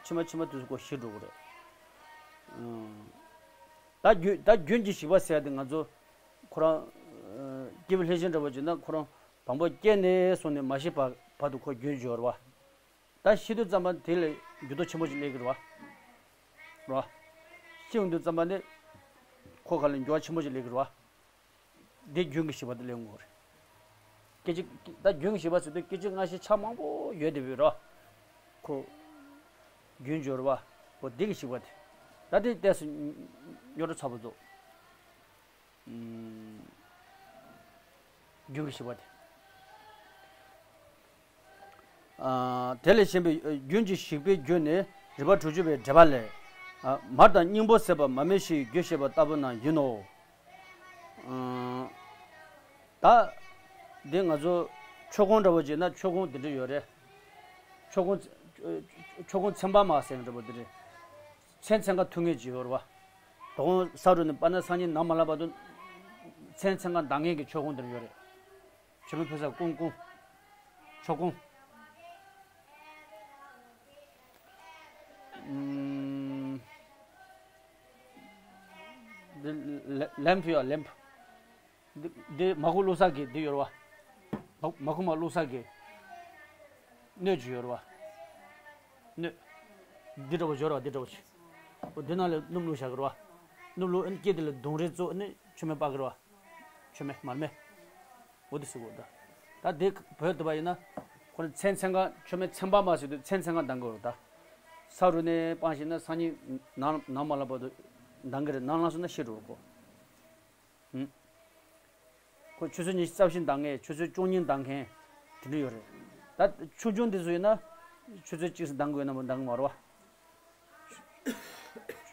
ཕྱི་མ་ཕྱི་མ་དུས་སུ་ཁོ་ཞིག་འགྲོ་གི་རེད། ཨང་། ད་རྒྱུན་ད་རྒྱུན་གྱི་ཞིག་པ་ཟེར་དེ་ང་ཚོ་ཁོ་རང་། ཨ། སྐྱེས་བུ་ལྷས་བྱིན་འདྲ་བོ་བྱས་ན་ཁོ་རང་དང་པོ་སྐྱེས་ནས་བཟུང་ནས་མ་ཤི་བར་བར་དུ་ཁོ་རྒྱུན་འཇུག་རེད་བ། ད་ཤི་དུས་ཙམ་པ་དེ་ལས་འགྱུར་ལྡོག་ཆེན་པོ་ཞིག་སླེབས་ཀྱི་རེད་བ། རེད་བ། ཤི་ཡོང་དུས་ཙམ་པ་ནི་ཁོ་ག་ལ་འགྱུར་བ་ཆེན་པོ་ཞིག་སླེབས་ཀྱི་རེད་བ། འདི་རྒྱུན་གྱི་ཞིག་པ་དེ་སླེབས་ཡོང་གི་རེད། སྐད་ཅིག་ད་རྒྱུན་གྱི་ཞིག་པ་ཟེར་དུས་སྐད་ཅིག་སྔ་ཕྱི་ཆ་མང་པོ་ཡོད་བསྡད་པའི་རེད་བ། ཁོ་རྒྱུན་འཇུག་རེད་བ། ཁོ་འདི་གི་ཞིག་པ་དེ། ད་དེ་ཏོག་ཙམ་རྙོག་དྲ་ཚ་པོ་འདུག་ཨུམ། རྒྱུན་གྱི་ཞིག་པ་དེ། ཨ། དེ་ལས་གཞན་པའི་རྒྱུན་གྱི་ཞིག་པའི་རྒྱུ་ནི་རིམ་པ་དྲུག་ཅུ་པའི་འགྲེལ་པ་ལས། ཨ། མར་དང་སྙིང་པོ་ཟད་པ་མར་མེ་ཞིག་རྒྱུ་བཤད་པ་ལྟ་བུ་རྣམས་ཡིན་ནོ། ཨ། ད་འདི་ང་ཚོ་མཆོད་ཀོང་འདྲ་བོ་བྱས་ན་མཆོད་ཀོང་འདི་འདྲ་ཡོད་རེད། མཆོད་ཀོང་། མཆོད་ཀོང་ཚན་པ་མ་ཟེར་འདྲ་བོ་འདི་རེད། ཚན་ཚན་ཁ་ཐུག་ངེས་ཀྱི་ཡོད་རེད་བ། དོ་དགོང་ས་རུ་ནས་པ་ན་སང་ཉིན་ནམ་མ་ལངས་བར་དུ་ཚན་ཚན་ཁ་འདང་ངེས་ཀྱི་མཆོད་ཀོང་འདི་འདྲ་ཡོད་རེད། མཆོད་མེ་ཕུལ་ས་ཀོང་ཀོང་། མཆོད་ཀོང་། ཨུམ། འདི་ལེ་ལེམ་ཕུ་ཡ་ལེམ་ཕུ། འདི་འདི་མ་ཁུ་བླུག་ས་གི་འདི་ཡོད་རེད་བ། མ་མ་ཁུ་མ་བླུག་ས་གི་སྣོད་ཅིག་ཡོད་རེད་བ། སྣོད། འདི་འདྲ་བོ་ཡོད་རེད་བ། འདི་འདྲ་བོ་ཅིག་འོ་འདི་ནང་ལ་སྣུམ་བླུགས་བཞག་གི་རེད་བ། སྣུམ་བླུགས་ཨ་ནི་སྐེ་དེ་ལ་བརྡུང་རེས་བཙུགས་ཨ་ནི་མཆོད་མེ་སྤར་གི་རེད་བ། མཆོད་མེ་མར་མེ། འོ་དེ་ཟེར་གོ་ད། ད་དེ་བོད་དུ་བ་ཡིན་ན། ཁོ་ནི་ཚན་ཚན་ཁ་མཆོད་མེ་ཚན་པ་མ་ཟེར་དུས་ཚན་ཚན་ཁ་འདང་གི་རེད་ད། ས་རུ་ནས་སྤངས་ཤིང་ན་སང་ཉིན་ནང་ནང་མ་ལངས་བར་དུ་འདང་གི་རེད། ནང་ལངས་སོང་ན་ཤི་འགྲོ་གོ་ཧུམ། ཁོ་ཆུ་ཚོད་ཉི་ཤུ་རྩ་བཞི་འདང་མཁན་ཆུ་ཚོད་བཅུ་གཉིས་འདང་མཁན་དེ་འདྲ་ཡོད་རེད། ད་ཆུང་ཆུང་དེ་ཚོ་ཡིན་ན་ཆུ་ཚོད་གཅིག་སུ་འདང་དགོས་ན་མ་འདང་གི་མ་རེད་བ།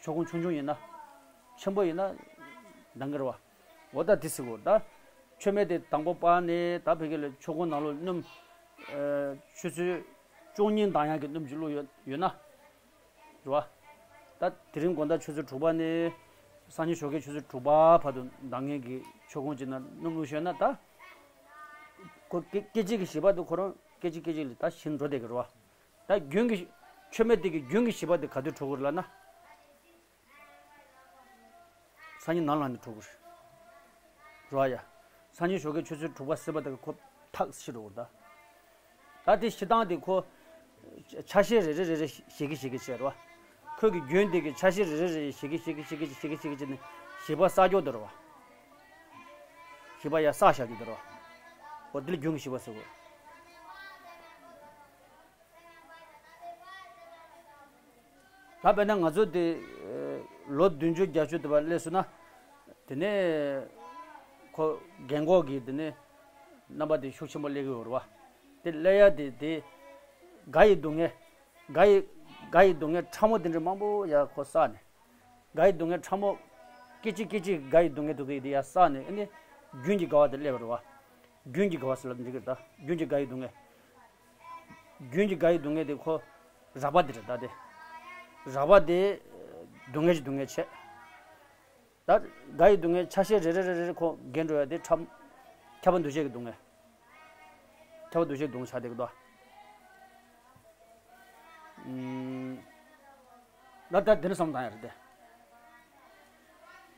མཆོད་ཀོང་ཆུང་ཆུང་ཡིན་ན། ཆེན་པོ་ཡིན་ན་འདང་གི་རེད་བ། འོ་ད་དེ་ཟེར་གོ་ད། མཆོད་མེ་དེ་དང་པོ་སྤར་ནས་ད་ཕ་གི་ལ་མཆོད་ཀོང་ནང་ལོགས་སྣུམ། ཨ། ཆུ་ཚོད་བཅུ་གཉིས་འདང་ཡག་གི་སྣུམ་ཅིག་བླུགས་ཡོད་ཡོད་ན། རེད་བ། ད་དེ་རིང་དགོང་དག་ཆུ་ཚོད་དྲུག་པ་ནས་སང་ཉིན་ཞོགས་ཀའི་ཆུ་ཚོད་དྲུག་པ་བར་དུ་འདང་ངེས་ཀྱི་མཆོད་ཀོང་ཅིག་ནང་སྣུམ་བླུགས་ཤོད་ན་ད། ཁོ་སྐད་སྐད་ཅིག་གི་ཞིག་པ་དེ་ཁོ་རང་སྐད་ཅིག་སྐད་ཅིག་ལ་ད་ཞི་འགྲོ་བསྡད་ཀྱི་རེད་བ། ད་རྒྱུན་གྱི་མཆོད་མེ་དེ་གི་རྒྱུན་གྱི་ཞིག་པ་དེ་ག་དུས་འཕྲོ་གི་རེད་ལབ་ན། སང་ཉིན་ནམ་ལངས་ནས་འཕྲོ་གི་རེད། རེད་བ་ཡ། སང་ཉིན་ཞོགས་ཀའི་ཆུ་ཚོད་དྲུག་པ་ཟིན་པ་དེ་གི་ཁོ་ཐག་ཤི་འགྲོ་གི་རེད་ད། ད་དེ་ཤི་སྟངས་དེ་ཁོ། ཆ་ཤས་རེ་རེ་རེ་རེ་ཞིག་གི་ཞིག་གི་བྱས་རེད་བ། ཁོས་ཀྱི་རྒྱུན་དེ་གི་ཆ་ཤས་རེ་རེ་རེ་ཞིག་གི་ཞིག་གི་ཞིག་གི་ཞིག་གི་ཞིག་གི་བྱས་ནས་ཞིག་པ་བསགས་རྒྱུ་དེ་རེད་བ། ཞིག་པ་ཡ་བསགས་བཞག་རྒྱུ་དེ་རེད་བ། འོ་དེ་ལ་རྒྱུན་གྱི་ཞིག་པ་ཟེར་གོ་ད་དཔེར་ན་ང་ཚོ་དེ་ལོ་བདུན་ཅུ་བརྒྱད་ཅུ་དེ་བ་སླེབས་སོང་ན། དེ་ནས་ཁོ་རྒན་གོག་གི་དེ་ནས་རྣམ་པ་དེ་ཤུགས་ཆེན་པོ་སླེབས་ཀྱི་ཡོད་རེད་བ། དེ་སླེབས་ཡ་དེ་དེ་དགའ་ཡི་སྡུག་བསྔལ། དགའ་ཡི་དགའ་ཡི་སྡུག་བསྔལ་ཕྲ་མོ་དེ་འདྲ་མང་པོ་ཡ་ཁོ་བསགས་ནས། དགའ་ཡི་སྡུག་བསྔལ་ཕྲ་མོ། སྐད་ཅིག་སྐད་ཅིག་དགའ་ཡི་སྡུག་བསྔལ་འདུག་གི་དེ་ཡ་བསགས་ནས་ཨ་ནི། རྒྱུན་གྱི་དགའ་བ་དེ་སླེབས་པ་རེད་བ། རྒྱུན་གྱི་དགའ་བ་ཟེར་ལབ་འགྲིག་གི་རེད་ད། རྒྱུན་གྱི་དགའ་ཡི་སྡུག་བསྔལ། རྒྱུན་གྱི་དགའ་ཡི་སྡུག་བསྔལ་དེ་ཁོ། རགས་པ་དེ་རེད་ད་དེ། རགས་པ་དེ། སྡུག་བསྔལ་གྱི་སྡུག་བསྔལ་བྱས། ད་དགའ་ཡི་སྡུག་བསྔལ་ཆ་ཤས་རེ་རེ་རེ་རེ་ཁོ་རྒན་འགྲོ་ཡ་དེ་ཁྲམ། ཁྱབ་པ་འདུ་ཤེས་ཀྱི་སྡུག་བསྔལ། ཁྱབ་པ་འདུ་ཤེས་སྡུག་བསྔལ་ཆགས་བསྡད་ཀྱི་འདུག་ཨུམ། ད་ལྟ་འདི་ནས་བསམ་བཏང་ཡ་རེད་དེ།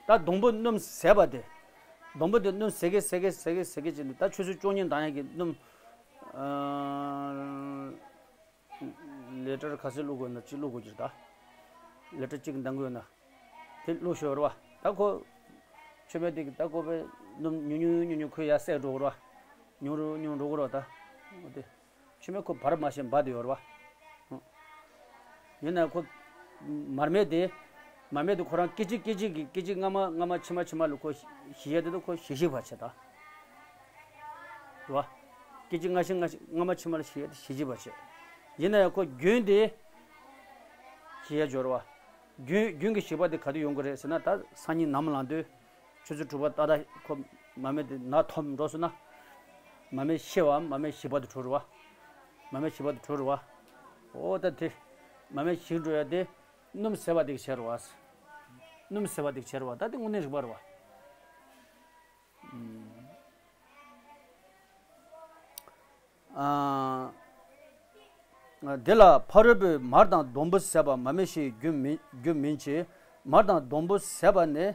ད་སྡོང་པོ་སྣུམ་ཟད་པ་དེ། སྡོང་པོ་དེ་སྣུམ་ཟད་གི་ཟད་གི་ཟད་གི་ཟད་གི་བྱས་ནས་ད་ཆུ་ཚོད་བཅུ་གཉིས་འདང་ཡ་གི་སྣུམ། ཨ། ལི་ཊར་ག་ཚོད་བླུགས་དགོས་ན་གཅིག་བླུགས་དགོས་ཀྱི་རེད་ད། ལི་ཊར་གཅིག་འདང་དགོས་ན། དེ་བླུགས་ཤོག་རེད་བ། ད་ཁོ། མཆོད་མེ་དེ་གི་ད་ཁོ་པའི་སྣུམ་ཉུང་ཉུང་ཉུང་ཉུང་ཁོས་ཡར་བསྲེགས་འགྲོ་གི་རེད་བ། ཉུང་རུ་ཉུང་རུ་འགྲོ་གི་རེད་བ་ད། འོ་དེ། མཆོད་མེ་ཁོ་བར་མ་ཤེས་འབར་དེ་ཡོད་རེད་བ། ཡིན་ན་ཁོ། མར་མེ་དེ། མར་མེ་དེ་ཁོ་རང་སྐད་ཅིག་སྐད་ཅིག་གི་སྐད་ཅིག་སྔ་མ་སྔ་མ་ཕྱི་མ་ཕྱི་མ་ལ་ཁོ་ཞི་ཡ་དེ་དུ་ཁོ་ཞི་ཞི་བར་བྱེད་ད། རེད་བ། སྐད་ཅིག་སྔ་ཕྱི་སྔ་ཕྱི་སྔ་མ་ཕྱི་མ་ལ་ཞི་ཡ་དེ་ཞི་ཞི་བར་བྱེད། ཡིན་ན་ཡང་ཁོ་རྒྱུན་དེ། ཞི་ཡ་འབྱོར་བ། རྒྱུན་རྒྱུན་གྱི་ཞི་བ་དེ་ག་དུས་ཡོང་གི་རེད་ཟེར་ན་ད་སང་ཉིན་ནམ་ལངས་དུས། ཆུ་ཚོད་དྲུག་པ་ཏག་ཏག་ཁོ་མ་སྨད་དེ་ནག་འཐོམ་འགྲོ་སོང་ན། མ་སྨད་ཤི་བའམ་མ་སྨད་ཞིག་པ་དེ་གྲོལ་རེད་བ། མ་སྨད་ཞིག་པ་དེ་གྲོལ་རེད་བ། འོ་ད་དེ། མ་སྨད་ཞིག་འགྲོ་ཡ་དེ། སྣུམ་ཟད་པ་དེ་གི་བྱས་རེད་བ། སྣུམ་ཟད་པ་དེ་གི་བྱས་རེད་བ། ད་དེ་དངོས་གནས་རིག་པ་རེད་བ། ཨ། དེ་ལ་ཕ་རོལ་པོས་མར་དང་སྡོང་པོ་ཟད་པ་མ་སྨད་ཞིག་རྒྱུ་མིན་རྒྱུ་མིན་གྱི། མར་དང་སྡོང་པོ་ཟད་པ་ནི།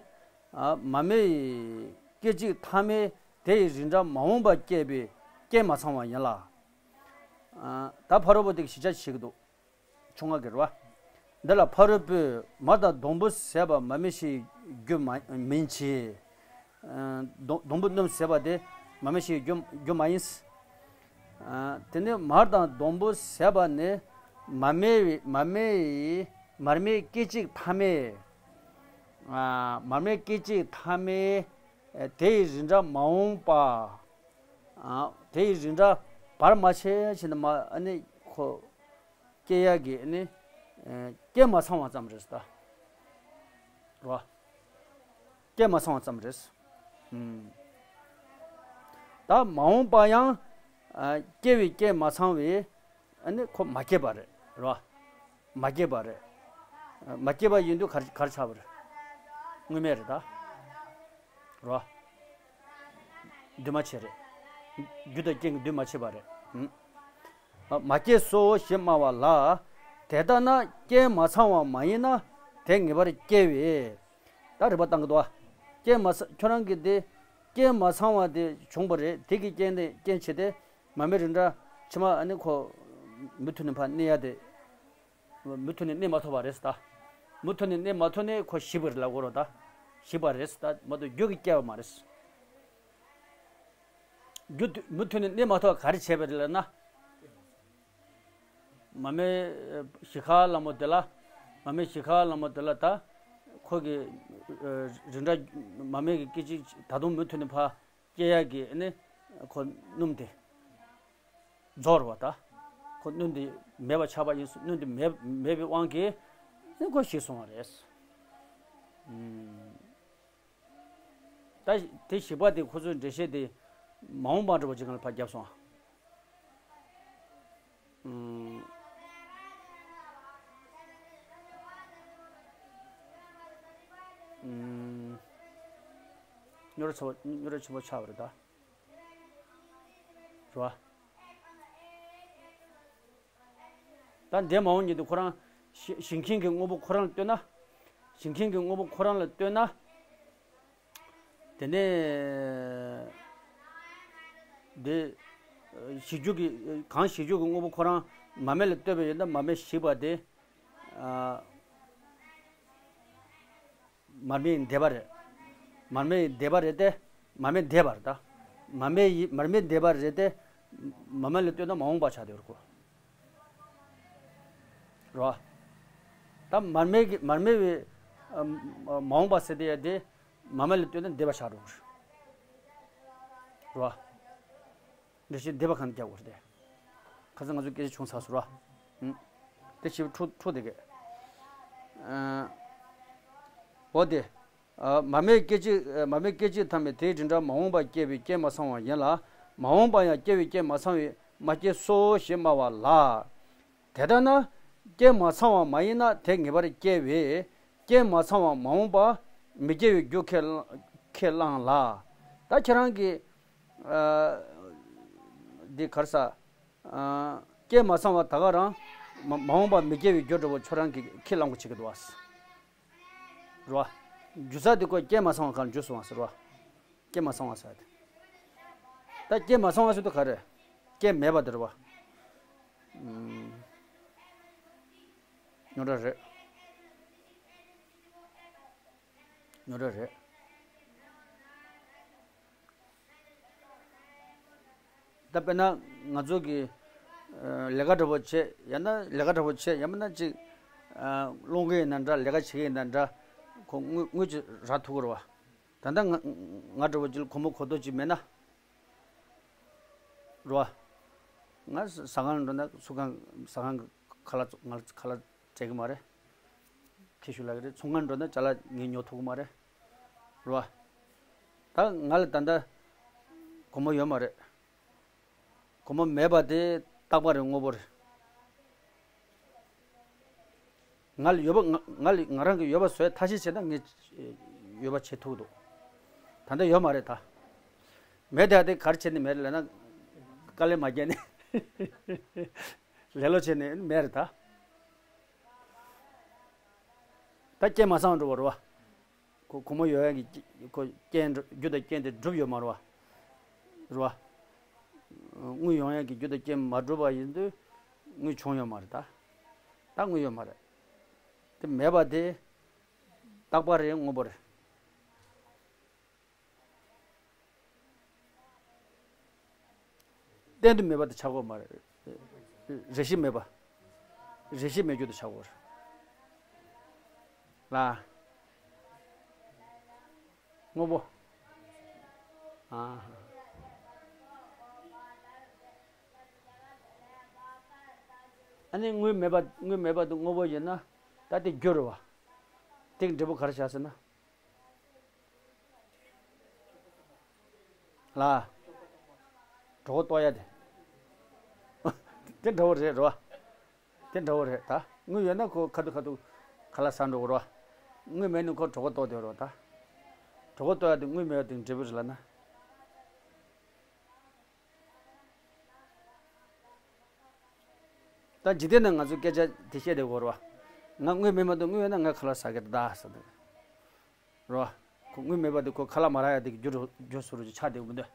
ཨ། མ་སྨད་ཡི་སྐད་ཅིག་ཐ་མའི་དེ་ཡི་རིགས་འདྲ་མ་འོངས་པ་སྐྱེ་བའི་རྐྱེན་མ་ཚང་བ་ཡིན་ལ། ཨ། ད་ཕ་རོལ་པོ་དེ་གི་ཞིབ་ཆ་བྱེད་ཀྱི་འདུག་ཆུང་ང་གི་རེད་བ། འདི་ལ་ཕ་རོལ་པོས་མར་དང་སྡོང་པོ་ཟད་པ་མ་སྨད་ཞིག་རྒྱུ་མ་མིན་གྱི། ཨ། སྡོང་སྡོང་པོ་སྣུམ་ཟད་པ་དེ་མ་སྨད་ཞིག་རྒྱུ་རྒྱུ་མ་ཡིན། ཨ། དེ་ནི་མར་དང་སྡོང་པོ་ཟད་པ་ནི་མ་སྨད་པའི་མ་སྨད་ཡི་མར་མེའི་སྐད་ཅིག་ཐ་མའི། ཨ། མར་མེའི་སྐད་ཅིག་ཐ་མའི་དེ་ཡི་རིགས་འདྲ་མ་འོངས་པ། ཨ། དེ་ཡི་རིགས་འདྲ་བར་མ་ཆད་ཕྱིན་ན་མ་ཨ་ནི་ཁོ། སྐྱེ་ཡག་གི་ནི། ཨ། རྐྱེན་མ་ཚང་བ་ཙམ་རེད་ད། རོ། རྐྱེན་མ་ཚང་བ་ཙམ་རེད། ཨུམ། ད་མ་འོངས་པ་ཡང་། ཨ། སྐྱེ་བའི་རྐྱེན་མ་ཚང་བས། ཨ་ནི་ཁོ་མ་སྐྱེས་པ་རེད། རོ། མ་སྐྱེས་པ་རེད། ཨ། མ་སྐྱེས་པ་ཡིན་དུས་ག་རེ་ག་རེ་ཆགས་པ་རེད། དངོས་མེད་རེད་ད། རོ། འདུས་མ་བྱས་རེད། རྒྱུ་དང་རྐྱེན་གྱིས་འདུས་མ་བྱས་པ་རེད། ཨུམ། མ་སྐྱེས་སོ་ཞེས་སྨྲ་བ་ལ། དེ་ལྟ་ན་རྐྱེན་མ་ཚང་བ་མ་ཡིན་ན་དེ་ངེས་པར་སྐྱེ་བས། ད་རིགས་པ་བཏང་གི་འདུག་བ། རྐྱེན་མ་ཚ་ཁྱོད་རང་གིས་དེ་རྐྱེན་མ་ཚང་བ་དེ་བྱུང་བ་རེད། དེ་གི་རྐྱེན་དེ་རྐྱེན་བྱས་ཏེ་མ་སྨད་རིགས་འདྲ་ཕྱི་མ་ཨ་ནི་ཁོ་མུ་མཐུད་ནས་ཕར་གནས་ཡ་དེ། མུ་མཐུད་ནས་གནས་མ་ཐུབ་པ་རེད་ད། མུ་མཐུད་ནས་གནས་མ་ཐུབ་ནས་ཁོ་ཞིག་པ་རེད་ལབ་དགོས་རེད་ད། ཞིག་པ་རེད་ད། མ་གཏོགས་རྒྱུ་གིས་སྐྱེ་བ་མ་རེད། རྒྱུ་དུ་མུ་མཐུད་ནས་གནས་མ་ཐུབ་པ་ག་རེ་བྱས་པ་རེད་ལབ་ན། མ་སྨད་ཞི་ཁ་ལྷ་མོ་དེ་ལ། མ་སྨད་ཞི་ཁ་ལྷ་མོ་དེ་ལ་ད། ཁོ་གི་རིགས་འདྲ་མ་སྨད་ཀྱི་སྐད་ཅིག་ད་དུང་མུ་མཐུད་ནས་ཕར་སྐྱེ་ཡག་གི་ནི་ཁོ་སྣུམ་དེ་རྫོགས་རེད་བ་ད། ཁོ་སྣུམ་དེ་མེད་པ་ཆགས་པ་ཡིན། སྣུམ་དེ་མེད་མེད་པའི་དབང་གིས་ནི་ཁོ་ཞིག་སོང་བ་རེད། ཨུམ། ད་དེ་ཞིག་པ་དེ་ཁོ་ཚོའི་འགྲེལ་བཤད་དེ་མ་འོངས་པ་འདྲ་པོ་ཅིག་སྒང་ལ་ཕར་བརྒྱབ་སོང་། ཨུམ། ཨུམ། རྙོག་དྲ་ཆེ་བ་རྙོག་དྲ་ཆེན་པོ་ཆགས་པ་རེད་ད། རེད་བ། ད་འདས་མ་འོངས་ཉིད་དུ་ཁོ་རང་ཞི་ཞིང་མཁན་གྱི་དངོས་པོ་ཁོ་རང་ལ་ལྟོས་ན། ཞིང་མཁན་གྱི་དངོས་པོ་ཁོ་རང་ལ་ལྟོས་ན། དེ་ནས་འདི་ཞི་རྒྱུ་གི་གང་ཞི་རྒྱུ་གི་དངོས་པོ་ཁོ་རང་མ་སྨད་ལ་ལྟོས་པ་ཡིན་ན་མ་སྨད་ཞིག་པ་དེ། ཨ། མར་མེ་ཡི་འདས་པ་རེད། མར་མེ་ཡི་འདས་པ་རེད་དེ། མར་མེ་འདས་པ་རེད་ད། མར་མེ་ཡི་མར་མེ་འདས་པ་རེད་དེ། མ་སྨད་ལ་ལྟོས་ན་མ་འོངས་པ་ཆགས་བསྡད་ཡོད་རེད་ཁོ། རེད་བ། ད་མར་མེ་གི་མར་མེ་བའི་ཨ་མ་འོངས་པ་ཟེར་དེ་ཡ་དེ། མ་སྨད་ལ་ལྟོས་ན་འདས་པ་ཆགས་འགྲོ་གི་རེད། རེད་བ། འགྲེལ་བཤད་འདི་པ་གང་རྒྱག་དགོས་རེད། ཁ་སང་ང་ཚོ་སྐད་ཆ་བྱུང་ཚར་སོང་ར། ཨུམ། དེ་ཞིབ་འཕྲོ་འཕྲོ་དེ་གས། ཨ། འོ་དེ། ཨ། མ་སྨད་སྐད་ཅིག་ཨ། མ་སྨད་སྐད་ཅིག་ཐ་མའི་དེའི་རིགས་འདྲ་མ་འོངས་པ་སྐྱེ་བའི་རྐྱེན་མ་ཚང་བ་ཡིན་ལ། མ་འོངས་པ་ཡང་སྐྱེ་བའི་རྐྱེན་མ་ཚང་བས་མ་སྐྱེས་སོ་ཞེས་སྨྲ་བ་ལ། དེ་ལྟར་ན། རྐྱེན་མ་ཚང་བ་མ་ཡིན་ན་དེ་ངེས་པར་སྐྱེ་བས། རྐྱེན་མ་ཚང་བ་མ་འོངས་པ་མི་སྐྱེ་བའི་རྒྱུ་ཁས་བླངས་ཁས་བླངས་ལ། ད་ཁྱེད་རང་གིས། ཨ། འདི་ག་རེ་ཟ། ཨ། རྐྱེན་མ་ཚང་བ་ད་ག་རང་། མ་མ་འོངས་པ་མི་སྐྱེ་བའི་རྒྱུ་འདྲ་པོ་ཁྱོད་རང་གིས་ཁས་བླངས་པ་བྱེད་ཀྱི་འདུག་བ། རེད་བ། རྒྱུ་མཚན་དེ་ཁོ་རྐྱེན་མ་ཚང་བ་ག་རེ་འཇུ་སོང་བ་ཟེར་བ། རྐྱེན་མ་ཚང་བ་ཟེར་ཏེ། ད་རྐྱེན་མ་ཚང་བ་ཟེར་དུས་ག་རེ། རྐྱེན་མེད་པ་དེ་རེད་བ། ཨུམ། རྙོག་དྲ་རེད། རྙོག་དྲ་རེད། ད་དཔེར་ན་ང་ཚོ་གི་ཨ་ལས་ཀ་འདྲ་པོ་བྱེད། ཡང་ན་ལས་ཀ་འདྲ་པོ་བྱེད། ཡང་མིན་ན་ཅིག་ཨ་སློང་གི་ཡིན་ན་འདྲ། ལས་ཀ་བྱེད་ཀྱི་ཡིན་ན་འདྲ། ཁོ་དངུལ་དངུལ་ཅིག་རག་ཐུབ་ཀྱི་རེད་བ། ད་ལྟ་ང་ང་འདྲ་པོ་ཅིག་ལ་སྒོར་མོ་གོ་ཏོག་ཅིག་མེད་ན། རེད་བ། ང་ཟ་ཁང་འགྲོ་ན་ཚོང་ཁང་། ཟ་ཁང་གི་ཁ་ལག་ང་ཁ་ལག་སྤྲད་ཀྱི་མ་རེད། ཁྱེད་ཞུ་ལབ་ཀྱི་རེད། ཚོང་ཁང་འགྲོ་ན་ཅ་ལག་ངས་ཉོ་ཐུབ་ཀྱི་མ་རེད། རེད་བ། ད་ང་ལ་ད་ལྟ་སྒོར་མོ་ཡོད་མ་རེད། སྒོར་མོ་མེད་པ་དེ་རྟག་པ་རེད། དངོས་པོ་རེད། ང་ལ་ཡོད་པ་ང་ང་ལ་ང་རང་གི་ཡོད་པ་བཟོས་ཐབས་ཤེས་བྱས་ན་ངས་ཡོད་པ་བྱེད་ཐུབ་འདུག་ད་ལྟ་ཡོད་མ་རེད་ད། མེད་དེ་དེ་ག་རེ་བྱས་ནས་མེད་རེད་ལབ་ན། དཀའ་ལས་མ་བརྒྱབ་ནས་ལེ་ལོ་བྱས་ནས་མེད་རེད་ད། ད་རྐྱེན་མ་ཚང་བ་འགྲོ་བ་རེད་བ། ཁོ་སྒོར་མོ་ཡོད་ཡག་གི་ཁོ་རྐྱེན་རྒྱུ་དང་རྐྱེན་དེ་གྲུབ་ཡོད་མ་རེད་བ། རེད་བ། དངུལ་ཡོང་ཡག་གི་རྒྱུ་དང་རྐྱེན་མ་གྲུབ་པ་ཡིན་དུས་དངུལ་བྱུང་ཡོད་མ་རེད་ད། ད་དངུལ་ཡོད་མ་རེད། དེ་མེད་པ་དེ་རྟག་པ་རེད། དངོས་པོ་རེད། གཏན་དུ་མེད་པ་དེ་ཆགས་ཀྱི་ཡོད་མ་རེད། རེ་ཞིག་མེད་པ། རེ་ཞིག་མེད་རྒྱུ་དེ་ཆགས་ཀྱི་ཡོད་རེད། ལ། དངོས་པོ། ཨ། ཨ་ནི་དངུལ་མེད་པ་དངུལ་མེད་པ་དེ་དངོས་པོ་ཡིན་ན་ད་དེ་རྒྱུ་རེད་བ། དེ་གི་འབྲས་བུ་ག་རེ་བཞག་ཟེར་ན། ལ། གྲོད་ཁོག་ལྟོགས་ཡ་དེ། དེ་འདྲ་བོ་རེད་རོ། དེ་འདྲ་བོ་རེད་ད། དངུལ་ཡོད་ན་ཁོ་ཁ་ཐུག་ཁ་ཐུག་ཁ་ལག་ཟ་འགྲོ་གི་རོ། དངུལ་མེད་ན་ཁོ་གྲོད་ཁོག་ལྟོགས་བསྡད་རོ་ད། གྲོད་ཁོག་ལྟོགས་ཡ་དེ་དངུལ་མེད་པ་དེ་འབྲས་བུ་རེད་ལབ་ན། ད་འཇིག་རྟེན་ནང་ང་ཚོས་སྐད་ཆ་དེ་བཤད་བསྡད་ཡོད་རེད་བ། ང་དངུལ་མེད་མ་གཏོགས་དངུལ་ཡོད་ན་ང་ཁ་ལག་ཟ་གི་རེད་ད་ཟེར་འདུག་རེད་བ། ཁོ་དངུལ་མེད་པ་དེ་ཁོ་ཁ་ལག་མ་རག་ཡ་དེ་གི་རྒྱུ་རུ་རྒྱུ་སུ་རུ་ཆགས་བསྡད་ཡོད་མི་འདུག་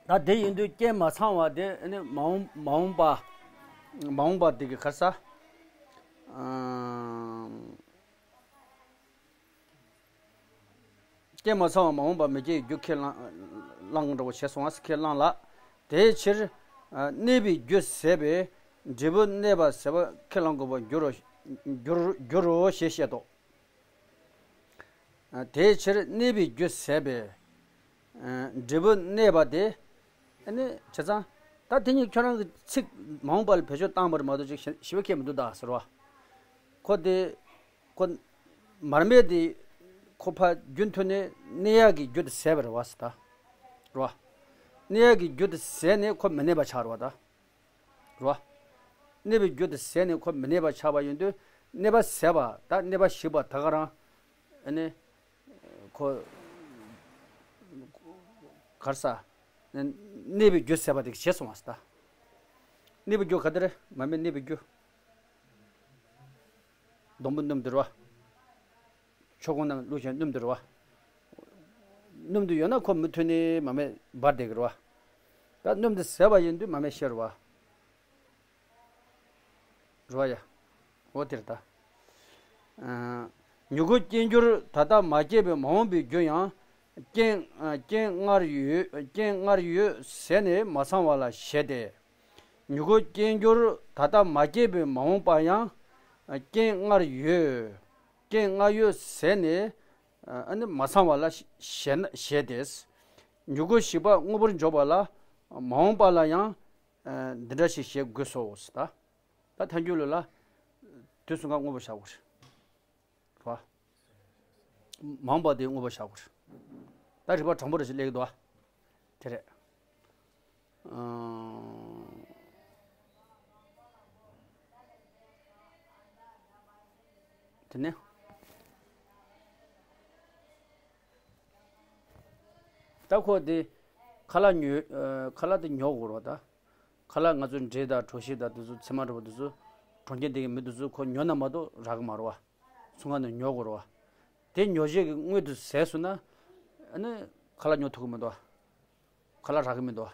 ད་དེ་ཡིན་དུས་རྐྱེན་མ་ཚང་བ་དེ་ནི་མ་འོངས་མ་འོངས་པ་མ་འོངས་པ་དེ་གི་ཁར་ས། རྐྱེན་མ་ཚང་བ་མ་འོངས་པ་མི་སྐྱེའི་རྒྱུ་ཁས་བླངས་བླངས་འགྲོ་བ་བྱས་སོང་ཨ་ཁས་བླངས་ལ། དེའི་ཕྱིར་གནས་པའི་རྒྱུ་ཟད་པས་འབྲས་བུ་གནས་པ་ཟད་པ་ཁས་བླང་དགོས་པར་འགྱུར་རོ། འགྱུར་འགྱུར་རོ་ཞེས་བཤད་དོ། དེའི་ཕྱིར་གནས་པའི་རྒྱུ་ཟད་པས་འབྲས་བུ་གནས་པ་དེ། ཨ་ནི་བྱས་ཙང་ད་དེ་ཉིད་ཁྱོད་རང་གི་ཚིག་མ་འོངས་པ་ལ་བེད་སྤྱོད་བཏང་བ་རེད་མ་གཏོགས་ཅིག་ཞིབ་པ་ཁས་མི་འདུག་ད་ཟེར་བ། ཁོ་དེ། ཁོ། མར་མེ་དེ། ཁོ་ཕར་རྒྱུན་མཐུད་ནས་གནས་ཡག་གི་རྒྱུ་དེ་ཟད་པ་རེད་བ་ཟེར་ད། རེད་བ། གནས་ཡག་གི་རྒྱུ་དེ་ཟད་ནས་ཁོ་མི་གནས་པ་ཆགས་རེད་བ་ད། རེད་བ། གནས་པའི་རྒྱུ་དེ་ཟད་ནས་ཁོ་མི་གནས་པ་ཆགས་པ་ཡིན་དུས་གནས་པ་ཟད་པ་ད་གནས་པ་ཞིག་པ་ད་ག་རང་། ཨ་ནི། ཁོ། གར་ས། གནས་པའི་རྒྱུ་ཟད་པ་དེ་བྱས་སོང་བ་ཟེར་ད། གནས་པའི་རྒྱུ་ག་དེ་རེད་མར་མེ་གནས་པའི་རྒྱུ། སྡོང་པོ་སྣུམ་དུ་རེད་བ། ཆོས་གོས་རྣམས་བླུགས་ཤིང་སྣུམ་དུ་རེད་བ། སྣུམ་དུ་ཡོད་ན་ཁོ་མུ་མཐུད་ནས་མར་མེ་འབར་བསྡད་ཀྱི་རེད་བ། ད་སྣུམ་དུ་ཟད་པ་ཡིན་དུས་མར་མེ་ཤི་རེད་བ། རེད་བ་ཡ། འོ་དེ་རེད་ད། མྱུ་གུ་སྐྱེ་འགྱུར་ད་ལྟ་མ་སྐྱེས་པའི་མ་འོངས་པའི་རྒྱུ་ཡང་། རྐྱེན་རྐྱེན་སྔར་ཡོད་རྐྱེན་སྔར་ཡོད་ཟད་ནས་མ་ཚང་བ་ལ་ཞེས་ཏེ། མྱུ་གུ་སྐྱེ་འགྱུར་ད་ལྟ་མ་སྐྱེས་པའི་མ་འོངས་པ་ཡང་། རྐྱེན་སྔར་ཡོད། རྐྱེན་སྔར་ཡོད་ཟད་ནས་ཨ་ནི་མ་ཚང་བ་ལ་ཞེ་ན་ཞེས་ཏེ། མྱུ་གུ་ཞིག་པ་དངོས་པོར་འཇོག་པ་ལ་མ་འོངས་པ་ལ་ཡང་འདི་འདྲ་ཞིག་བྱེད་དགོས་སོ་ཟེར་ད། ད་ཐལ་འགྱུར་ལུགས་ལ་དུས་གསུམ་ཀ་དངོས་པོ་བཞག་དགོས་རེད། མ་འོངས་པ་དེ་དངོས་པོ་བཞག་དགོས་རེད། ད་རིགས་པ་དྲང་པོ་རེ་ཞིག་སླེབས་ཀྱི་འདུག་བ། དེ་རེད། ཨང་། དེ་ནས། ད་ཁོ་དེ་ཁ་ལག་ཉོ་ཁ་ལག་དེ་ཉོ་དགོས་རེད་བ་ད། ཁ་ལག་ང་ཚོ་འབྲས་དང་གྲོ་ཞིབ་དང་དེ་ཚོ་ཚེར་མ་འདྲ་པོ་དེ་ཚོ་གྲོང་ཁྱེར་འདི་གི་མི་དེ་ཚོ་ཁོ་ཉོ་ན་མ་གཏོགས་རག་གི་མ་རེད་བ། ཚོང་ཁང་ནས་ཉོ་དགོས་རེད་བ། དེ་ཉོ་བྱེད་ཀྱི་དངུལ་དེ་ཟད་སོང་ན། ཨ་ནི་ཁ་ལག་ཉོ་ཐུབ་ཀྱི་མི་འདུག་བ། ཁ་ལག་རག་གི་མི་འདུག་བ།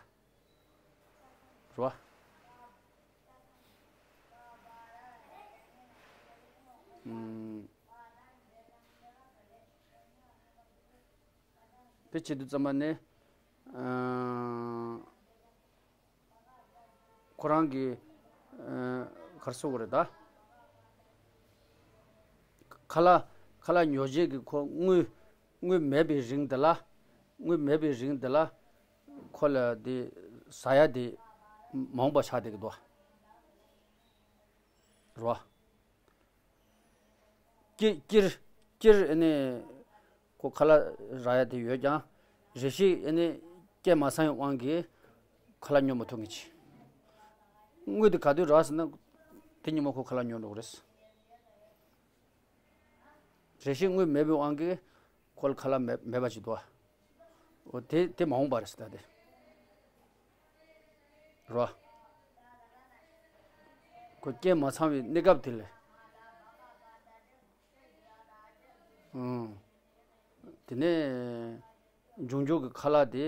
རེད་བ། ཨུམ། དེ་བྱེད་དུས་ཙམ་པ་ནས། ཨ། ཁོ་རང་གི། ཨ། ག་རེ་ཟེར་དགོས་རེད་ད། ཁ་ལག་ཁ་ལག་ཉོ་བྱེད་ཀྱི་ཁོ་དངུལ་དངུལ་མེད་པའི་རིང་དེ་ལ། དངུལ་མེད་པའི་རིང་དེ་ལ། ཁོ་ལ་དེ་ཟ་ཡ་དེ་མ་འོངས་པ་ཆགས་བསྡད་ཀྱི་འདུག་བ། རེད་བ། སྐྱེ་སྐྱེར་སྐྱེར་ཨ་ནི་ཁོ་ཁ་ལག་རག་ཡ་དེ་ཡོད་ཀྱང་རེ་ཞིག་ཨ་ནི་རྐྱེན་མ་ཚང་བའི་དབང་གིས་ཁ་ལག་ཉོ་མ་ཐུབ་མཁན་ཅིག་དངུལ་དེ་ག་དུས་རག་ཟེར་ན་དེ་ཉིན་མོ་ཁོ་ཁ་ལག་ཉོ་འགྲོ་གི་རེད། རེ་ཞིག་དངུལ་མེད་པའི་དབང་གིས་ཁོ་ལ་ཁ་ལག་མེད་མེད་པ་ཅིག་འདུག་ཨ། འོ་དེ་དེ་མ་འོངས་པ་རེད་ཟེར་ད་དེ། རོ། ཁོ་རྐྱེན་མ་ཚང་བའི་གནས་སྐབས་དེ་ལས། ཨང་། དེ་ནས་འབྱུང་འགྱུར་གྱི་ཁ་ལག་དེ་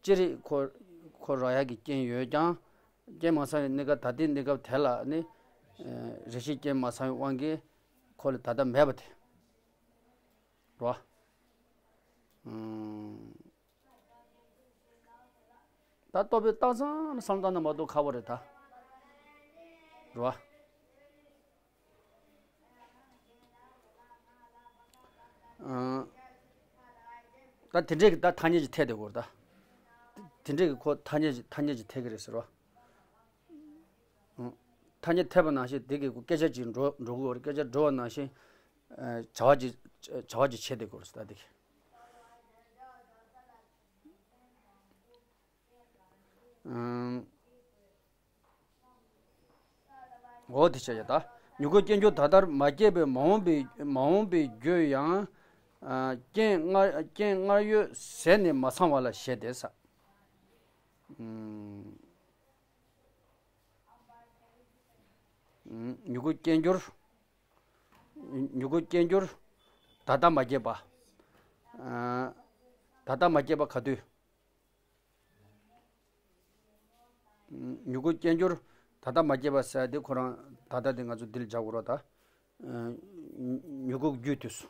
ཅི་རིགས་ཁོ་ཁོ་རག་ཡག་གི་རྐྱེན་ཡོད་ཀྱང་རྐྱེན་མ་ཚང་བའི་གནས་སྐབས་ད་ལྟའི་གནས་སྐབས་དེ་ལ་ནི་རེ་ཞིག་རྐྱེན་མ་ཚང་བའི་དབང་གིས་ཁོ་ལ་ད་ལྟ་མེད་པ་དེ་རོ། ཨང་། ད་ལྟོ་པའི་རྟགས་ཙམ་བསམ་བཏང་ན་མ་གཏོགས་ཁག་པོ་རེད་ད། རེད་བ། ཨང་། ད་དེ་འདྲས་ཀྱི་ད་ཐ་སྙད་ཅིག་འཐད་དེ་གོ་རེད་ད། དེ་འདྲས་ཀྱི་ཁོ་ཐ་སྙད་ཅིག་ཐ་སྙད་ཅིག་འཐད་ཀྱི་རེད་ཟེར་བ། ཨང་། ཐ་སྙད་འཐད་པ་ནང་བཞིན་དེ་གི་སྐད་ཆ་ཅིག་འགྲོ་འགྲོ་གི་ཡོད་རེད། སྐད་ཆ་འགྲོ་བ་ནང་བཞིན་བྱ་བ་ཅིག་བྱ་བ་ཅིག་བྱས་དེ་གོ་རེད་ད་དེ་གི། ཨང་། འོ་དེ་བྱས་ཡ་ད། མྱུ་གུ་སྐྱེ་འགྱུར་ད་ལྟར་མ་སྐྱེས་པའི་མ་འོངས་པའི་མ་འོངས་པའི་རྒྱུ་ཡང་། ཨ། རྐྱེན་སྔར་རྐྱེན་སྔར་ཡོད་ཟད་ནས་མ་ཚང་བ་ལ་བཞེད་དེ་ས། ཨང་། མྱུ་གུ་སྐྱེ་འགྱུར། མྱུ་གུ་སྐྱེ་འགྱུར། ད་ལྟ་མ་སྐྱེས་པ། ཨ། ད་ལྟ་མ་སྐྱེས་པ་ག་དུས། མྱུ་གུ་སྐྱེ་འགྱུར། ད་ལྟ་མ་སྐྱེས་པ་ཟེར་དེ་ཁོ་རང་ད་ལྟ་དེ་ང་ཚོ་འདི་ལ་སྦྱར་དགོས་རེད་ད། མྱུ་གུ་རྒྱུད་དུས་སུ།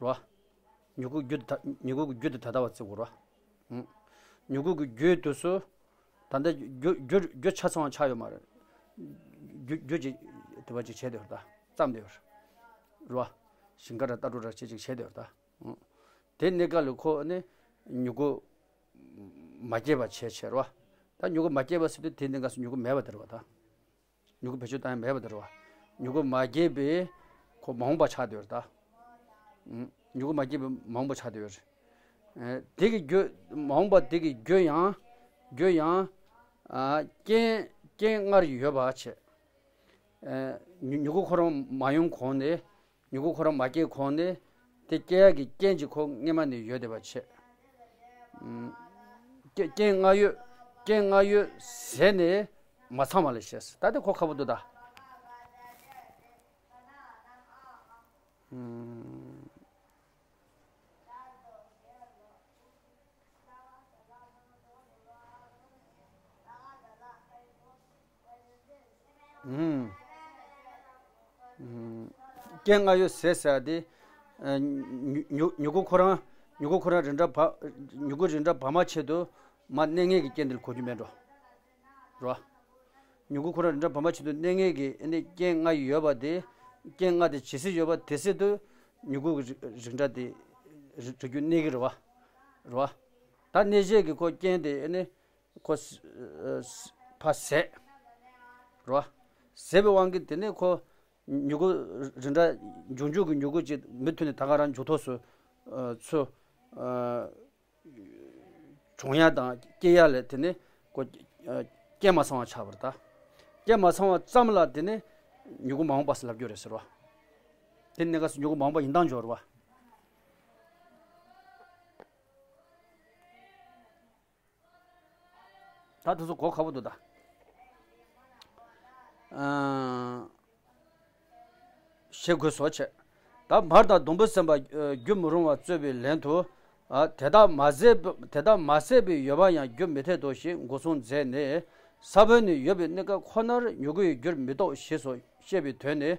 རེད་བ། མྱུ་གུ་རྒྱུད་དུ་ད་མྱུ་གུ་གི་རྒྱུད་དུ་ད་ལྟ་བ་བརྩི་དགོས་རེད་བ། མྱུ་གུ་གི་རྒྱུད་དུས་སུ། ད་ལྟ་རྒྱུ་རྒྱུ་རྒྱུ་ཆ་ཚང་བ་ཆགས་ཡོད་མ་རེད། རྒྱུ་རྒྱུ་ཅིག་དེ་བ་ཅིག་བྱས་བསྡད་ཡོད་རེད་ད། བརྩམས་བསྡད་ཡོད་རེད། རེད་བ། ཞིང་ཁ་ར་ལྟ་གྲུ་ར་ཅིག་ཅིག་བྱས་བསྡད་ཡོད་རེད་ད། དེ་གནས་སྐབས་ལ་ཁོ་ནི་མྱུ་གུ་མ་སྐྱེས་པ་བྱས་བྱས་རེད་བ། ད་མྱུ་གུ་མ་སྐྱེས་པ་ཟེར་དུས་དེ་གནས་སྐབས་སུ་མྱུ་གུ་མེད་པ་དེ་རེད་བ་ད། མྱུ་གུ་བེད་སྤྱོད་བཏང་ཡ་མེད་པ་དེ་རེད་བ། མྱུ་གུ་མ་སྐྱེས་པའི་ཁོ་མ་འོངས་པ་ཆགས་བསྡད་ཡོད་རེད་ད། མྱུ་གུ་མ་སྐྱེས་པའི་མ་འོངས་པ་ཆགས་བསྡད་ཡོད་རེད། དེ་གི་རྒྱུ་མ་འོངས་པ་དེ་གི་རྒྱུ་ཡང་རྒྱུ་ཡང་། རྐྱེན་རྐྱེན་སྔར་ཡོད་པ་བྱས། མྱུ་མྱུ་གུ་ཁོ་རང་མ་ཡོང་གོང་ནས། མྱུ་གུ་ཁོ་རང་མ་སྐྱེས་གོང་ནས་དེ་སྐྱེ་ཡག་གི་རྐྱེན་གྱིས་ཁོ་སྔས་མ་ནས་ཡོད་བསྡད་པ་བྱས། ཨུམ། རྐྱེན་རྐྱེན་སྔར་ཡོད། རྐྱེན་སྔར་ཡོད་ཟད་ནས་མ་ཚང་བ་ལ་བཤད། ད་དེ་ཁོ་ཁ་པོ་འདུག་ད། ཨུམ། ཨུམ། ཨུམ། རྐྱེན་སྔར་ཡོད་ཟད་ཟེར་ཡ་དེ། ཨ། མྱུ་མྱུ་མྱུ་གུ་ཁོ་རང་། མྱུ་གུ་ཁོ་རང་རིགས་འདྲ་བ། མྱུ་གུ་རིགས་འདྲ་བར་མ་ཆེད་དུ་མ་གནས་ངེས་ཀྱི་རྐྱེན་དེ་ལ་གོ་རྒྱུ་མེད་འགྲོ། རེད་བ། མྱུ་གུ་ཁོ་རང་རིགས་འདྲ་བར་མ་ཆེད་དུ་གནས་ངེས་ཀྱི་ཨ་ནི་རྐྱེན་སྔར་ཡོད་པ་དེ། རྐྱེན་སྔར་དེ་ཇི་སྲིད་ཡོད་པ་དེ་སྲིད་དུ་མྱུ་གུ་གི་རིགས་རིགས་འདྲ་དེ་རིགས་རིགས་རྒྱུད་གནས་ཀྱི་རེད་བ། རེད་བ། ད་གནས་བྱེད་ཀྱི་ཁོ་རྐྱེན་དེ་ཨ་ནི། ཁོ་ས་ས་ཕར་ཟད། རེད་བ། ཟད་པའི་དབང་གིས་དེ་ནས་ཁོ་མྱུ་གུ་རིགས་འདྲ་འབྱུང་འགྱུར་གྱི་མྱུ་གུ་ཅིག་མུ་མཐུད་ནས་ད་ག་རང་མཇུག་ཐོགས་སུ་ཨ་ཚུར་ཨ་བྱུང་ཡ་དང་སྐྱེ་ཡ་ལས་དེ་ནས་ཁོ་ཨ་རྐྱེན་མ་ཚང་བ་ཆགས་པ་རེད་ད། རྐྱེན་མ་ཚང་བ་ཙམ་ལ་དེ་ནས་མྱུ་གུ་མ་འོངས་པ་ཟེར་ལབ་རྒྱུ་རེད་ཟེར་བ། དེ་གནས་སྐབས་སུ་མྱུ་གུ་མ་འོངས་པ་ཡིན་སྟངས་སྦྱོར་བ། ད་དེ་ཚོ་གོ་ཁག་པོ་འདུག་ད། ཨ། ཞེས་དགོས་སོ་བྱས། ད་མར་དང་སྡོང་པོ་ཟིན་པ་རྒྱུ་མི་རུང་བ་རྩོད་པའི་ལན་དུ། ཨ། དེ་དག་མ་ཟད་དེ་དག་མ་ཟད་པའི་ཡོད་པ་ཡང་རྒྱུ་མི་འཐད་དོ་ཞེས་འགོད་སྲུང་མཛད་ནས། ས་བོན་ནི་ཡོད་པའི་གནས་སྐབས་ཁོ་ནར་མྱུ་གུ་ཡི་རྒྱུར་མི་གཏོགས་ཞེས་སོ་བཤད་པའི་དོན་ནི།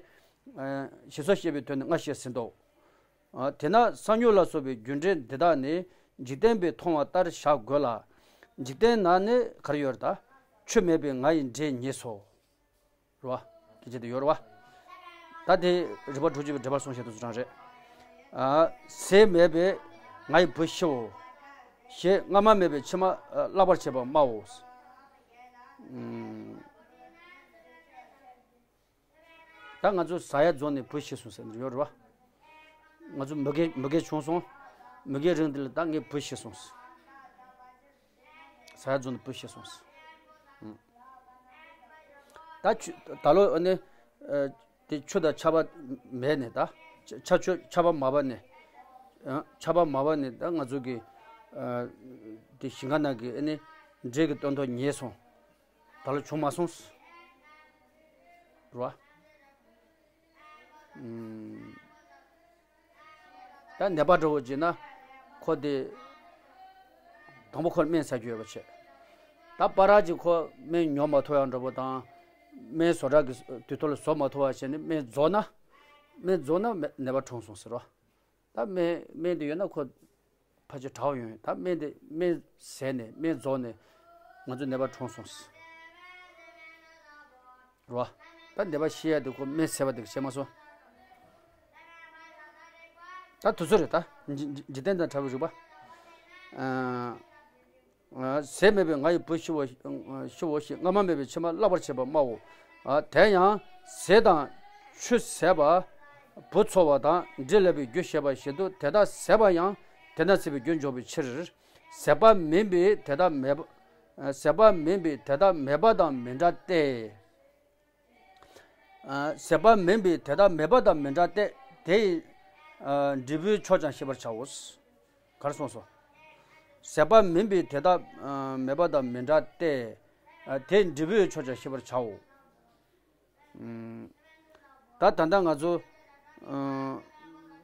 ཨ། ཞེས་སོ་བཤད་པའི་དོན་ནི་སྔར་བཤད་ཟིན་ཏོ། ཨ། དེས་ན་ས་མྱུག་ལ་སོགས་པའི་རྒྱུ་འབྲས་འདི་དག་ནི་འཇིག་རྟེན་པས་མཐོང་བ་ལྟར་བཞག་དགོས་ལ། འཇིག་རྟེན་ན་ནི་ག་རེ་ཡོད་རེད་ད། ཆུ་མེད་པས་ང་ཡི་འབྲས་ཉེས་སོ། རེད་བ། སྐད་ཆ་དེ་ཡོད་རེད་བ། ད་དེ་རིགས་པ་དྲུག་ཅུ་པའི་འགྲེལ་པར་གསུངས་བཞག་དུས་སུ་རང་རེད། ཨ། ཟས་མེད་པས་ང་ཡི་བུ་ཤི་འོ། ཞེས་སྔ་མ་མེད་པའི་ཕྱི་མ་བརླག་པར་བྱེད་པ་སྨྲའོ། ཨུམ། ད་ང་ཚོ་ཟ་ཡ་རྫོང་ནས་བུ་ཤི་སོང་ཟེར་ནས་ཡོད་རེད་བ། ང་ཚོ་མི་རྒན་མི་རྒན་བྱུང་སོང་། མི་རྒན་རིང་དེ་ལ་ད་ངའི་བུ་ཤི་སོང་། ཟ་ཡ་རྫོང་ནས་བུ་ཤི་སོང་། ད་ཆུ་ད་ལོ་ཨ་ནི་དེ་ཆུ་དང་ཆར་པ་མེད་ནས་ད་ཆ་ཆུ་ཆར་པ་མ་བབས་ནས། ཆར་པ་མ་བབས་ནས་ད་ང་ཚོ་གི་དེ་ཞིང་ཁ་ནང་གི་ཨ་ནི་འབྲས་ཀྱི་སྟོན་ཐོག་ཉེས་སོང་། ད་ལོ་བྱུང་མ་སོང་། རེད་བ། ད་ནད་པ་འདྲ་བོ་བྱས་ན་ཁོ་དེ་དང་པོ་ཁོར་སྨན་ཟ་རྒྱུ་ཡོད་པ་བྱས། ད་པ་ར་གྱི་ཁོ་སྨན་ཉོ་མ་ཐུབ་ཡག་འདྲ་བོ་དང་། སྨན་བཟོ་གྲྭ་གི་དུས་ཐོག་ལ་བཟོ་མ་ཐུབ་པ་བྱས་ནས་སྨན་རྫོགས་ན། སྨན་རྫོགས་ན་ནད་པ་གྲོངས་སོང་ཟེར་རོ། ད་སྨན་སྨན་དེ་ཡོད་ན་ཁོ་ཕལ་ཆེར་དྲག་པོ་ཡོང་ཡོད། ད་སྨན་དེ་སྨན་ཟས་ནས་སྨན་རྫོགས་ནས་ང་ཚོ་ནད་པ་གྲོངས་སོང་ཟེར། རོ། ད་ནད་པ་ཤི་ཡ་དེ་ཁོ་སྨན་ཟས་པ་དེ་གིས་བྱས་མ་སོང་། ད་དུས་ཚོད་རེད་ད། འཇིག་འཇིག་རྟེན་དང་བྲལ་བའི་རིག་པ། ཨ། ཟས་མེད་པའི་ང་ཡི་བུ་ཤི་བ་ཤི་བ་ཞེས་སྔ་མ་མེད་པའི་ཕྱི་མ་བརླག་པར་བྱེད་པ་སྨྲའོ། དེ་ཡང་ཟས་དང་ཆུ་ཟད་པ། བུ་འཚོ་བ་དང་འབྲས་ལེགས་པའི་རྒྱུ་ཞེས་པ་བཞིན་དུ་དེ་དག་ཟད་པ་ཡང་དེ་དག་ཟད་པའི་རྒྱུར་འཇོག་པའི་ཕྱིར། ཟད་པ་མིན་པའི་དེ་དག་མེད་པ། ཟད་པ་མིན་པའི་དེ་དག་མེད་པ་དང་མི་འདྲ་སྟེ། ཟད་པ་མིན་པའི་དེ་དག་མེད་པ་དང་མི་འདྲ་སྟེ། དེ་ཡི་འབྲས་བུའི་ཕྱོགས་ཀྱང་ཤེས་པར་བྱའོ། ག་རེ་གསུངས་སོ། ཟད་པ་མིན་པའི་དེ་དག་མེད་པ་དང་མི་འདྲ་སྟེ། དེ་ཡི་འབྲས་བུའི་ཕྱོགས་ཀྱང་ཤེས་པར་བྱའོ། ད་ད་ལྟ་ང་ཚོ་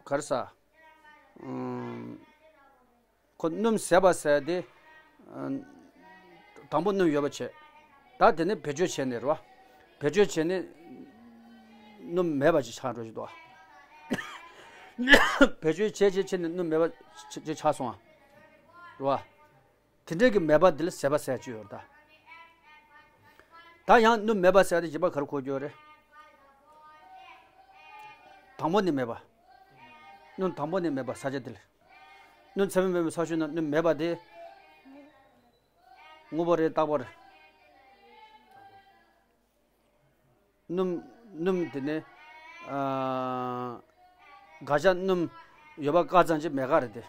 ག་རེ་ཟ། ཁོ་སྣུམ་ཟད་པ་ཟེར་དེ། དང་པོ་སྣུམ་ཡོད་པ་བྱས། ད་དེ་ནས་བེད་སྤྱོད་བྱས་ནས་རེད་བ། བེད་སྤྱོད་བྱས་ནས་སྣུམ་མེད་པ་ཅིག་ཆགས་འགྲོ་བཞིན་འདུག་བ། བེད་སྤྱོད་བྱས་བྱས་བྱས་ནས་སྣུམ་མེད་པ་ཅིག་ཆགས་སོང་བ། རེད་བ། དེ་འདྲའི་གི་མེད་པ་འདི་ལ་ཟད་པ་ཟེར་གྱི་ཡོད་རེད་ད། ད་ཡང་སྣུམ་མེད་པ་ཟེར་དེ་གཞན་པ་ག་རེ་གོ་རྒྱུ་ཡོད་རེད། དང་པོ་ནི་མེད་པ། སྣུམ་དང་པོ་ནི་མེད་པ་ས་ཆ་འདི་ལ། སྣུམ་ཚད་མས་མེད་པའི་ས་ཕྱོགས་ན་སྣུམ་མེད་པ་དེ། དངོས་པོ་རེད་རྟག་པ་རེད། སྣུམ་སྣུམ་དེ་ནི། ཨ། དགག་བྱ་སྣུམ་ཡོད་པ་དཀར་ཙམ་གྱི་མེད་དཀར་རེད་དེ།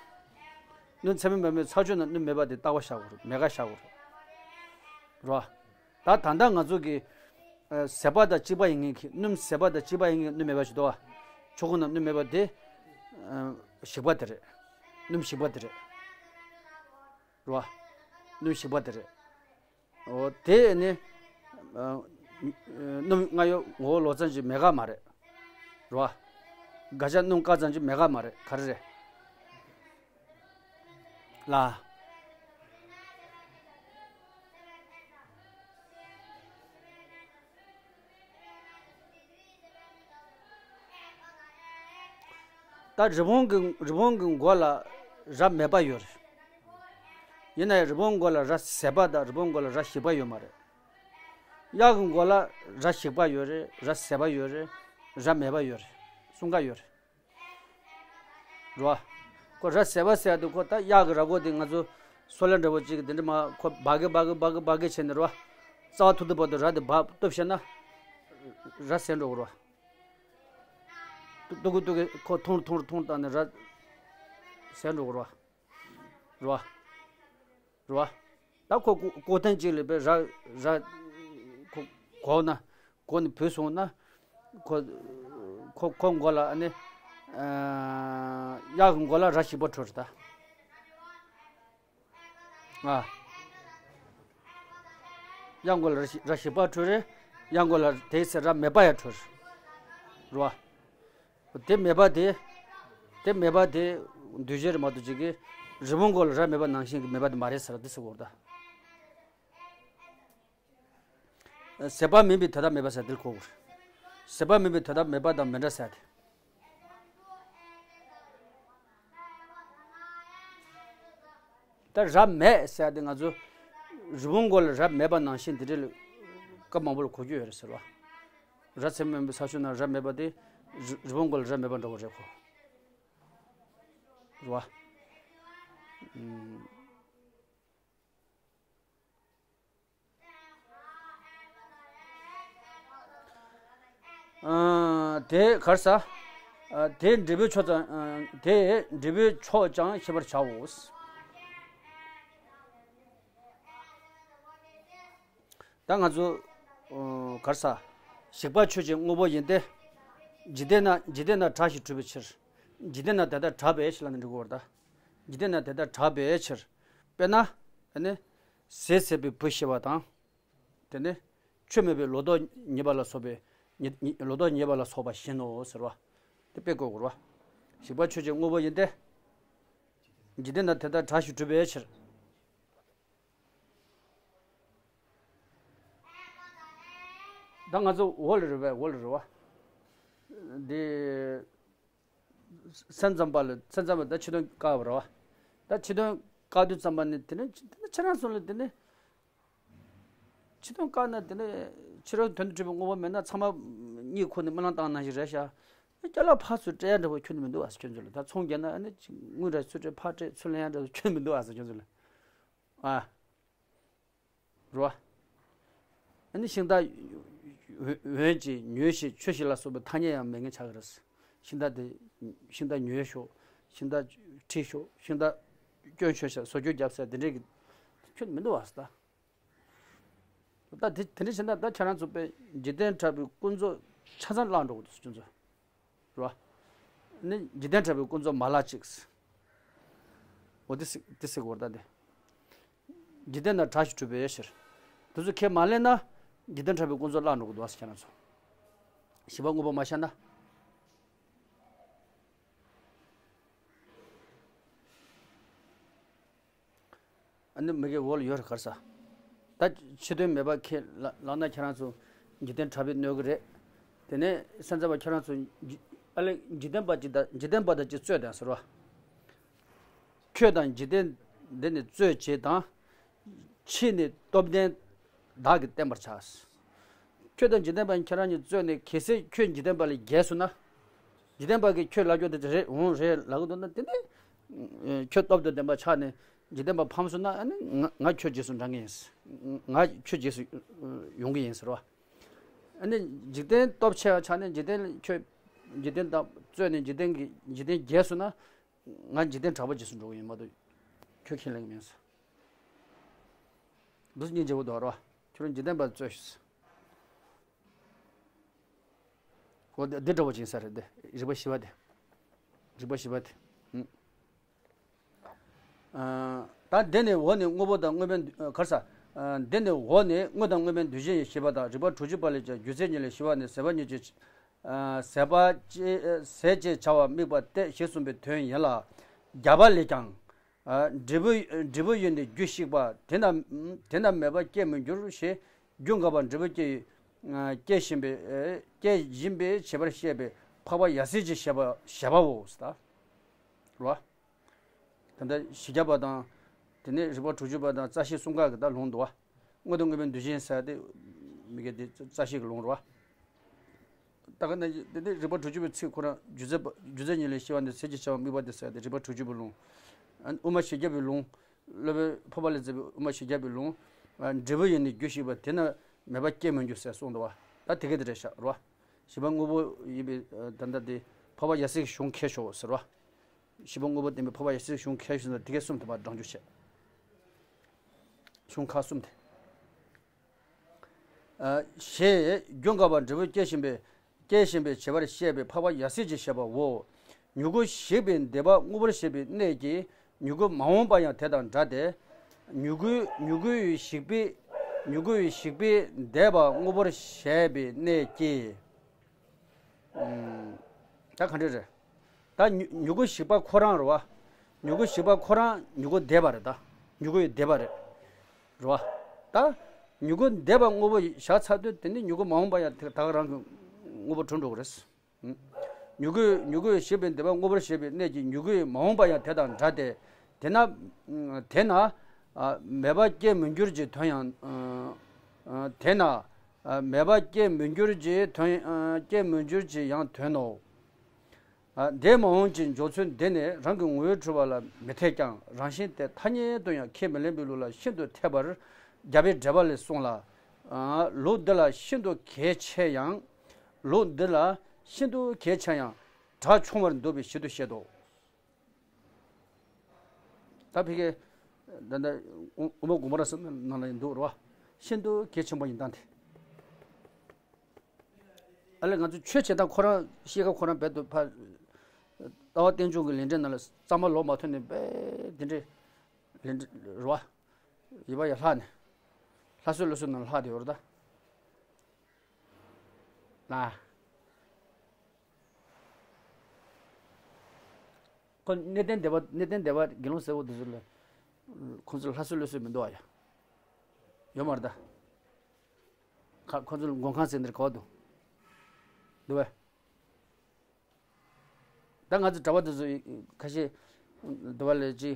སྣུམ་ཚད་མས་མེད་པའི་ས་ཕྱོགས་ན་སྣུམ་མེད་པ་དེ་རྟག་པ་བཞག་དགོས་རེད། མེད་དཀར་བཞག་དགོས་རེད། རོ། ད་ད་ལྟ་ང་ཚོ་གི་ཨ། ཟད་པ་དང་གཅིག་པ་ཡིན་མཁན་གྱི་སྣུམ་ཟད་པ་དང་གཅིག་པ་ཡིན་མཁན་གྱི་སྣུམ་མེད་པ་ཞིག་འདུག་བ། ཆོས་སྐུ་ན་སྣུམ་མེད་པ་དེ་ཨ། ཞིག་པ་དེ་རེད། སྣུམ་ཞིག་པ་དེ་རེད། རོ། སྣུམ་ཞིག་པ་དེ་རེད། འོ་དེ་ནི་ཨ། སྣུམ་ལྔ་ཡོད་ངོ་བོ་ལོག་ཙམ་གྱི་མེད་དཀར་མ་རེད། རོ། དགག་བྱ་སྣུམ་དཀར་ཙམ་གྱི་མེད་དཀར་མ་རེད། ག་རེ་རེད། ལ། ད་རི་བོང་གི་རི་བོང་གི་མགོ་ལ་རྭ་མེད་པ་ཡོད་རེད། ཡིན་ན་ཡང་རི་བོང་མགོ་ལ་རྭ་ཟད་པ་དང་རི་བོང་མགོ་ལ་རྭ་ཞིག་པ་ཡོད་མ་རེད། གཡག་གི་མགོ་ལ་རྭ་ཞིག་པ་ཡོད་རེད། རྭ་ཟད་པ་ཡོད་རེད། རྭ་མེད་པ་ཡོད་རེད། གསུམ་ཀ་ཡོད་རེད། རོ། ཁོ་རྭ་ཟད་པ་ཟེར་ཡ་དེ་ཁོ་ད་གཡག་གི་རྭ་མགོ་དེ་ང་ཚོ་སོལ་ལ་འདྲ་བོ་ཅིག་དེ་འདྲ་མ་ཁོ་སྦ་གི་སྦ་གི་སྦ་གི་སྦ་གི་བྱས་ནས་རོ། རྩ་བ་ཐུག་ཐུག་བར་དུ་རྭ་དེ་སྦ་གཏུབ་བྱས་ན་རྭ་ཟད་འགྲོ་གི་རོ། ཏུ་ཏུ་གུ་ཏུ་གུ་ཁོ་ཐུང་ཐུང་ཐུང་བཏང་ནས་རྭ་ཟད་འགྲོ་གི་རོ། རོ། རོ། ད་ཁོ་ཀོ་ཀོ་ཐེངས་གཅིག་ལ་བས་ར་ར་ཁོ་གོག་ན་གོ་ནས་བུད་སོང་ན་ཁོ་ཁོ་ཁོ་མགོ་ལ་ཨ་ནི་ཨ་གཡག་གི་མགོ་ལ་རྭ་ཞིག་པ་འཕྲོད་རེད་ད། ཨ། གཡག་མགོ་ལ་རྭ་ཞིག་རྭ་ཞིག་པ་འཕྲོད་རེད། གཡག་མགོ་ལ་དེའི་ཚེ་རྭ་མེད་པ་ཡང་འཕྲོད་རེད། རེད་བ། དེ་མེད་པ་དེ། དེ་མེད་པ་དེ་འདུས་བྱས་རེད་མ་གཏོགས་ཅིག་གིས་རི་བོང་མགོ་ལ་རྭ་མེད་པ་ནང་བཞིན་གྱི་མེད་པ་དེ་མ་རེད་ཟེར་བ་འདི་ཟེར་གོ་རེད་ད། ཟད་པ་མིན་པའི་དེ་དག་མེད་པ་ཟེར་འདིར་གོ་དགོས་རེད། ཟད་པ་མིན་པའི་དེ་དག་མེད་པ་དང་མི་འདྲ་ཟེར་ཏེ། ད་རྭ་མེད་ཟེར་ཏེ་ང་ཚོ་རི་བོང་མགོ་ལ་རྭ་མེད་པ་ནང་བཞིན་དེ་འདྲའི་སྐབས་མང་པོ་ལ་གོ་རྒྱུ་ཡོད་རེད་ཟེར་བ། རྭ་ཚད་མེད་པའི་ས་ཕྱོགས་ན་རྭ་མེད་པ་དེ་རི་རི་བོང་མགོ་ལ་རྭ་མེད་པ་འདྲ་བོ་རེད་གོ། རེད་བ། ཨུམ། ཨ། དེ་གར་ས། ཨ། དེ་འབྲས་བུའི་ཕྱོགས་ཙམ། ཨ། དེ་འབྲས་བུའི་ཕྱོགས་ཀྱང་ཤེས་པར་བྱའོ། ད་ང་ཚོ། ཨོ། གར་ས། ཞིག་པ་ཆོས་ཅན་དངོས་པོ་ཡིན་ཏེ། འཇིག་རྟེན་ན། འཇིག་རྟེན་ན་གྲགས་ཤིང་གྲུབ་པའི་ཕྱིར། འཇིག་རྟེན་ན་དེ་ལྟར་གྲགས་པའི་ཕྱིར་ལབ་ན་འགྲིག་གི་ཡོད་རེད་ད། འཇིག་རྟེན་ན་དེ་ལྟར་གྲགས་པའི་ཕྱིར། དཔེར་ན། ཨ་ནི། ཟས་ཟད་པའི་བུ་ཤི་བ་དང་། དེ་ནས་ཆོས་མེད་པའི་ལོ་ཏོག་རྙེད་པ་ལ་སོགས་པའི། ཉེ། ཉེ། ལོ་ཏོག་རྙེད་པ་ལ་སོགས་པ་བཞིན་ནོ་ཟེར་བ། དེ་དཔེ་བཀོད་དགོས་རེད་བ། ཞིག་པ་ཆོས་ཅན་དངོས་པོ་ཡིན་ཏེ། འཇིག་རྟེན་ན་དེ་ལྟར་གྲགས་ཤིང་གྲུབ་པའི་ཕྱིར། ད་ང་ཚོ་འོ་ལ་རེད་བས། འོ་ལ་རེད་བ། འདི། སེམས་ཙམ་པ་ལ། སེམས་ཙམ་པ་ད་ཕྱི་དོན་བཀག་པ་རེད་བ། ད་ཕྱི་དོན་བཀག་དུས་ཙམ་པ་ནི་དེ་ནི། དེ་ནི་ཁྱེད་རང་ཚོ་ལ་དེ་ནི། ཕྱི་དོན་བཀག་ན་དེ་ནི་ཕྱི་རོལ་དོན་དུ་གྲུབ་པའི་དངོས་པོ་མེད་ན་ཚང་མ་གཉིད་ཁུག་ནས་རྨི་ལམ་བཏང་ནང་བཞིན་རེད་ཤག་རྒྱ་ལ་ཕར་ཚུར་སྤྲད་ཡ་འདྲ་བོ་ཁྱོན་ནས་མི་འདུག་ཨ་ཟེར་ཁྱོད་ཚོ་ལ། ད་ཚོང་རྒྱག་ན་ཨ་ནི་དངུལ་རེ་ཚུར་སྤྲད་ཕར་སྤྲད་ཚུར་ལེན་ཡ་འདྲ་བོ་ཁྱོན་མི་འདུག་ཨ་ཟེར་ཁྱོད་ཚོ་ལ། ཨ། རེད་བ། ཨ་ནི་ཤིང་རྟ་འོན་ཅིག་ཉོས་ཤིག་ཆོས་ཤིག་ལ་སོགས་པའི་ཐ་སྙད་ཡང་མེད་མཁན་ཆགས་ཀྱི་རེད། ཤིང་རྟ་དེ། ཤིང་རྟ་ཉོས་ཤོག་ཤིང་རྟ་ཁྲིད་ཤོག་ཤིང་རྟ་སྐྱོན་ཤོག་ཤ་བཟོ་བཅོས་རྒྱབ་ས་དེ་འདྲས་ཀྱི་ཁྱོན་མི་འདུག་བ་ཟེར་ད། ད་དེ་དེ་འདྲས་བྱས་ན་ད་ཁྱེད་རང་ཚོ་དཔེ་འཇིག་རྟེན་གྲགས་པའི་ཀུན་རྫོབ་ཆ་ཚང་བརླག་འགྲོ་གི་འདུག་ཁྱོད་ཚོ། རེད་བ། ནི་འཇིག་རྟེན་གྲགས་པའི་ཀུན་རྫོབ་མ་བརླག་ཅིག་འོ་དེ་སྲིད་དེ་སྲིད་གོ་ད་དེ། འཇིག་རྟེན་ན་གྲགས་ཤིང་གྲུབ་པའི་ཕྱིར། དེ་ཚོ་ཁས་མ་ལེན་ན། འཇིག་རྟེན་གྲགས་པའི་ཀུན་རྫོབ་བརླག་འགྲོ་གི་འདུག་ཟེར་ཁྱེད་རང་ཚོ། ཞིག་པ་དངོས་པོ་མ་ཤར་ན། ཨ་ནི་མི་དགེ་འོ་ལ་ཡོད་རེད་གར་ས། ད་ཕྱི་དོན་མེད་པ་ཁས་ལ་ལབ་ན་ཁྱེད་རང་ཚོ་འཇིག་རྟེན་གྲགས་པས་གནོད་གི་རེད། དེ་ནས་སེམས་ཙམ་པ་ཁྱེད་རང་ཚོ་འཇིག་ཨ་ལས་འཇིག་རྟེན་པ་ཅིག་དང་འཇིག་རྟེན་པ་དང་ཅིག་རྩོད་དང་ཟེར་བ། ཁྱོད་དང་འཇིག་རྟེན་འདི་ནི་རྩོད་བྱེད་དང་། ཕྱིས་ནི་སྟོབས་ལྡན་བདག་གིས་བསྟེན་པར་བྱ། ཁྱོད་དང་འཇིག་རྟེན་པ་ཁྱེད་རང་གཉིས་རྩོད་ནས་གལ་སྲིད་ཁྱོད་འཇིག་རྟེན་པ་ལས་རྒྱལ་སོང་ན། འཇིག་རྟེན་པ་གིས་ཁྱོད་ལབ་རྒྱུ་དེ་རེད་འོང་རེད་ལབ་གི་འདུག་ན་དེ་ནི་ཁྱོད་སྟོབས་དང་ལྡན་པ་ཆགས་ནས་འཇིག་རྟེན་པ་ཕམ་སོང་ན་ཨ་ནི་ང་ང་ཁྱོད་རྗེས་སུ་འབྲང་གི་ཡིན། ང་ཁྱོད་རྗེས་སུ་ཡོང་གི་ཡིན་ཟེར་བ། ཨ་ནི་འཇིག་རྟེན་སྟོབས་ཆེ་བ་ཆགས་ནས་འཇིག་རྟེན་ཁྱོད་འཇིག་རྟེན་དང་རྩོད་ནས་འཇིག་རྟེན་གྱི་འཇིག་རྟེན་རྒྱལ་སོང་ན། ང་འཇིག་རྟེན་གྲགས་པ་རྗེས་སུ་འགྲོ་གི་ཡིན་མ་གཏོགས། ཁྱོད་ཁས་ལེན་གི་མིན་ཟེར། འདི་སྙིང་རྗེ་པོ་འདུག་ར་བ། ཁྱོད་རང་འཇིག་རྟེན་པ་རྩོད་ཤིག་འོ་འདི་འདི་འདྲ་བོ་ཅིག་ས་རེད་དེ་རིག་པ་ཞི་བ་དེ། རིག་པ་ཞི་བ་དེ། ཨུམ། ཨ། ད་འདི་ནི་འོག་ནས་དངོས་པོ་དང་དངོས་མེད་གར་ས། ཨ། འདི་ནི་འོག་ནས་དངོས་དང་དངོས་མེད་འདུས་བྱས་ཡི་ཞི་བ་དང་རིགས་པ་དྲུག་ཅུ་པ་ལས་ཀྱང་སྒྱུ་རྩལ་གཉིས་ལས་ཞི་བ་ནི་ཟད་པ་ཉིད་ཀྱི། ཨ། ཟད་པ་ཅེས་ཟད་ཅེས་བྱ་བ་དམིགས་པ་སྟེ་ཞེས་གསུངས་པའི་དོན་ཡིན་ལ། རྒྱས་པ་ལས་ཀྱང་། ཨ། འབྲས་བུ་འབྲས་བུ་ཡོད་ནི་རྒྱུ་ཞིག་པ་དེ་ན་དེ་ན་མེད་པ་སྐྱེ་མི་འགྱུར་ཞེས་རྒྱུ་འགག་པ་འབྲས་བུ་སྐྱེ་ཡི། སྐྱེ་བཞིན་པའི་སྐྱེ་བཞིན་པའི་བྱེད་པར་བཤད་པའི་འཕགས་པ་ཡབ་སྲས་ཀྱི་བཤད་པ་བཤད་པའོ། རེད་བ། ད་ལྟ་བཞི་བརྒྱ་པ་དང་། དེ་ནས་རིགས་པ་དྲུག་ཅུ་པ་དང་རྩ་ཤེ་གསུམ་ཀ་གི་ད་ལུང་འདུག་བ། དངོས་དང་དངོས་མེད་འདུས་བྱས་ཟེར་ཏེ། མི་དགེ་དེ་རྩ་ཤེ་གི་ལུང་རེད་བ། ད་ག་ནས་དེ་ནས་རིགས་པ་དྲུག་ཅུ་པའི་ཚིག་ཁོ་རང་སྒྱུ་རྩལ་པ་སྒྱུ་རྩལ་གཉིས་ལས་ཞི་བ་ནི་ཟད་ཅེས་བྱ་བ་དམིགས་པ་སྟེ་ཟེར་ཏེ་རིགས་པ་དྲུག་ཅུ་པའི་ལུང་། དབུ་མ་བཞི་བརྒྱ་པའི་ལུང་། སློབ་དཔོན་འཕགས་པ་ལས་མཛད་པའི་དབུ་མ་བཞི་བརྒྱ་པའི་ལུང་། འབྲས་བུ་ཡོད་ནི་རྒྱུ་ཞིག་པ་དེ་ན་མེད་པ་སྐྱེ་མི་འགྱུར་ཟེར་གསུངས་འདུག་བ། ད་དེ་ག་དེ་རེད་ཤག་རེད་བ། བྱིས་པ་དངོས་པོ་ཡིན་པའི་ད་ལྟ་དེ་འཕགས་པ་ཡབ་སྲས་ཀྱི་གཞུང་མཁས་ཤོག་ཟེར་བ། བྱིས་པ་དངོས་པོ་བསྟན་པའི་འཕགས་པ་ཡབ་སྲས་ཀྱི་གཞུང་མཁས་ཤོག་ཟེར་ན་དེ་གའི་གསུམ་དེ་མ་བགྲང་རྒྱུ་བྱས། གཞུང་ཁག་གསུམ་དེ། ཨ། ཞེས་རྒྱུ་འགག་པ་འབྲས་བུ་སྐྱེ་བཞིན་པའི་སྐྱེ་བཞིན་པའི་བྱེད་པར་བཤད་པའི་འཕགས་པ་ཡབ་སྲས་ཀྱི་བཤད་པའོ། མྱུ་གུ་ཞིག་པའི་འདས་པ་དངོས་པོར་བཤད་པའི་གནད་ཀྱིས་མྱུ་གུ་མ་འོངས་པ་ཡང་དེ་དང་འདྲ་སྟེ། མྱུ་གུ་མྱུ་གུ་ཡི་ཞིག་པའི་མྱུ་གུ་ཡི་ཞིག་པའི་འདས་པ་དངོས་པོར་བཤད་པའི་གནད་ཀྱིས། ཨུམ། ད་ག་འདྲ་རེད། ད་མྱུ་མྱུ་གུ་ཞིག་པ་ཁོ་རང་རེད་བ། མྱུ་གུ་ཞིག་པ་ཁོ་རང་མྱུ་གུ་འདས་པ་རེད་ད། མྱུ་གུ་ཡི་འདས་པ་རེད། རེད་བ། ད་མྱུ་གུ་འདས་པ་དངོས་པོ་བཞག་ཚར་དུས་དེ་ནི་མྱུ་གུ་མ་འོངས་པ་ཡང་དེ་ད་ག་རང་གི་དངོས་པོ་གྲུབ་འགྲོ་གི་རེད། མྱུ་གུ་མྱུ་གུ་ཞིག་པའི་འདས་པ་དངོས་པོར་བཤད་པའི་གནད་ཀྱིས་མྱུ་གུ་ཡི་མ་འོངས་པ་ཡང་དེ་དང་འདྲ་སྟེ། དེས་ན། དེས་ན། མེད་པ་སྐྱེ་མི་འགྱུར་གྱི་དོན་ཡང་། དེས་ན། མེད་པ་སྐྱེ་མི་འགྱུར་གྱི་དོན། སྐྱེ་མི་འགྱུར་གྱི་ཡང་དོན་ནོ། འདས་མ་འོངས་ཀྱི་འཇོག་ཚུལ་འདི་ནི་རང་གི་ངོ་བོས་གྲུབ་པ་ལ་མི་འཐད་ཀྱང་རང་བཞིན་དེ་ཐ་སྙད་དུ་ཡང་ཁས་མི་ལེན་པའི་ལུགས་ལ་ཤིན་ཏུ་འཐད་པར་རྒྱ་བོད་འགྲེལ་པ་ལས་གསུངས་ལ། ལུགས་འདི་ལ་ཤིན་ཏུ་གལ་ཆེ་ཡང་། ལུགས་འདི་ལ་ ཤིན་ཏུ་གལ་ཆེ་ཡང་། དགྲ་ཆུང་བར་འདུ་བའི་ཕྱིར་དུ་བཤད་དོ། ད་ཕ་གི་ད་ལྟ་དབུ་དབུ་མ་དགོངས་པ་རབ་གསལ་ནང་ལ་འདུག་རེད་བ། ཤིན་ཏུ་གལ་ཆེན་པོ་ཡིན་སྟངས་དེ། ཨ་ལས་ང་ཚོ་ཆོས་བྱེད་སྟངས་ཁོ་རང་ཤེས་ཀ་ཁོ་རང་རྦད་དེ་ཕ། ལྟ་བ་རྟེན་འབྱུང་གི་ལས་འབྲས་ནང་ལ་གཙང་མ་ལོག་མ་ཐུབ་ནས་རྦད་དེ་འདྲའི་ལས་འབྲས་རེད་བ། ཡིད་པ་ཡར་ལྷག་ནས། ལྷ་བཟོ་ལྷ་བཟོ་ནང་ལྷག་བསྡད་ཡོད་རེད་ད། ལ། ཁོ་གནས་བརྟན་སྡེ་པ་གནས་བརྟན་སྡེ་པ་དགེ་སློང་སེར་པོ་དེ་ཚོ་ལ། ཁོང་ཚོ་ལ་ལྷ་གསོལ་ལྷ་གསོལ་མི་འདུག་ཨ་ཡ། ཡོད་མ་རེད་ད། ཁ་ཁོང་ཚོ་ལ་མགོན་ཁང་ཟེར་འདིར་ག་བ་འདུག་འདུག་བས། ད་ང་ཚོ་གྲྭ་པ་དེ་ཚོ་ཁ་ཤས་འདུག་བ་ལས་ཅི།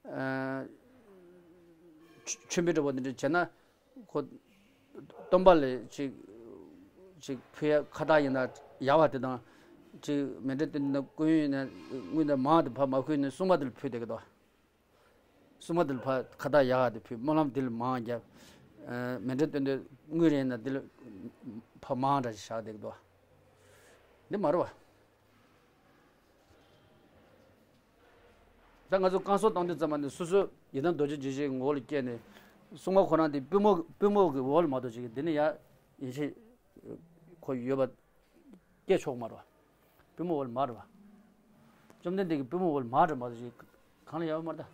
ཨ། ཆོས་མི་འདྲ་པོ་འདི་འདྲ་བྱས་ན། ཁོ་སྟོན་པ་ལ་ཅིག་ཅིག་ཕུལ་ཡ་ཁ་བཏགས་ཡིན་ན་ཡག་པ་དེ་དང་། ཅིག་མཎྜལ་སྟོན་ན་སྐུ་ཡོན་ཡིན་ན་དངུལ་དང་མང་དུ་ཕར་མ་ཕུལ་ནས་སྲུང་མ་དེ་ལ་ཕུལ་བསྡད་ཀྱི་འདུག་སྲུང་མ་དེ་ལ་ཕར་ཁ་བཏགས་ཡག་ག་དེ་ཕུལ། སྨོན་ལམ་དེ་ལ་མང་བརྒྱབ། ཨ། མཎྜལ་སྟོན་དུས་དངུལ་རེད་ན་དེ་ལ་ཕར་མང་དྲགས་ཤིག་བཞག་བསྡད་ཀྱི་འདུག་འདི་མ་རེད་བ། ད་ང་ཚོ་བསྐང་གསོ་བཏང་དུས་ཙམ་པ་ནས་སོ་སོ་ཡི་དམ་རྡོ་རྗེ་འཇིགས་བྱེད་ངོ་བོ་ལ་སྐྱེས་ནས། སྲུང་མ་ཁོ་རང་དེ་པུས་མོ་པུས་མོ་གི་འོག་ལ་མ་གཏོགས་ཅིག་འདི་ནི་ཡ་ཡིད་ཆེས་ཁོ་ཡོད་པ་སྐྱེ་ཆོག་མ་རེད་བ། པུས་མོ་འོག་ལ་མ་རེད་བ། བཅོམ་ལྡན་འདས་ཀྱི་པུས་མོ་འོག་ལ་མ་རེད་མ་གཏོགས་ཅིག་གང་ལ་ཡོད་མ་རེད་ད།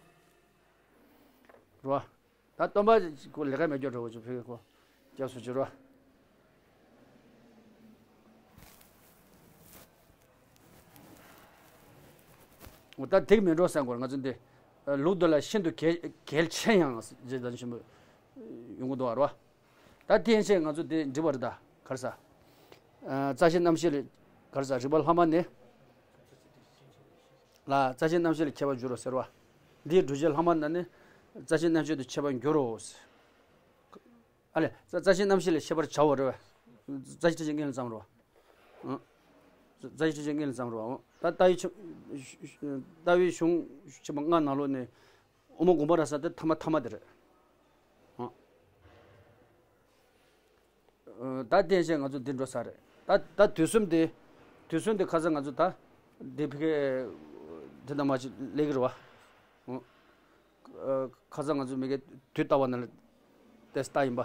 རེད་བ། ད་སྟོན་པ་ཁོ་ལས་ཀ་མེད་སྐྱོ་འགྲོ་བ་ཅིག་ཕ་གི་ཁོ་སྐྱབས་སུ་མཆི་རོགས། འོ་ད་དེ་གི་མེད་འགྲོ་བསམ་དགོས་ང་ཚོ་འདི། ལུགས་འདི་ལ་ཤིན་ཏུ་གལ་གལ་ཆེ་ཡང་ཞེས་བྱ་ཆེན་པོ་ཡོང་གི་འདུག་བ་རོ། ད་དེ་ཡན་ཆད་ང་ཚོ་འདི་འགྲིག་པ་རེད་ད་ག་རེ་ཟ། ཨ། རྩ་ཤེ་རྣམ་ཤེས་ལས་ག་རེ་ཟ་རིགས་པ་ལྷག་མ་ནི། ལ་རྩ་ཤེ་རྣམ་ཤེས་ལས་ཁྱད་པར་འགྱུར་རོ་ཟེར་བ། འདིའི་སྒྲུབ་བྱེད་ལྷག་མ་ན་ནི་རྩ་ཤེ་རྣམ་ཤེས་དུ་ཁྱད་པར་འགྱུར་རོ། ཨ་ལས། རྩ་རྩ་ཤེ་རྣམ་ཤེས་ལས་ཤེས་པར་བྱའོ་རེད་བས། རྩ་ཤེ་ཁྲི་ཆེན་དངོས་ལ་ཙམ་རོ། ཨ། རྩ་ཤེ་ཁྲི་ཆེན་དངོས་ལ་ཙམ་རོ། ད་ལྟ་བའི་ཆ་ལྟ་བའི་གཞུང་ཆེན་པོ་ལྔ་ནང་ལོགས་ནས་དབུ་མ་དགོངས་པ་རབ་གསལ་དེ་ཐ་མ་ཐ་མ་དེ་རེད། ཨ། ད་བསྟན་བཤད་ང་ཚོ་འདི་འགྲོ་ས་རེད། ད་ད་དུས་གསུམ་དེ། དུས་གསུམ་དེ་ཁ་སང་ང་ཚོ་ད་འདི་ཕ་གི་དེ་ད་མ་ཅིག་ལས་ཀྱི་རེད་བ། ཨ། ཁ་སང་ང་ཚོ་མི་གི་དུས་ལྟ་བ་ན་ལ་ཏེ་ལྟ་ཡིན་པ་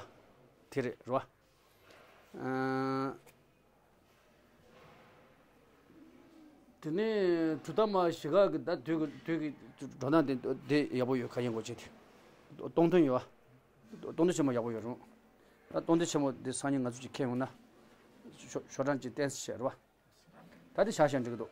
དེ་རེད་རེད་བ། ཨ། དེ་ནས་གྲུབ་མཐའ་མ་བཞི་ཀ་གི་ད་དུས་ཀྱི་དུས་ཀྱི་འགྲོ་སྟངས་དེ་དེ་ཡག་པོ་ཡོད། ག་ཡིན་གོ་ཅེས་དེ་སྟོང་ཐུན་ཡོད་བ། སྟོང་ཐུན་ཆེན་མོ་ཡག་པོ་ཡོད་རུང་། ད་སྟོང་ཐུན་ཆེན་མོ་འདི་སང་ཉིན་ང་ཚོ་ཅིག་ཁྱེར་ཡོང་ན། ཤོ་ཤོ་གྲངས་ཅིག་བསྟན་ཟེར་བཤད་རེད་བ། ད་དེ་བཞག་བཞག་འགྲིག་གི་འདུག